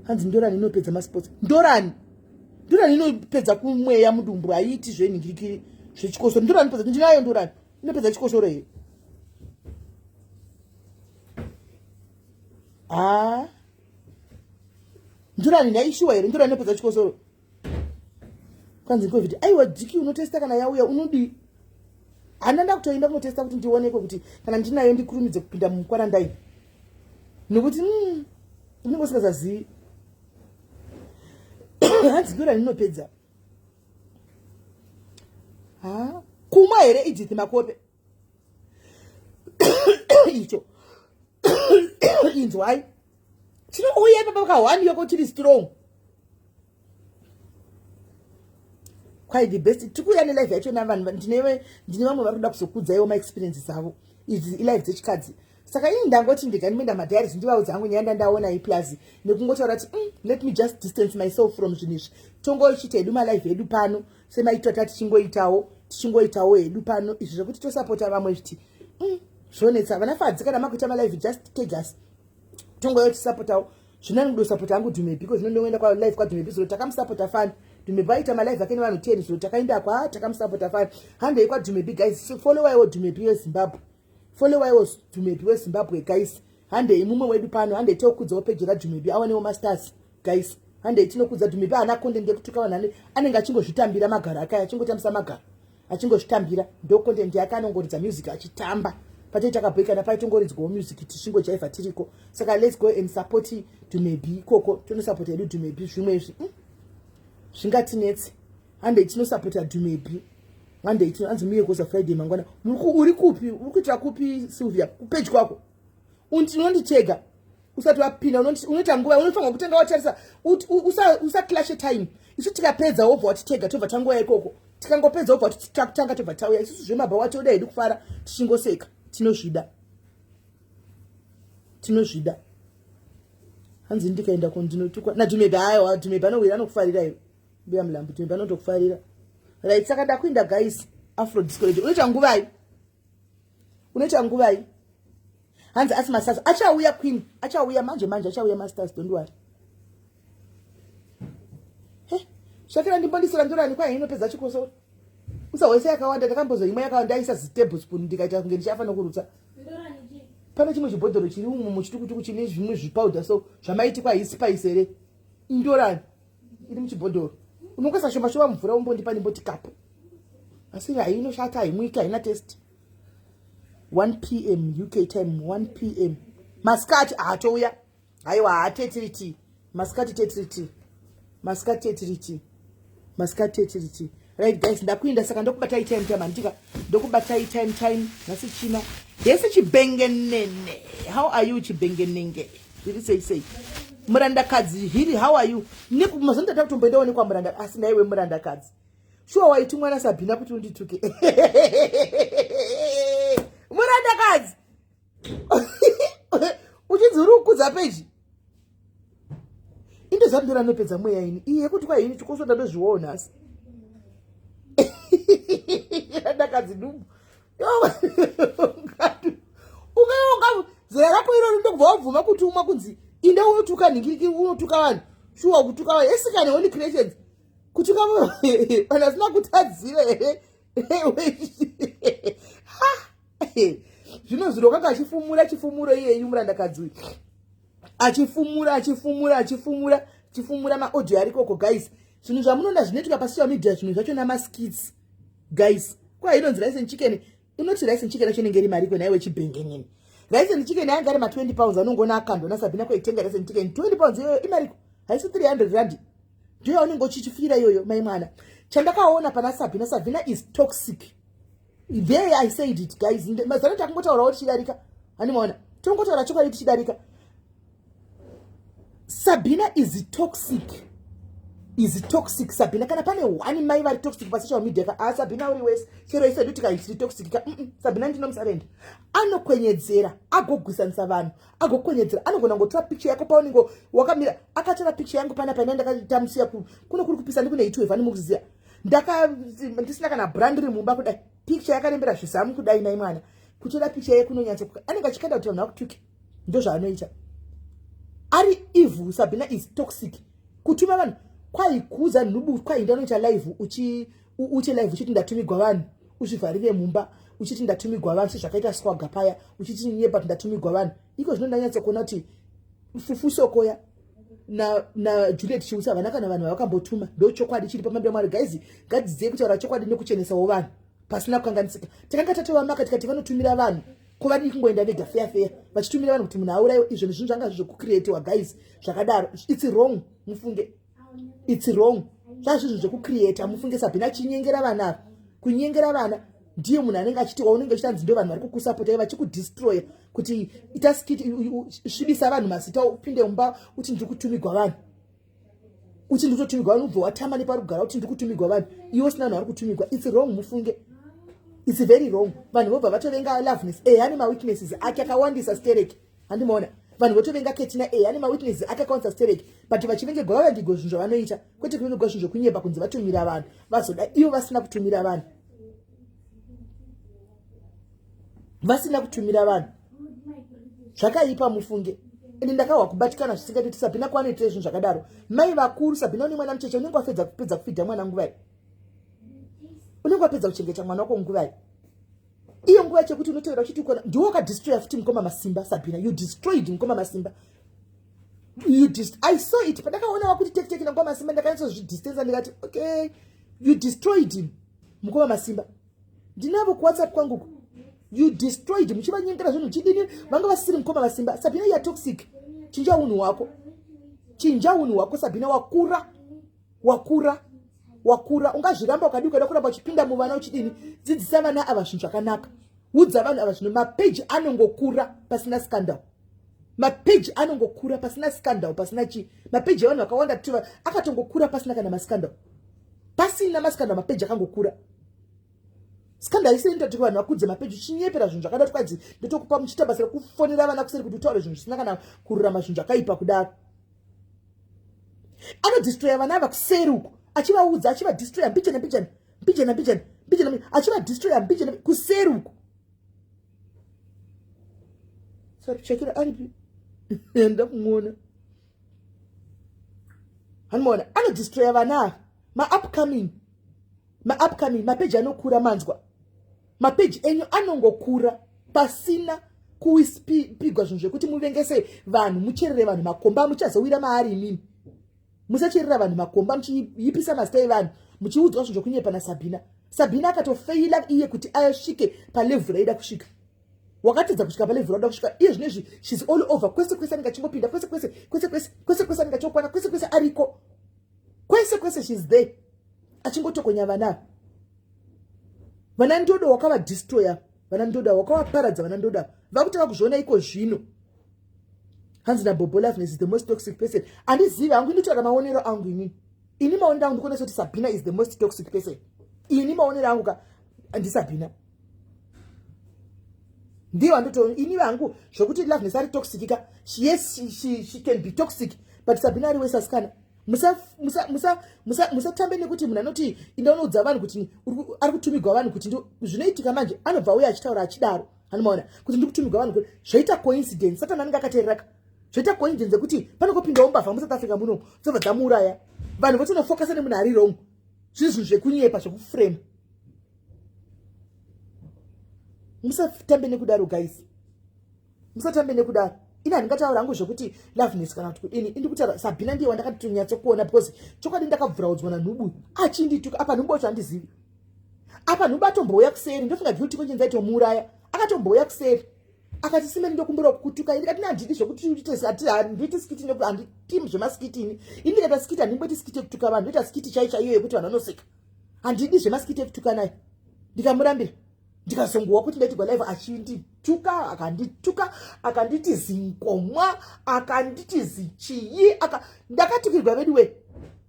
Hanzi ndorani inopedza masports? Ndorani, ndorani inopedza kumweya mudumbu? Haiiti zvenhingirikiri zvechikosoro. Ndorani inopedza? Ndinayo ndorani inopedza chikosoro here? Ha, ndorani ndaishuwa here? Ndorani inopedza chikosoro? Kwanzi COVID, aiwa dhiki unotesta kana yauya unodii? Handa ndakutoenda kunotesta kuti ndionekwe kuti kana ndinayo ndikurumidze kupinda mukwarandaini, nekuti unenge usingazazivi. Hanzi ndora ndinopedza ha kumwa here Edith Makope icho? Inzwai, chinouya ipapa kahwani yoko chiri strong quite the best. Tikuuya nelive yacho navanhu, ndine vamwe vari kuda kuzokudzaiwo maexperiences avo. Idzi ilive dzechikadzi, saka ini ndangoti ndega ndimoenda madiaries, ndivaudza hangu nyaya ndandaona iplus nekungotaura kuti let me just distance myself from zvinhu izvi. Tongochiita hedu malive edu pano semaitwa ta tichingoitawo, tichingoitawo hedu pano izvi zvekuti tosapota vamwe zviti zvonetsa. Vana Fadzi, kana makuita malive just tag us, tongoyo tisapotawo. Zvinani kudosapota hangu Dhumebi ko zvino ndongoenda kwalive kwaDhumebi. Zuro takamusapota fani Dhumebi, aita malive ake nevanhu 10. Zuro takaenda kwa takamusapota fani. Handei kwaDhumebi guys, followaiwo Dhumebi weZimbabwe, followaiwo Dhumebi weZimbabwe guys. Handei mumwe wedu pano, handei tokudzawo peji raDhumebi awanewo mastars guys. Handei tinokudza Dhumebi, haana content yekutuka vanhu, anenge achingozvitambira magaro ake, achingotambisa magaro. Achingozvitambira, ndo content yake, anongoridza music achitamba. Patei takabhoikana, paitongoridzwawo music tichingojaivha tiriko. Saka let's go and support Dumebi ikoko, tonosapota hedu Dumebi. Zvimwe izvi zvingatinetse. Handei tinosapota Dumebi, handei. Anzi muye koza Friday mangwana. Uri kupi? Uri kuitira kupi, Sylvia? Kupeji kwako unonditega usati wapinda. Unoita nguva unofanira kutenga watarisa, usaclashe time. Isu tikapedza wobva watitega, tobva tanguva ikoko. Tikangopedza wobva takutanga, tobva tauya isusu. Zvemabhawa toda hedu kufara tichingoseka, tinozvida, tinozvida. Hanzi ndikaenda kondinotukwa naDhumebi. Aiwa, Dhumebi anowira, anokufarira iwe, mbuya Mulambo. Dhumebi anotokufarira. Right, saka ndakuinda, guys. Afro Disco Radio unoita nguvai? Unoita nguvai? Hanzi asi masters achauya. Queen achauya manje manje, achauya masters, don't worry. He, shakira ndimbondisira ndorani kwai inopedza chikosoro. Usahwese yakawanda, ndakambozoimwa yakawanda, ndaisa zitablespoon, ndikaita kunge ndichafa nokurutsa. Pane chimwe chibhodhoro chiri umu muchitukutuku chine zvimwe zvipauda, so zvamaiti kwa ispice here? Indorani iri muchibhodhoro, unongoisa shoma shoma mvura. Umbondipa ndimboti kapu, asi hainoshata, haimwiki, haina taste. 1 p.m. UK time, 1 p.m. masikati. Haatouya, haiwa, haatetiriti masikati, tetiriti masikati, tetiriti masikati, tetiriti. Right guys, ndakuinda. Saka ndokubatai time time, handitika? Ndokubatai time time. Nhasi china yese. Chibengenene, how are you? Chibengenenge, zviri sei sei? Murandakadzi Hiri, how are you? Mazondata kutomboendawo nekwamuranda, asi naiwe murandakadzi, shuwa waitumwa naSabhina kuti undituke? Murandakadzi, uchinzi uri kukudza peji indozambira anopedza mweya ini iye yekuti kwaini chikoso ndandozviwawo nhasi. Ndakadzi dumbu ungaonga zera rako iroro, ndokubva wabvuma kutumwa kunzi inde unotuka nhingiriki, unotuka vanhu. Shuwa kutuka vanhu esikane Holy Creations, kutuka vanhu asina kutadzira here? Zvino zviro kanga achifumura chifumuro iyeyu murandakadzi uyu, achifumura, achifumura, achifumura, achifumura maaudio arikoko. Guys, zvinhu zvamunoona zvinoitika pasocial media, zvinhu zvacho namaskits, guys. Kwa inonzi rice and chicken, inoti rice and chicken yacho inenge iri mariko naiwe chibhengenini? Rice and chicken yanga ari ma20 pounds, anongoona akandona Sabhina kwaitenga rice and chicken 20 pounds. Iyoyo imariko, haisi 300 rand ndiyo yaunenge uchichifira iyoyo, mai mwana. Chandakaona pana Sabhina, Sabhina is toxic. There I said it, guys. Mazano takungotaurawo tichidarika, handimaona? Tongotaura chokwadi tichidarika. Sabina is toxic, is toxic Sabina. Kana pane one mai vari toxic pasocial media ka, ah, Sabina uri wese. Chero isedu tikaitiri toxic ka, Sabina ndinomusarenda. Anokwenyedzera, agogwisanisa vanhu, agokwenyedzera. Anogona kungotora picture yako paunenge wakamira. Akatora picture yangu panapa ina ndakatamusiya kuno kuri kupisa, ndikune heatwave, animukuziya, ndaka ndisina kana brand riri mumba kudai, picture yakarembera zvizamu kudai. Nai mwana, kutora picture yekunonyatso anenge achikanda kuti vanhu vakutuke, ndozvaanoita. Ari evil. Sabina is toxic. Kutuma vanhu kwaikuza nhubu, kwainda unoita live, uchi uche live uchiti ndatumigwa vanhu, uzvivharire mumba uchiti ndatumigwa vanhu, sezvakaita Swaga paya, uchiti nyepa kuti ndatumigwa vanhu. Iko zvino ndanyatsokuona kuti Fufusokoya naJuliet na Chiusa havana kana vanhu vavakambotuma. Ndo chokwadi chiri pamambira Mwari. Guys, ngadzidzei kutaura chokwadi nekuchenesawo vanhu pasina kukanganisika. Takanga tatovamaka tikati vanotumira vanhu, kuvadii kungoenda vega feya feya vachitumira vanhu kuti munhu aurayiwe? Izvo nezvinhu zvanga zvekucreatiwa, guys. Zvakadaro, it's wrong, mufunge, it's wrong. Zvazvinhu zvekucreata, mufunge. Sabhina achinyengera vana ava, kunyengera vana. Ndiye munhu anenge achiti waunenge uchitanzi ndo vanhu vari kukusapotai, vachikudestroya kuti ita skit, svibisa vanhu mazita, upinde mumba uti ndiri kutumigwa vanhu, uti ndiri kutotumigwa vanhu, ubve watama nepari kugara, uti ndiri kutumigwa vanhu, iwe usina vanhu vari kutumigwa. It's wrong, mufunge, it's very wrong. Vanhu vobva vatovenga Loveness. E ane maweaknesses ake akawandisa stereki, handimaona? Vanhu votovenga Ketina. E ane maweaknesses ake akawandisa stereki, but vachivengegwa vavengegwa zvinhu zvavanoita, kwete kuvengegwa zvinhu zvokunyepa kunzi vatumira vanhu vazoda, ivo vasina kutumira vanhu, vasina kutumira vanhu. Zvakaipa, mufunge. Ende ndakahwa kubatikana zvisingaiti kuti Sabhina kwanoitire zvinhu zvakadaro. Mai vakuru, Sabhina, une mwana mucheche, unenge wapedza kupedza kufidha mwana nguvai? Unenge wapedza kuchengeta mwana wako nguvai? Iyo nguva chekuti unotevera uchiti ukona ndiwo wakadestroya futi mukoma Masimba. Sabhina, you destroyed mukoma Masimba. I saw it pandakaona wakuti tekiteki namukoma Masimba, ndakanyatsozvidistansa, ndikati okay, you destroyed him, mukoma Masimba. Ndinavo kuWhatsApp kwangu. You destroyed muchivanyengera zvinhu chidini vanga vasiri mukoma vaSimba. Sabina, you are toxic. Chinja unhu hwako, chinja unhu hwako, Sabina. Wakura, wakura, wakura. Ungazviramba ukadi, ukada kuramba uchipinda muvana uchidini. Dzidzisa vana ava zvinhu zvakanaka, udza vanhu ava zvinhu. Mapeji anongokura pasina scandal, mapeji anongokura pasina scandal, pasina chii. Mapeji evanhu vakawanda tiva akatongokura pasina kana mascandal, pasina mascandal, mapeji akangokura. Scandal isiri ndoti vanhu vakudze mapeji uchinyepera zvinhu zvakada twadzi ndotokupa muchiita basa rekufonera vana kuseri kuti utaure zvinhu zvisina kana kururama, zvinhu zvakaipa kudaro. Anodestroya vana ava kuseri uku achivaudza, achivadestroya mbijana mbijana, mbijana mbijana, mbijana, achivadestroya mbijana kuseri uku. Sorry, Shakira aripi? Ndakumuona, handimaona. Anodestroya vana ava, maupcoming, maupcoming. Mapeji anokura, manzwa? Mapeji enyu anongokura pasina kupigwa zvinhu zvekuti muvengese vanhu, mucherere vanhu makomba. Muchazowira maari imimi. Musacherera vanhu makomba muchiipisa mazita evanhu, muchiudzwa zvinhu zvokunyepa naSabhina. Sabhina akatofeila iye kuti asvike palevel raida kusvika. Wakatedza kusvika palevel rauda kusvika iye zvinezvi. She's all over, kwese kwese anenge achingopinda, kwese kwese, kwese kwese, kwese kwese anenge achokwana, kwese kwese ariko, kwese kwese she's there achingotokonya vana. Vana ndodo wakavadestroya, vana ndoda wakavaparadza, vana ndoda vakutanga kuzviona iko zvino. Hanzi naBobo, "Loveness is the most toxic person." Handizivi hangu, inotaura maonero angu inini. Ini maonero angu ndikuonesa kuti Sabina is the most toxic person. Ini maonero angu ka ndiSabina, ndiyo andoto ini vangu. Zvokuti Loveness ari toxic ka, yes, she can be toxic, but Sabina ari wese. Asikana, musatambe nekuti munhu anoti indaunoudza vanhu kuti ari kutumigwa vanhu kuti zvinoitika manje. Anobva uya achitaura achidaro, anomaona kuti ndiri kutumigwa vanhu kuti zvoita coincidence. Satani anenge akateereraka. Zvoita coincidence yekuti panongopindawo mbavha muSouth Africa muno, dzobva dzamuuraya. Vanhu votonofokasa nemunhu ari wrong. Zviri zvinhu zvekunyepa, zvekuframe. Musatambe nekudaro, guys, musatambe nekudaro. Ini handingataura hangu zvekuti Loveness kana kuti kudini. Indi kutaura Sabhina, ndiye wandakatonyatsokuona because chokwadi ndakabvuraudzwa nanhubu achindituka. Apa nhubu wacho handizivi, apa nhubu atombouya kuseri. Ndofunga guilty conscience aitomuuraya. Akatombouya kuseri akati, "Simeni, ndokumbura kukutuka." Ndikati, "Handidi zvekuti handiiti skit, handiti zvemaskit ini. Ini ndikaita skit, handimboiti skit yekutuka vanhu, ndoita skit chai chaiyo yekuti vanhu vanoseka. Handidi zvemaskit ekutuka nayo." Ndikamurambira. Ndikazongowa kuti ndaitigwa live achindituka, akandituka, akanditi zinkomwa, akanditi zichii aka. Ndakatukirwa vedu we,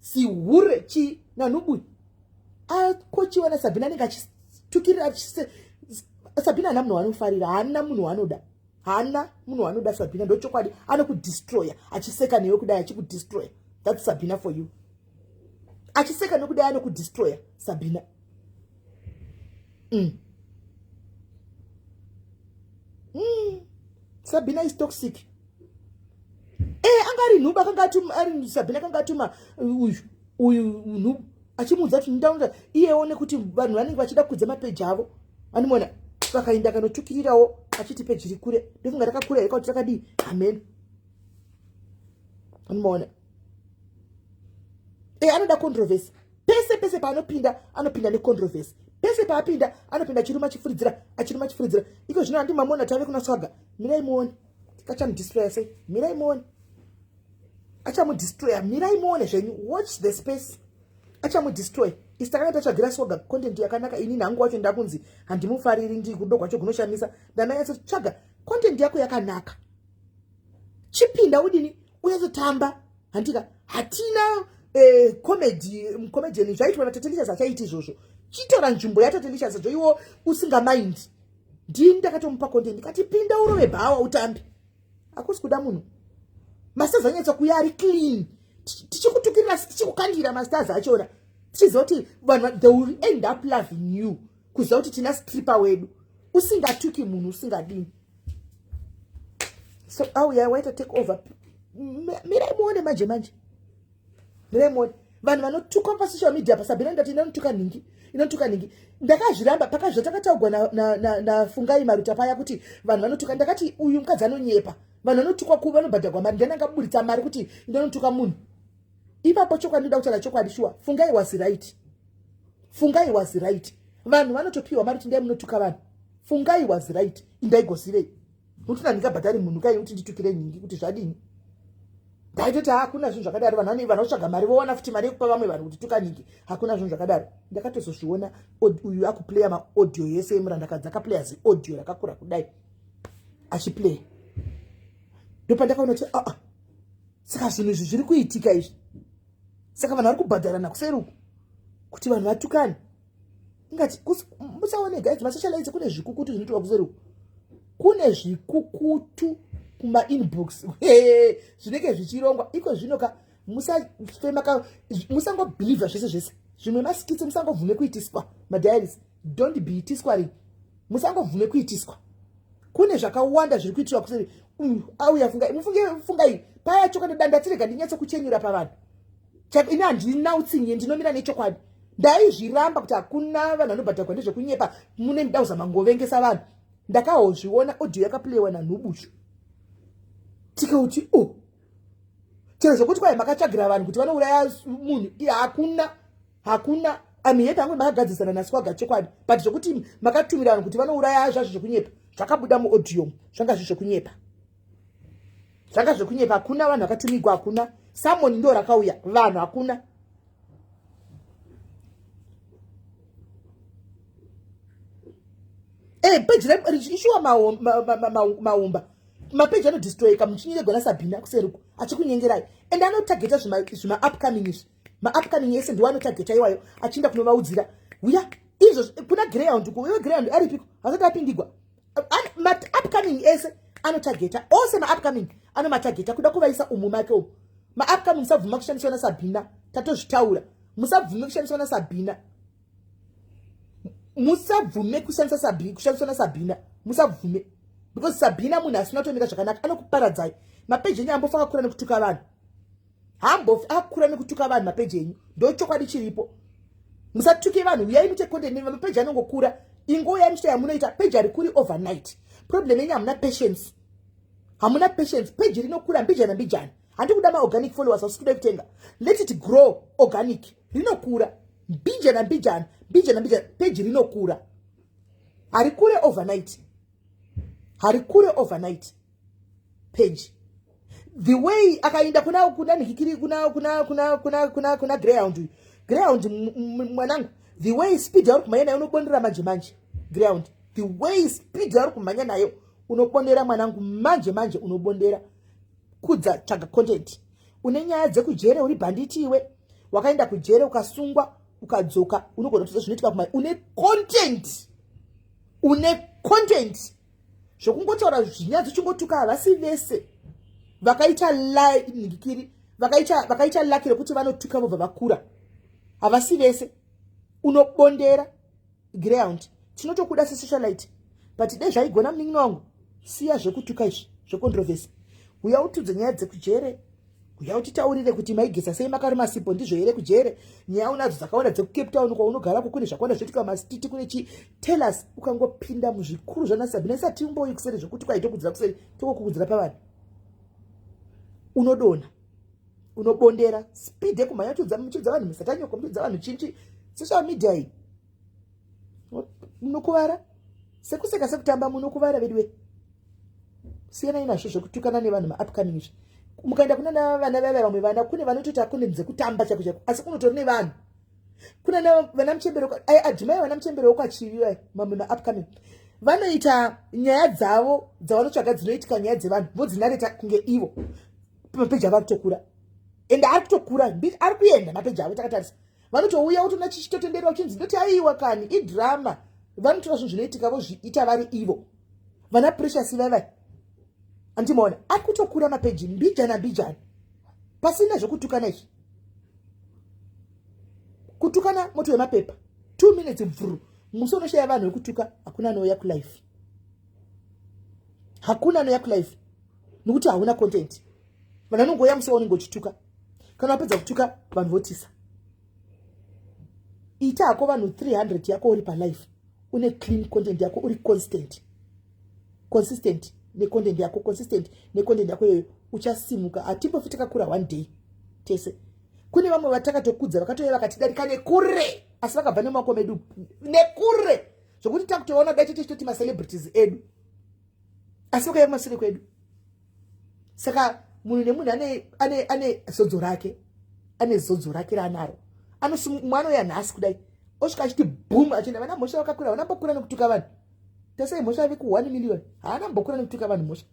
zihure chi nanhubu akochiwa naSabhina. Anenge achitukirira Sabhina. Hana munhu waanofarira, haana munhu waanoda, haana munhu waanoda Sabhina. Ndochokwadi, anokudestroya achiseka newe kudai, achikudestroya. That's Sabhina for you. Achiseka nekudai, anokudestroya Sabhina. Sabhina is toxic. E anga ari nhubu, akanga atuma ari Sabhina, akanga atuma uyu uyu nhubu achimuudza kuti ndaunda iyewo, nekuti vanhu vanenge vachida kukudza mapeji avo. Anomuona vakaenda akanotukirirawo achiti peji riri kure. Ndofunga rakakura here kuti rakadii? Amen. Anomuona e anoda controversy pese pese paanopinda, anopinda necontroversy pese paapinda. Anopinda achiruma, achifuridzira, achiruma, achifuridzira. Iko zvino handi mamuona tave kuna Swaga. Mirai muone kachamudestroya sei. Mirai muone, achamudestroya. Mirai muone zvenyu, watch the space, achamudestroy. Isi takanga tatsvagira Swaga content yakanaka. Ini nhangu wacho ndakunzi handimufariri, ndi kudo kwacho kunoshamisa. Ndandanyatsotsvaga content yako yakanaka, chipinda udini, unyatsotamba. Handika hatina comedy comedian zvaitwa naTatelicious, achaiti izvozvo. Chitora nzvimbo yaTatelicious zvo iwo usingamaindi. Ndini ndakatomupa content, ndikati, "Pinda urove bhawa utambe." Hakusi kuda munhu mastars anyatsa kuya ari clean, tichikutukirira, tichikukandira mastars achona, tichiziva kuti vanhu they will end up loving you, kuziva kuti tina stripper wedu usingatuki munhu, usingadini. So auya waita take over. Mirai muone manje manje, mirai muone vanhu vanotukwa pasocial media. PaSabhina ndati inotuka nhingi, inotuka nhingi. Ndakazviramba pakazvatakataugwa naFungai Maruta paya kuti vanhu vanotuka. Ndakati uyu mukadzi anonyepa. Vanhu vanotukwa ku vanobhadhagwa mari. Ndiani angaburitsa mari kuti ndanotuka munhu ipapo? Chokwadi, ndoda kutaura chokwadi shuwa. Fungai was right, Fungai was right. Vanhu vanotopiwa mari kuti ndai munotuka vanhu. Fungai was right, indaigozivei nokuti ndandingabhadhari munhu kai kuti nditukire nhingi kuti zvadini. Ndaitoti hakuna zvinhu zvakadaro, vanhu vanei vanotsvaga mari vowana futi mari yekupa vamwe vanhu kuti tuka nhingi, hakuna zvinhu zvakadaro. Ndakatozozviona uyu akuplaya maaudio yese emurandakadzi, akaplaya ziaudio rakakura kudai achiplaya, ndopandakaona kuti aa, saka zvinhu izvi zviri kuitika izvi, saka vanhu vari kubhadharana kuseri uku kuti vanhu vatukane. Ingati musaone guys, masocialites kune zvikukutu zvinoitwa kuseri uku, kune zvikukutu kumainbox zvinenge zvichirongwa iko zvino ka. Musafema ka, musangobhilivha zvese zvese zvimwe maskits, musangobvume kuitiswa madiaries. Don't be itiswa, musangobvume kuitiswa. Kune zvakawanda zviri kuitirwa kuseri. Auya fungai, mufunge, fungai paya chokwadi. Dandatirega ndinyatsokuchenyura pavanhu. Ini handina utsinye, ndinomira nechokwadi. Ndaizviramba kuti hakuna vanhu vanobhadharwa, ndezvekunyepa, mune muda kuzama ngovengesa vanhu. Ndakahozviona audio yakaplaywa nanhubushu, tikauti o oh. Chero zvokuti kwai makatsvagira vanhu kuti vanouraya munhu, hakuna, hakuna. Amiheti amwe makagadzisana naSwaga, chokwadi, but zvokuti makatumira vanhu kuti vanouraya, zvazvo zvekunyepa. Zvakabuda muaudio zvanga zvi zvekunyepa, zvanga zvekunyepa. Hakuna vanhu vakatumigwa, hakuna summon ndo rakauya vanhu, hakuna. Peji ishuwa maumba mapeji anodestroyeka muchinyengegwa naSabhina kuseruku achikunyengerai, and anotageta zvimaupcoming izvi. Maupcoming ese ndiwo anotageta iwayo, achienda kunovaudzira uya izvo kuna Greyhound. Kuiwe Greyhound aripiko? Hasati apindigwa. Maupcoming ese anotageta, ose maupcoming anomatageta kuda kuvaisa umu make umu. Maupcoming, musabvuma kushandiswa naSabhina, tatozvitaura. Musabvume kushandiswa naSabhina, musabvume kushandiswa naSabhina, musabvume, because Sabhina munhu asina kutomira zvakanaka, anokuparadzai mapeji enyu. Ambofa akakura nekutuka vanhu, hambofi akura nekutuka vanhu mapeji enyu. Ndo chokwadi chiripo. Musatuke vanhu, uyai muite content, mapeji anongokura. Ingouyai muchita yamunoita, peji harikuri overnight. Problem yenyu hamuna patience, hamuna patience. Peji rinokura mbijana mbijana. Handi kuda maorganic followers, hausi kuda kutenga. Let it grow organic, rinokura mbijana mbijana, mbijana mbijana, peji rinokura. Harikure overnight, harikure overnight page. The way akaenda kuna nhikiri, kuna Greyhound, Greyhound mwanangu, the way speed yauri kumhanya nayo, unobondera manje manje. Greyhound, the way speed yauri kumhanya nayo, unobondera mwanangu, manje manje unobondera. Kudza, tsvaga content. Une nyaya dzekujere, uri bhanditi iwe, wakaenda kujere ukasungwa ukadzoka, unogona kutoza zvinoitika kuma. Une content, une content zvokungotaura zvinyadzi uchingotuka. Havasi vese vakaita ngikiri, vakaita lucky rekuti vanotuka vobva vakura, havasi vese. Unobondera Greyhound, tinotokuda sesocialite, but dai zvaigona munin'ina wangu, siya zvekutuka izvi zvecontroversy. Uya utudze nyaya dzekujere, uya utitaurire kuti maigesa sei, makaruma sipo, ndizvo here kujere? Nyaya unadzo dzakawanda dzekuCape Town kwaunogarako, kune zvakawanda zvoitika mastiti, kune chi. Tell us. Ukangopinda muzvikuru zvanaSabhina, isati umboyi kuseri zvekuti kwaitokudzira kuseri, tokokukudzira pavanhu, unodonha, unobondera. Speed yekumhanya muchiudza vanhu musatanyoko, muchiudza vanhu chinchi, social media iyi, munokuvara sekuseka sekutamba, munokuvara veduwe. Siyanai nazvo zvekutukana nevanhu maupcoming izvi. Mukaenda kuna vana vava vamwe vana, kune vanotoita content dzekutamba chaiko chaiko, asi kunotori nevanhu kuna vana muchembere adhimai, vana muchembere wokwachivi vai. Mamwe maupcoming vanoita nyaya dzavo dzavanotsvaga dzinoitika, nyaya dzevanhu vodzinareta kunge ivo. Mapeji avo ari kutokura, ende ari kutokura, ari kuenda mapeji avo takatarisa. Vanotouya utoona chichitotenderera, uchinzi ndoti aiwa kani idrama. Vanotora zvinhu zvinoitika vozviita vari ivo. Vana Precious vaivai, andimaona ari kutokura mapeji mbijana mbijana, pasina zvekutukana izvi. Kutukana moto wemapepa, 2 minutes bvuru. Musi unoshaya vanhu vekutuka, hakuna anouya kulife, hakuna anouya kulife, nekuti hauna content. Vanhu vanongouya musi waunenge uchituka. Kana wapedza kutuka, vanhu votisa. Ita hako vanhu 300 yako, uri palife, une clean content yako, uri constant, consistent necontent yako, consistent necontent yako iyoyo, uchasimuka. Hatimbofi takakura one day tese. Kune vamwe vatakatokudza vakatouya vakatidarika nekure. Asi vakabva nemaoko medu nekure zvokuti takutoona dai chete chitoti macelebrities edu, asi vakauya kumasure kwedu. Saka munhu nemunhu ane zodzo rake, ane zodzo rake raanaro. Mwana uya nhasi kudai osvika achiti boom, achienda. Vana Mhosva vakakura, vana mbokura nekutuka vanhu. Tasai Mhosva ave ku1 million, haana mbokura nekutuka vanhu. Mhosva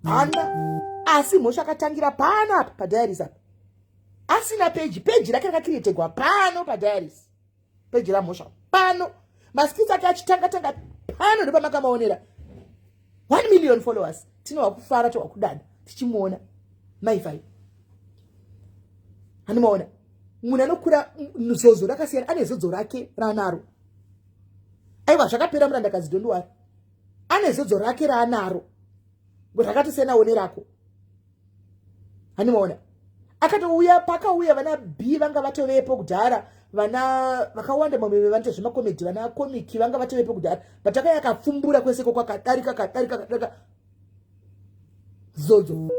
haana, asi Mhosva akatangira pano apa paDiaries apa, asina peji. Peji rake rakacreategwa pano paDiaries, peji raMhosva pano. Maskits ake achitanga tanga pano, ndopamakamaonera 1 million followers. Tinohwa kufara, tohwa kudada tichimuona maifai. Handimaona munhu anokura, zodzo rakasiyana, ane zodzo rake raanaro. Aiwa, zvakapera murandakadzi, don't worry. Ane zodzo rake raanaro rakatosiyanawo nerako. Handimaona akatouya, pakauya vana B vanga vatovepo kudhara, vana vakawanda mamwe vanoita zvemacomedy, vana comic vanga vatovepo kudhara, but akauya akapfumbura kwese koko, akadarika, akadarika, akadarika zodzo.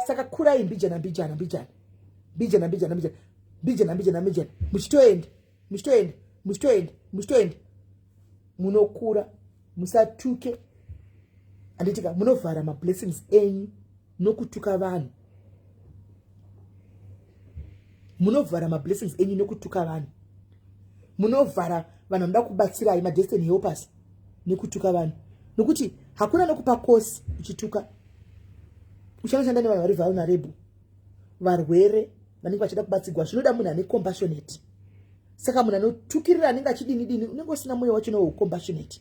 Saka kurai mbijana mbijana mbijana mbijana mbijana mbijana mbijana mbijana mbijana, muchitoenda, muchitoenda, muchitoenda, muchitoenda, munokura. Musatuke, handitika? Munovhara mablessings enyu nokutuka vanhu. Munovhara mablessings enyu nekutuka vanhu. Munovhara vanhu vanoda kubatsirai, madestiny helpers, nekutuka vanhu, nokuti hakuna nokupa kosi uchituka. Uchanoshanda nevanhu vari vulnerable, varwere vanenge vachida kubatsigwa. Zvinoda munhu ane compassionate. Saka munhu anotukirira anenge achidini dini, unenge usina mwoyo wacho noweucompassionate.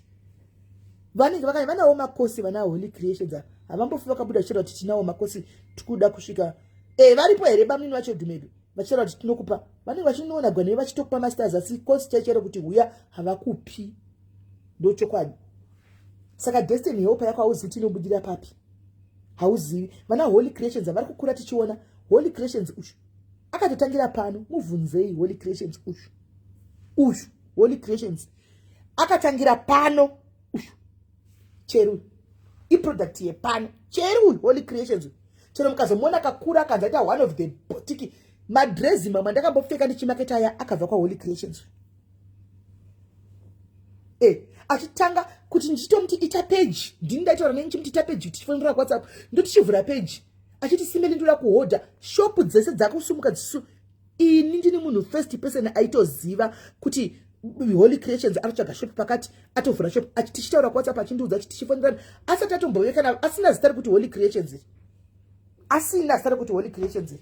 Vanenge vanawo makosi, vana Holy Creations havambofi vakabuda vachitaura kuti tinawo makosi, tikuda kusvika. E, varipo here bamunini vacho Dhumedu vachitaura kuti tinokupa? Vanenge vachinoona gwanei vachitokupa masters, asi kosi chaichairo kuti huya havakupi. Ndochokwadi. Saka destiny helper yako hauzivi kuti inobudira papi, hauzivi. Vana Holy Creations vari kukura tichiona. Holy Creations ushu akatotangira pano. Mubvunzei Holy Creations ushu, ushu Holy Creations akatangira pano ushu. Chero iproduct yepano, chero uyu Holy Creations, chero mukazomuona akakura akanzi aita one of the boutique, madrezi mamwe andakambopfeka ndichimaketa aya akabva kwaHoly Creations. E, achitanga kuti ndichitomuti ita page, ndini ndaitaura neni chimuti ita page, tichifonera WhatsApp, ndotichivhura page, achiti simeli ndoda kuhodha. Shopu dzese dzakusumuka dzisu. Ini ndini munhu first person aitoziva kuti Holy Creations arikutsvaga shop pakati, atovhura shop. Tichitaura kuWhatsApp, achindiudza, tichifonerana, asati atombove kana asina zita rekuti Holy Creations, asina zita rekuti Holy Creations.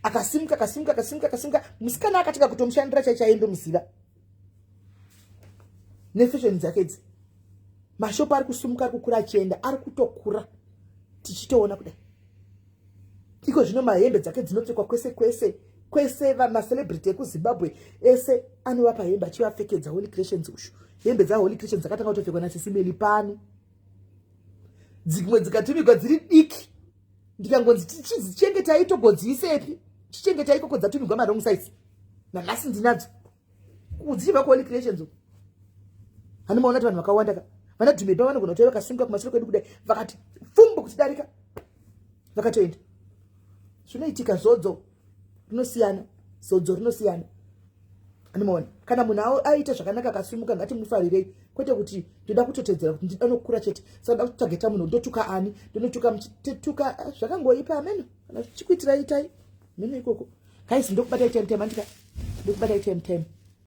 Akasimuka, akasimuka, akasimuka, akasimuka. Musikana akatanga kutomushandira chai chaindomuziva nefashion dzake idzi. Mashopu ari kusumuka, ari kukura achienda, ari kutokura tichitoona kudai. Iko zvino mahembe dzake dzinopfekwa kwese kwese kwese. Macelebrity ekuZimbabwe ese anovapa hembe achivapfekedza Holy Creations ushu. Hembe dzaHoly Creations dzakatanga kutopfekwa naSisimeli pano, dzimwe dzikatumigwa dziri diki, ndikangonzi tichizichengetai, togodziisepi? Chichengetai ikoko. Dzatumigwa mawrong size, nanhasi ndinadzo dzichibva kuHoly Creations uku. Handimaona kuti vanhu vakawanda ka, vana Dhumepa vanogona kutouya vakasunga kumashure kwedu kudai, vakati fumbu kutidarika, vakatoenda. Zvinoitika, zodzo rinosiyana, zodzo rinosiyana. Andimaona kana munhu aita zvakanaka akasimuka, ngatimufarirei, kwete kuti ndoda kutotedzera kuti ndida nokukura chete, saka ndoda kutsvageta munhu, ndotuka ani, ndonotuka muchituka zvakangoipa. Ameno kana zvichikuitirai, itai meno ikoko. Guys, ndokubatai time time, andika? Ndokubatai time time.